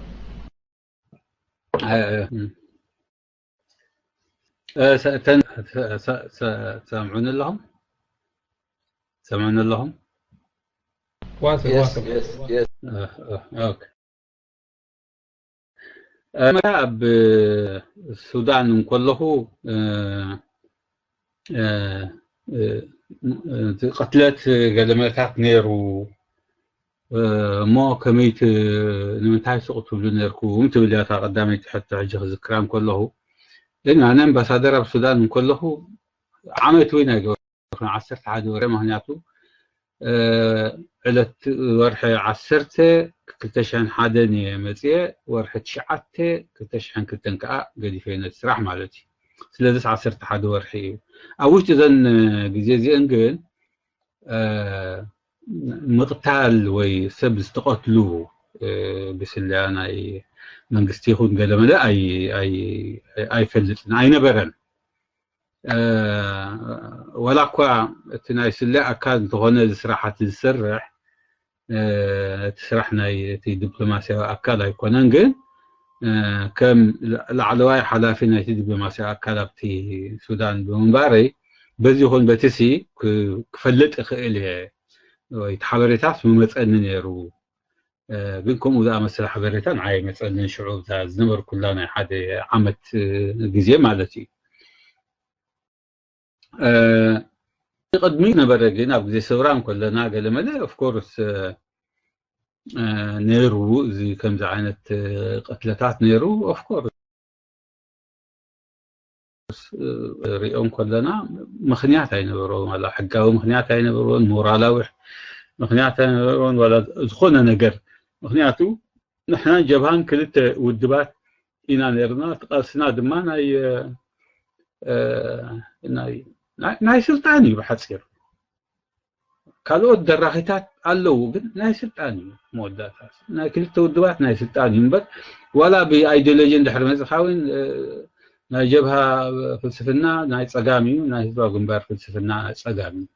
እ፣ እ፣ እ፣ ሰ-፣ ተን-፣ ሰ-፣ ሰ-፣ ሰ-፣ ሰምዑኒ ኣለኹም? ሰምዑኒ ኣለኹም? واصل، የስ واصل. የስ የስ እ፣ እ፣ ኦኬ። እ፣ ኣብ ሱዳን እንከለኹ፣ እ፣ እ፣ እ፣ እቲ ቅትለት ገለመለታት ነይሩ፣ እ፣ እሞ ከመይ ት-፣ ንምንታይ ስቕ ትብሉ ነርኩም ትብል እያ እታ ቀዳመይቲ ሕቶ ሕጂ ክዝክራ እንከለኹ። ግን ኣነ ኣምባሳደር ኣብ ሱዳን እንከለኹ ዓመት እውን ኣይገበርኩን፣ ዓሰርተ ሓደ ወርሒ፣ ምኽንያቱ፣ እ፣ ዕለት ወርሒ ዓሰርተ ክልተ ሽሕን ሓደን እየ መጽየ፣ ወርሒ ትሽዓተ ክልተ ሽሕን ክልተን ከኣ ገዲፈ ነቲ ስራሕ ማለት እዩ። ስለዚስ ዓሰርተ ሓደ ወርሒ እዩ። ኣብ ውሽጢ እዘን ግዜ እዚአን ግን፣ እ፣ ምቕታል ወይ ሰብ ዝተቐትሉ፣ እ፣ ብስለያ ናይ መንግስቲ ይኹን ገለመለ ኣይ-፣ ኣይ-፣ ኣይፈልጥን፣ ኣይነበረን። እ፣ ዋላ እኳ እቲ ናይ ስለ ኣካል እንተኾነ እዚ ስራሓት ዝሰርሕ፣ እ፣ እቲ ስራሕ ናይ እቲ ዲፕሎማስያዊ ኣካል ኣይኮነን፣ ግን፣ እ፣ ከም ላ-፣ ላዕለዋይ ሓላፊ ናይቲ ዲፕሎማስያዊ ኣካል ኣብቲ ሱዳን ብምንባረይ፣ በዚ ይኹን በቲ ሲ ክ-፣ ክፈልጥ እኽእል እየ፣ ወይ እቲ ሓበሬታስ ምመጸኒ ነይሩ። እ፣ ግን ከምኡ ዝኣመሰለ ሓበሬታ ንዓይ ኣይመጸንን፣ ሽዑ እታ ዝነበርኩላ ናይ ሓደ ዓመት፣ እ፣ ግዜ ማለት እዩ። እ፣ ቅድሚ ነበረ ግን ኣብ ግዜ ሰውራ እንከለና ገለመለ፣ ኦፍ ኮርስ፣ እ፣ እ፣ ነይሩ፣ እዚ ከምዚ ዓይነት፣ እ፣ ቅትለታት ነይሩ። ኦፍ ኮርስ፣ እ፣ ሪኦ እንከለና ምኽንያት ኣይነበሮን፣ ዋላ ሕጋዊ ምኽንያት ኣይነበሮን፣ ሞራላዊ ምኽንያት ኣይነበሮን፣ ዋላ ዝኾነ ነገር። ምኽንያቱ ንሕናን ጀብሃን ክልተ ውድባት ኢና ነይርና። እቲ ቃልስና ድማ ናይ፣ እ፣ ናይ፣ ናይ፣ ናይ ስልጣን እዩ ብሓጺር። ካልኦት ደራኺታት ኣለዉ፣ ግን ናይ ስልጣን እዩ መወዳእታ። ናይ ክልተ ውድባት ናይ ስልጣን እዩ እምበር፣ ዋላ ብኣይዲዮሎጂ እንድሕር መጺኻ እውን፣ እ፣ ናይ ጀብሃ ፍልስፍና ናይ ጸጋም እዩ፣ ናይ ህዝባዊ ግንባር ፍልስፍና ናይ ጸጋም እዩ።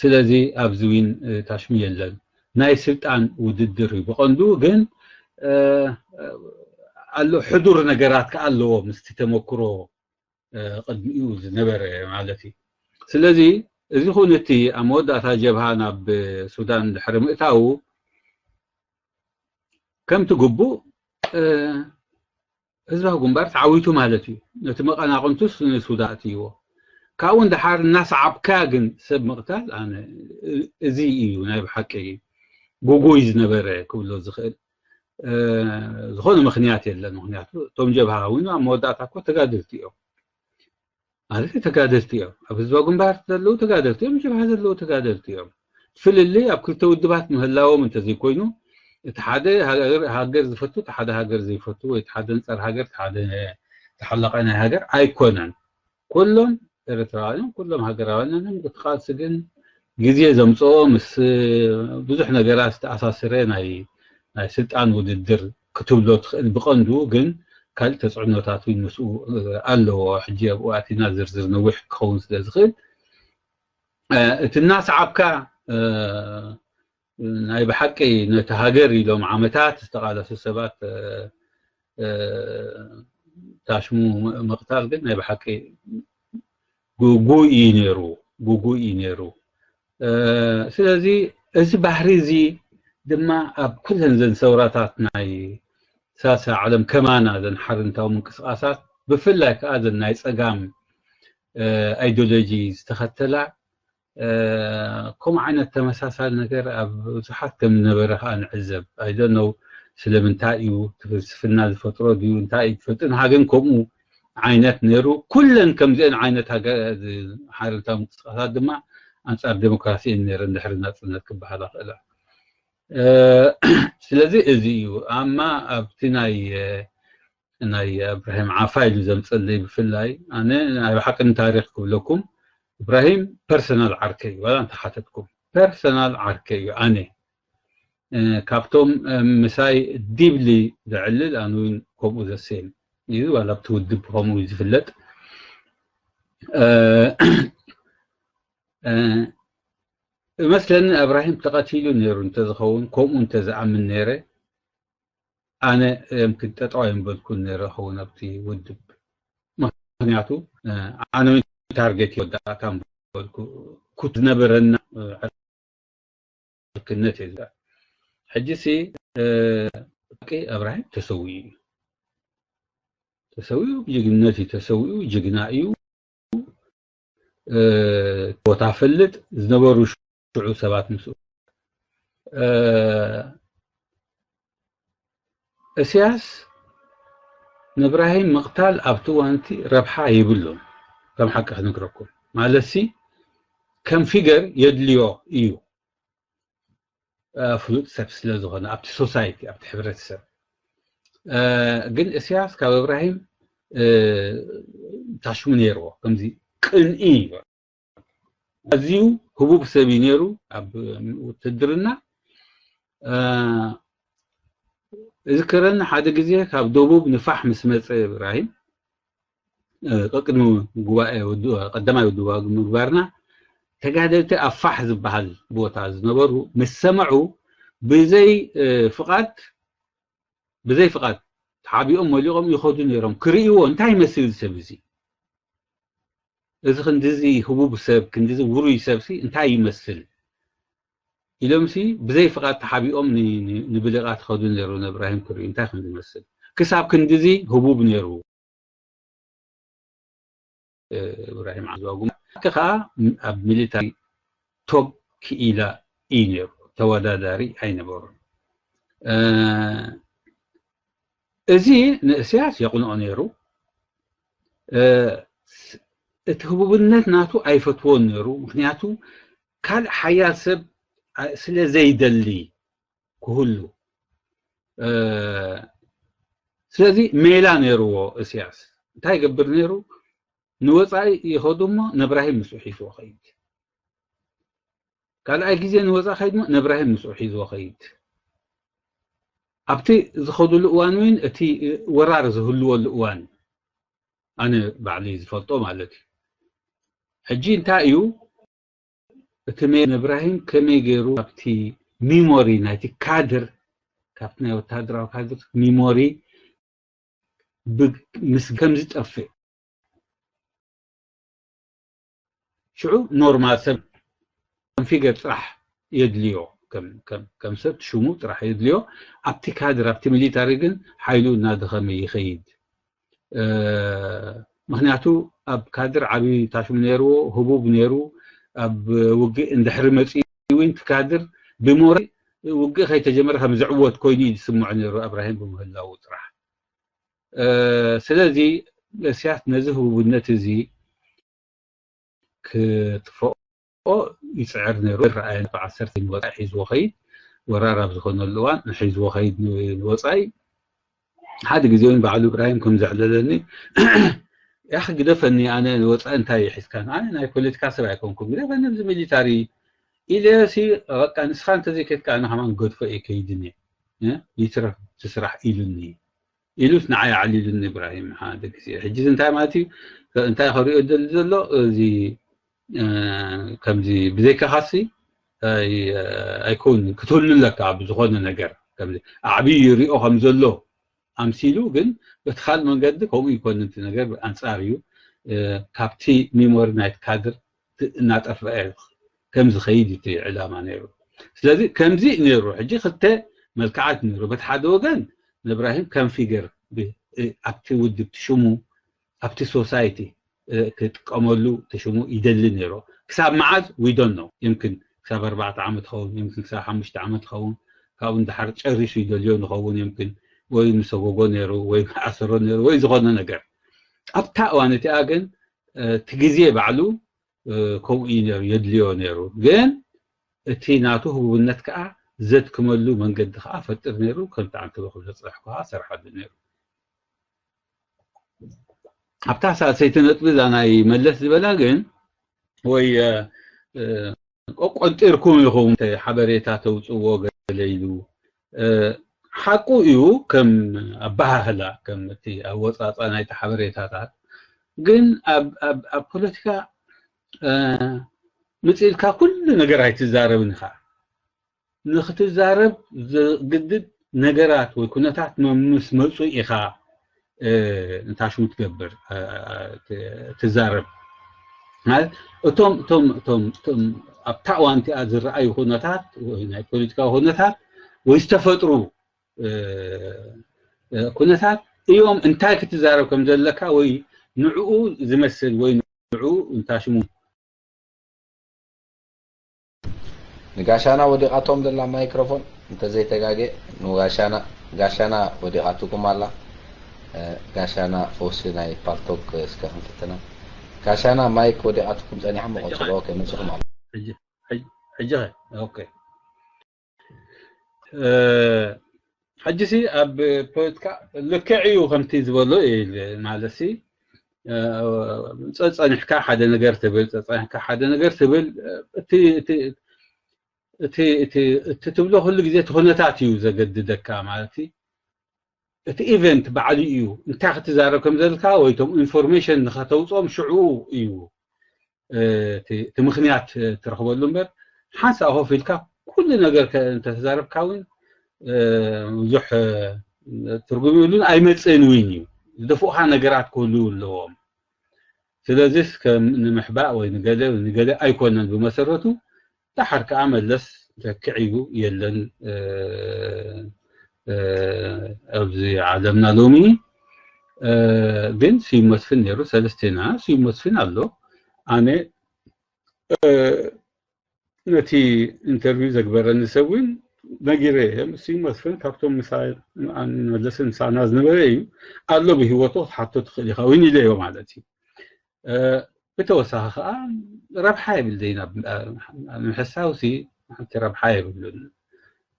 ስለዚ ኣብዚ ዊን ታሽሙ የለን። ናይ ስልጣን ውድድር እዩ ብቐንዱ፣ ግን ኣሎ ሕዱር ነገራት ከኣ ኣለዎ ምስቲ ተመክሮ ቅድሚኡ ዝነበረ ማለት እዩ። ስለዚ እዚ ኹን እቲ ኣብ መወዳእታ ጀብሃ ናብ ሱዳን ድሕሪ ምእታዉ ከምቲ ግቡእ ህዝባዊ ግንባር ተዓዊቱ ማለት እዩ። ነቲ መቐናቕንቱስ ንሱዳ እትይዎ ካብኡ ንደሓር እናሰዓብካ ግን ሰብ ምቕታል ኣነ እዚ እዩ ናይ ብሓቂ ጉጉይ ዝነበረ ክብሎ ዝኽእል። ዝኾነ ምኽንያት የለን። ምኽንያቱ እቶም ጀብሃ እውን ኣብ መወዳእታ እኮ ተጋደልቲ እዮም። ማለት ተጋደልቲ እዮም። ኣብ ህዝባዊ ግንባር ዘለዉ ተጋደልቲ እዮም፣ ጀብሃ ዘለዉ ተጋደልቲ እዮም። ፍልልይ ኣብ ክልተ ውድባት ምህላዎም እንተዘይኮይኑ እቲ ሓደ ሃገር ዝፈቱ፣ እቲ ሓደ ሃገር ዘይፈቱ፣ ወይ እቲ ሓደ ንጸር ሃገር፣ እቲ ሓደ ተሓላቓይ ናይ ሃገር ኣይኮነን። ኩሎም ኤርትራውያን እዮም፣ ኩሎም ሃገራውያን እዮም። እቲ ቃልሲ ግን ግዜ ዘምጽኦ ምስ ብዙሕ ነገራት ዝተኣሳሰረ ናይ ናይ ስልጣን ውድድር ክትብሎ ትኽእል። ብቐንዱ ግን ካልእ ተጽዕኖታት እውን ምስኡ ኣለዎ። ሕጂ ኣብኡ ኣቲና ዝርዝር ነዊሕ ክኸውን ስለ ዝኽእል እቲ እናሰዓብካ ናይ ብሓቂ ነቲ ሃገር ኢሎም ዓመታት ዝተቓለሱ ሰባት ታሽሙ ምቕታል ግን ናይ ብሓቂ ጉጉይ እዩ ነይሩ፣ ጉጉይ እዩ ነይሩ። ስለዚ እዚ ባህሪ እዚ ድማ ኣብ ኩለን ዘን ሰውራታት ናይ ሳልሳይ ዓለም ከማና ዘን ሓርነታዊ ምንቅስቓሳት ብፍላይ ከዓ ዘን ናይ ጸጋም ኣይዲዮሎጂ ዝተኸተላ ከምኡ ዓይነት ተመሳሳሊ ነገር ኣብ ብዙሓት ከም ዝነበረ ከዓ ንዕዘብ። I don't know ስለምንታይ እዩ፣ እቲ ፍልስፍና ዝፈጥሮ ድዩ እንታይ እዩ ትፈልጥን ሃገን ከምኡ ዓይነት ነይሩ። ኩለን ከምዚአን ዓይነት ሓርነታዊ ምንቅስቃሳት ድማ ኣንጻር ዴሞክራሲ እየን ነይረን ድሕሪ ናጽነት ክበሃላ ክእላ። ስለዚ እዚ እዩ ኣማ ኣብቲ ናይ ናይ እብራሂም ዓፋ ኢሉ ዘምፀለይ ብፍላይ ኣነ ናይ ብሓቂ ንታሪክ ክብለኩም እብራሂም ፐርሰናል ዓርከይ እዩ ዋላ እንተሓተትኩም ፐርሰናል ዓርከይ እዩ ኣነ ካብቶም ምሳይ ዲብሊ ዘዕልል ኣነ እውን ከምኡ ዘሴም እዩ ዋላ ኣብቲ ውድብ ከምኡ እዩ ዝፍለጥ እመስለኒ እብራሂም ተቐቲሉ ነይሩ እንተዝኸውን ከምኡ እንተዝኣምን ነይረ ኣነ እዮም ክጠጠው እዮም በልኩ ነይረ ኸውን ኣብቲ ውድብ ምክንያቱ ኣነ ታርጌት ይወዳእታ በልኩ ኩት ዝነበረና ዕርክነት እዩ ሕጂ ሲ እብራሂም ተሰዊኡ እዩ ተሰዊኡ ብጅግንነት እዩ ተሰዊኡ ጅግና እዩ ቦታ ፈልጥ ዝነበሩ ሽዑ ሰባት ምስኡ እስያስ ንእብራሂም ምቕታል ኣብቲ እዋንቲ ረብሓ ይብሉን ከም ሓቂ ክነግረኩም ማለትሲ ከም ፊገር የድልዮ እዩ ፍሉጥ ሰብ ስለ ዝኾነ ኣብቲ ሶሳይቲ ኣብቲ ሕብረተሰብ ግን እስያስ ካብ እብራሂም ታሽሙ ነይርዎ ከምዚ ቅንኢ ኣዝዩ ህቡብ ሰብ እዩ ነይሩ ኣብ ውትድርና እዝክረኒ ሓደ ግዜ ካብ ደቡብ ንፋሕ ምስ መፀ እብራሂም ቅድሚ ጉባኤ ቀዳማይ ውድባ ምግባርና ተጋደልቲ ኣብ ፋሕ ዝበሃል ቦታ ዝነበሩ ምስ ሰምዑ ብዘይ ፍቓድ ብዘይ ፍቓድ ተሓቢኦም መሊቖም ይኸዱ ነይሮም ክርእይዎ እንታይ ይመስል ሰብ እዚ እዚ ክንድዚ ህቡብ ሰብ ክንድዚ ውሩይ ሰብሲ እንታይ ይመስል ኢሎምሲ ብዘይ ፍቓድ ተሓቢኦም ንብልቓት ኸዱ ነይሩ ንእብራሂም ክርእዩ እንታይ ከም ዝመስል ክሳብ ክንድዚ ህቡብ ነይሩ እብራሂም ዓዝዋጉም ከዓ ኣብ ሚሊታሪ ቶብ ክኢላ እዩ ነይሩ ተወዳዳሪ ኣይነበሩን እዚ ንእስያስ የቕንኦ ነይሩ እቲ ህቡብነት ናቱ ኣይፈትዎን ነይሩ ምክንያቱ ካልእ ሓያል ሰብ ስለ ዘይደሊ ክህሉ ስለዚ ሜላ ነይርዎ እስያስ እንታይ ይገብር ነይሩ ንወፃኢ ይኸዱ እሞ ነብራሂም ምስኡ ሒዝዎ ኸይድ ካልኣይ ግዜ ንወፃኢ ኸይድ እሞ ነብራሂም ምስኡ ሒዝዎ ኸይድ ኣብቲ ዝኸዱሉ እዋን እውን እቲ ወራር ዝህልወሉ እዋን ኣነ ባዕለይ ዝፈልጦ ማለት እዩ። ሕጂ እንታይ እዩ እቲ ሜ እብራሂም ከመይ ገይሩ ካብቲ ሚሞሪ ናይቲ ካድር፣ ካብቲ ናይ ወታደራዊ ካድር ሚሞሪ ብ- ምስ ከም ዝጠፍእ ሽዑ ኖርማል ሰብ ከም ፊገር ጥራሕ የድልዮ፣ ከም- ከም- ከም ሰብ ሽሙ ጥራሕ የድልዮ። ኣብቲ ካድር ኣብቲ ሚሊታሪ ግን ሓይሉ እናደኸመ ይኸይድ። ምክንያቱ ኣብ ካድር ዓብዪ ታሽሙ ነይርዎ፣ ህቡብ ነይሩ። ኣብ ውግእ እንድሕሪ መፂኡ እውን እቲ ካድር ብሞራል ውግእ ከይተጀመረ ከም ዝዕወት ኮይኑ እዩ ዝስምዖ ነይሩ እብራሂም ብምህላዉ ጥራሕ። ስለዚ እስያስ ነዚ ህቡብነት እዚ ክጥፍኦ ይፅዕር ነይሩ። ረኣየ ዓሰርተ ወፃኢ ሒዝዎ ኸይድ፣ ወራር ኣብ ዝኾነሉ እዋን ሒዝዎ ኸይድ ንወፃኢ። ሓደ ግዜ እውን ባዕሉ እብራሂም ከም ዘዕለለኒ፣ ያኽ ግደፈኒ፣ ኣነ ንወፃኢ እንታይ ሒዝካን፣ ኣነ ናይ ፖለቲካ ሰብ ኣይኮንኩም፣ ግደፈኒ ኣብዚ ሚሊታሪ ኢለሲ፣ በቃ ንስኻ እንተዘይከድካ ኣነ ከማን ገድፎ እየ ከይድን እየ፣ እ? ይትረፍ እቲ ስራሕ ኢሉኒ። ኢሉስ ንዓይ ኣዕሊሉኒ እብራሂም ሓደ ግዜ። ሕጂ እንታይ ማለት እዩ? እንታይ ከሪኦ ደሊ ዘሎ? እዚ ከምዚ ብዘይካኻሲ ኣይኮን ክትህሉ ኣለካ ብዝኾነ ነገር። ከምዚ ኣዕብዩ ይሪኦ ከም ዘሎ ኣምሲሉ፣ ግን በቲ ካልእ መንገዲ ከምኡ ይኮን እቲ ነገር ኣንጻር እዩ። ካብቲ ሚሞሪ ናይቲ ካድር እናጠፍአ ከም ዝኸይድ እቲ ዕላማ ነይሩ። ስለዚ ከምዚ ነይሩ። ሕጂ ክልተ መልክዓት ነይሩ። በቲ ሓደ ወገን ንእብራሂም ከም ፊገር ኣብቲ ውድብ ትሽሙ ኣብቲ ሶሳይቲ ክጥቀመሉ ትሽሙ ይደሊ ነይሩ። ክሳብ መዓዝ ዊዶን ነው። የምክን ክሳብ ኣርባዕተ ዓመት ኸውን፣ የምክን ክሳብ ሓሙሽተ ዓመት ኸውን። ካብኡ ንድሓር ጨሪሱ ይደልዮ ንኸውን። የምክን ወይ ምሰጎጎ ነይሩ ወይ ኣሰሮ ነይሩ ወይ ዝኾነ ነገር። ኣብታ እዋን እቲኣ ግን እቲ ግዜ ባዕሉ ከምኡ እዩ ነይሩ፣ የድልዮ ነይሩ። ግን እቲ ናቱ ህቡብነት ከዓ ዘድክመሉ መንገዲ ከዓ ፈጥር ነይሩ። ከምቲ ዓንተበ ክብሎ ዝፀናሕኩ ከዓ ሰርሓሉ ነይሩ። ኣብታ ሳልሰይቲ ነጥቢ እዛ ናይ መለስ ዝበላ ግን ወይ ቆንጢርኩም ኢኹም ሓበሬታ ተውፅዎ ገለ ኢሉ ሓቁ እዩ። ከም ኣበሃህላ ከም እቲ ኣወፃፃ ናይቲ ሓበሬታታት ግን ኣብ ፖለቲካ ምፅእ ኢልካ ኩሉ ነገር ኣይትዛረብን ኢኻ። ንክትዛረብ ዝግድድ ነገራት ወይ ኩነታት ምስ መፁ ኢኻ እንታሽሙ ትገብር ትዛረብ። ማለት እቶም እቶም እቶም እቶም ኣብታ እዋን እቲኣ ዝረኣዩ ኩነታት ወይ ናይ ፖለቲካዊ ኩነታት ወይ ዝተፈጥሩ ኩነታት እዮም እንታይ ክትዛረብ ከም ዘለካ ወይ ንዕኡ ዝመስል ወይ ንዕኡ እንታሽሙ ንጋሻና ወዲቓቶም ዘላ ማይክሮፎን እንተዘይተጋጌ ንጋሻና ጋሻና ወዲቓትኩም ኣላ። ጋሻና ፈውሲ ናይ ፓልቶክ እስከ ክንፍትና። ጋሻና ማይክ ወዲቓትኩም ጸኒሓ መቆጽሎ ከመጽኹም ኣላ። ሕጂ ኦኬ። ሕጂሲ ኣብ ፖለቲካ ልክዕ እዩ ከምቲ ዝበሎ ማለት ሲ ጸጸኒሕካ ሓደ ነገር ትብል ጸጸኒሕካ ሓደ ነገር ትብል እቲ እቲ እቲ እቲ ትብሎ ኩሉ ግዜ እቲ ኩነታት እዩ ዘገድደካ ማለት እዩ። እቲ ኢቨንት ባዕሉ እዩ እንታይ ክትዛረብ ከም ዘልካ ወይ ቶም ኢንፎርሜሽን ንኸተውፅኦም ሽዑ እዩ እቲ ምኽንያት ትረኽበሉ እምበር ሓንሳእ ኮፍ ኢልካ ኩሉ ነገር እንተተዛረብካ እውን ብዙሕ ትርጉም ይብሉን ኣይመፅእን እውን እዩ። ዝደፍኡኻ ነገራት ክህልው ኣለዎም። ስለዚስ ከም ንምሕባእ ወይ ንገለ ንገለ ኣይኮነን ብመሰረቱ። ዳሓር ከዓ መለስ ተክዕዩ የለን ኣብዚ ዓለምና ሎሚ። ግን ስዩም መስፍን ነይሩ፣ ሰለስቴና ስዩም መስፍን ኣሎ። ኣነ ነቲ ኢንተርቪው ዘግበረኒ ሰብ እውን ነጊረ እየ። ስዩም መስፍን ካብቶም መለስን ምሳና ዝነበረ እዩ ኣሎ ብህይወቱ ክትሓቶ ትኽእል ኢኻ እውን ኢለዮ ማለት እዩ። ብተወሳኺ ከዓ ረብሓ የብለይን። ምሕሳውሲ ሓንቲ ረብሓ የብሉን።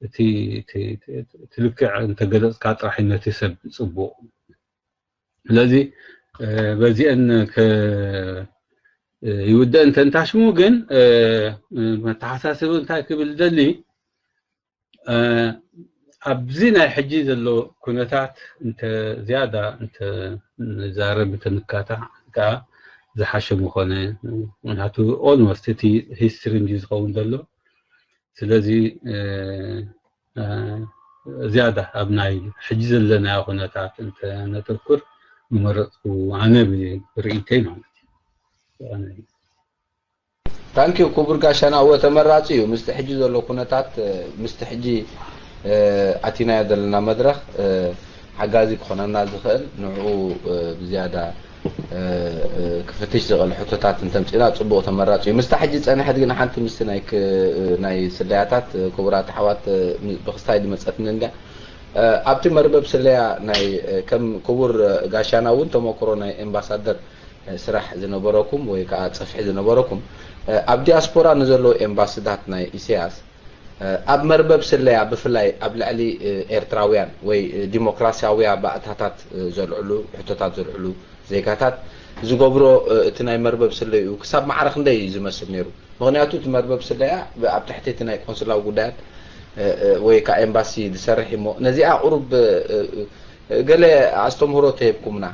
እቲ ልክዕ እንተገለፅካ ጥራሕ ነቲ ሰብ ፅቡቕ። ስለዚ በዚአን ይውደእ እንተንታሽሙ ግን መተሓሳስቢ እንታይ ክብል ደሊ ኣብዚ ናይ ሕጂ ዘሎ ኩነታት እንተ ዝያዳ እንተ ንዛረብ እንተ ንካታዕ ከኣ ዝሓሸ ምኾነ። ምክንያቱ ኦልሞስት እቲ ሂስትሪ እንዲ ዝኸውን ዘሎ። ስለዚ ዝያዳ ኣብ ናይ ሕጂ ዘለናዮ ኩነታት እንተ ነተኩር ምመረፅኩ፣ ኣነ ብርእይተይ ማለት እዩ። ታንኪዩ ክቡር ጋሻና። እወ ተመራፂ እዩ። ምስቲ ሕጂ ዘሎ ኩነታት ምስቲ ሕጂ ኣቲናዮ ዘለና መድረኽ ሓጋዚ ክኾነና ዝኽእል ንዕኡ ብዝያዳ ክፍትሽ ዝኽእል ሕቶታት እንተምፂና ፅቡቕ ተመራፂ እዩ። ምስታ ሕጂ ፀንሐት ግን ሓንቲ ምስቲ ናይ ስለያታት ክቡራት ኣሕዋት ብክስታይ ዝመፀትኒ እንድያ። ኣብቲ መርበብ ስለያ ናይ ከም ክቡር ጋሻና እውን ተመክሮ ናይ ኤምባሳደር ስራሕ ዝነበረኩም ወይ ከዓ ፅፍሒ ዝነበረኩም ኣብ ዲያስፖራ ንዘለዉ ኤምባስታት ናይ ኢሳያስ ኣብ መርበብ ስለያ ብፍላይ ኣብ ልዕሊ ኤርትራውያን ወይ ዲሞክራሲያውያ ባእታታት ዘልዕሉ ሕቶታት ዘልዕሉ ዜጋታት ዝገብሮ እቲ ናይ መርበብ ስለይኡ ክሳብ ማዕረ ክንደይ እዩ ዝመስል ነይሩ? ምክንያቱ እቲ መርበብ ስለያ ኣብ ትሕቲ እቲ ናይ ቆንስላዊ ጉዳያት ወይ ከዓ ኤምባሲ ዝሰርሕ እሞ ነዚኣ ቁሩብ ገለ ኣስተምህሮ ተሂብኩምና።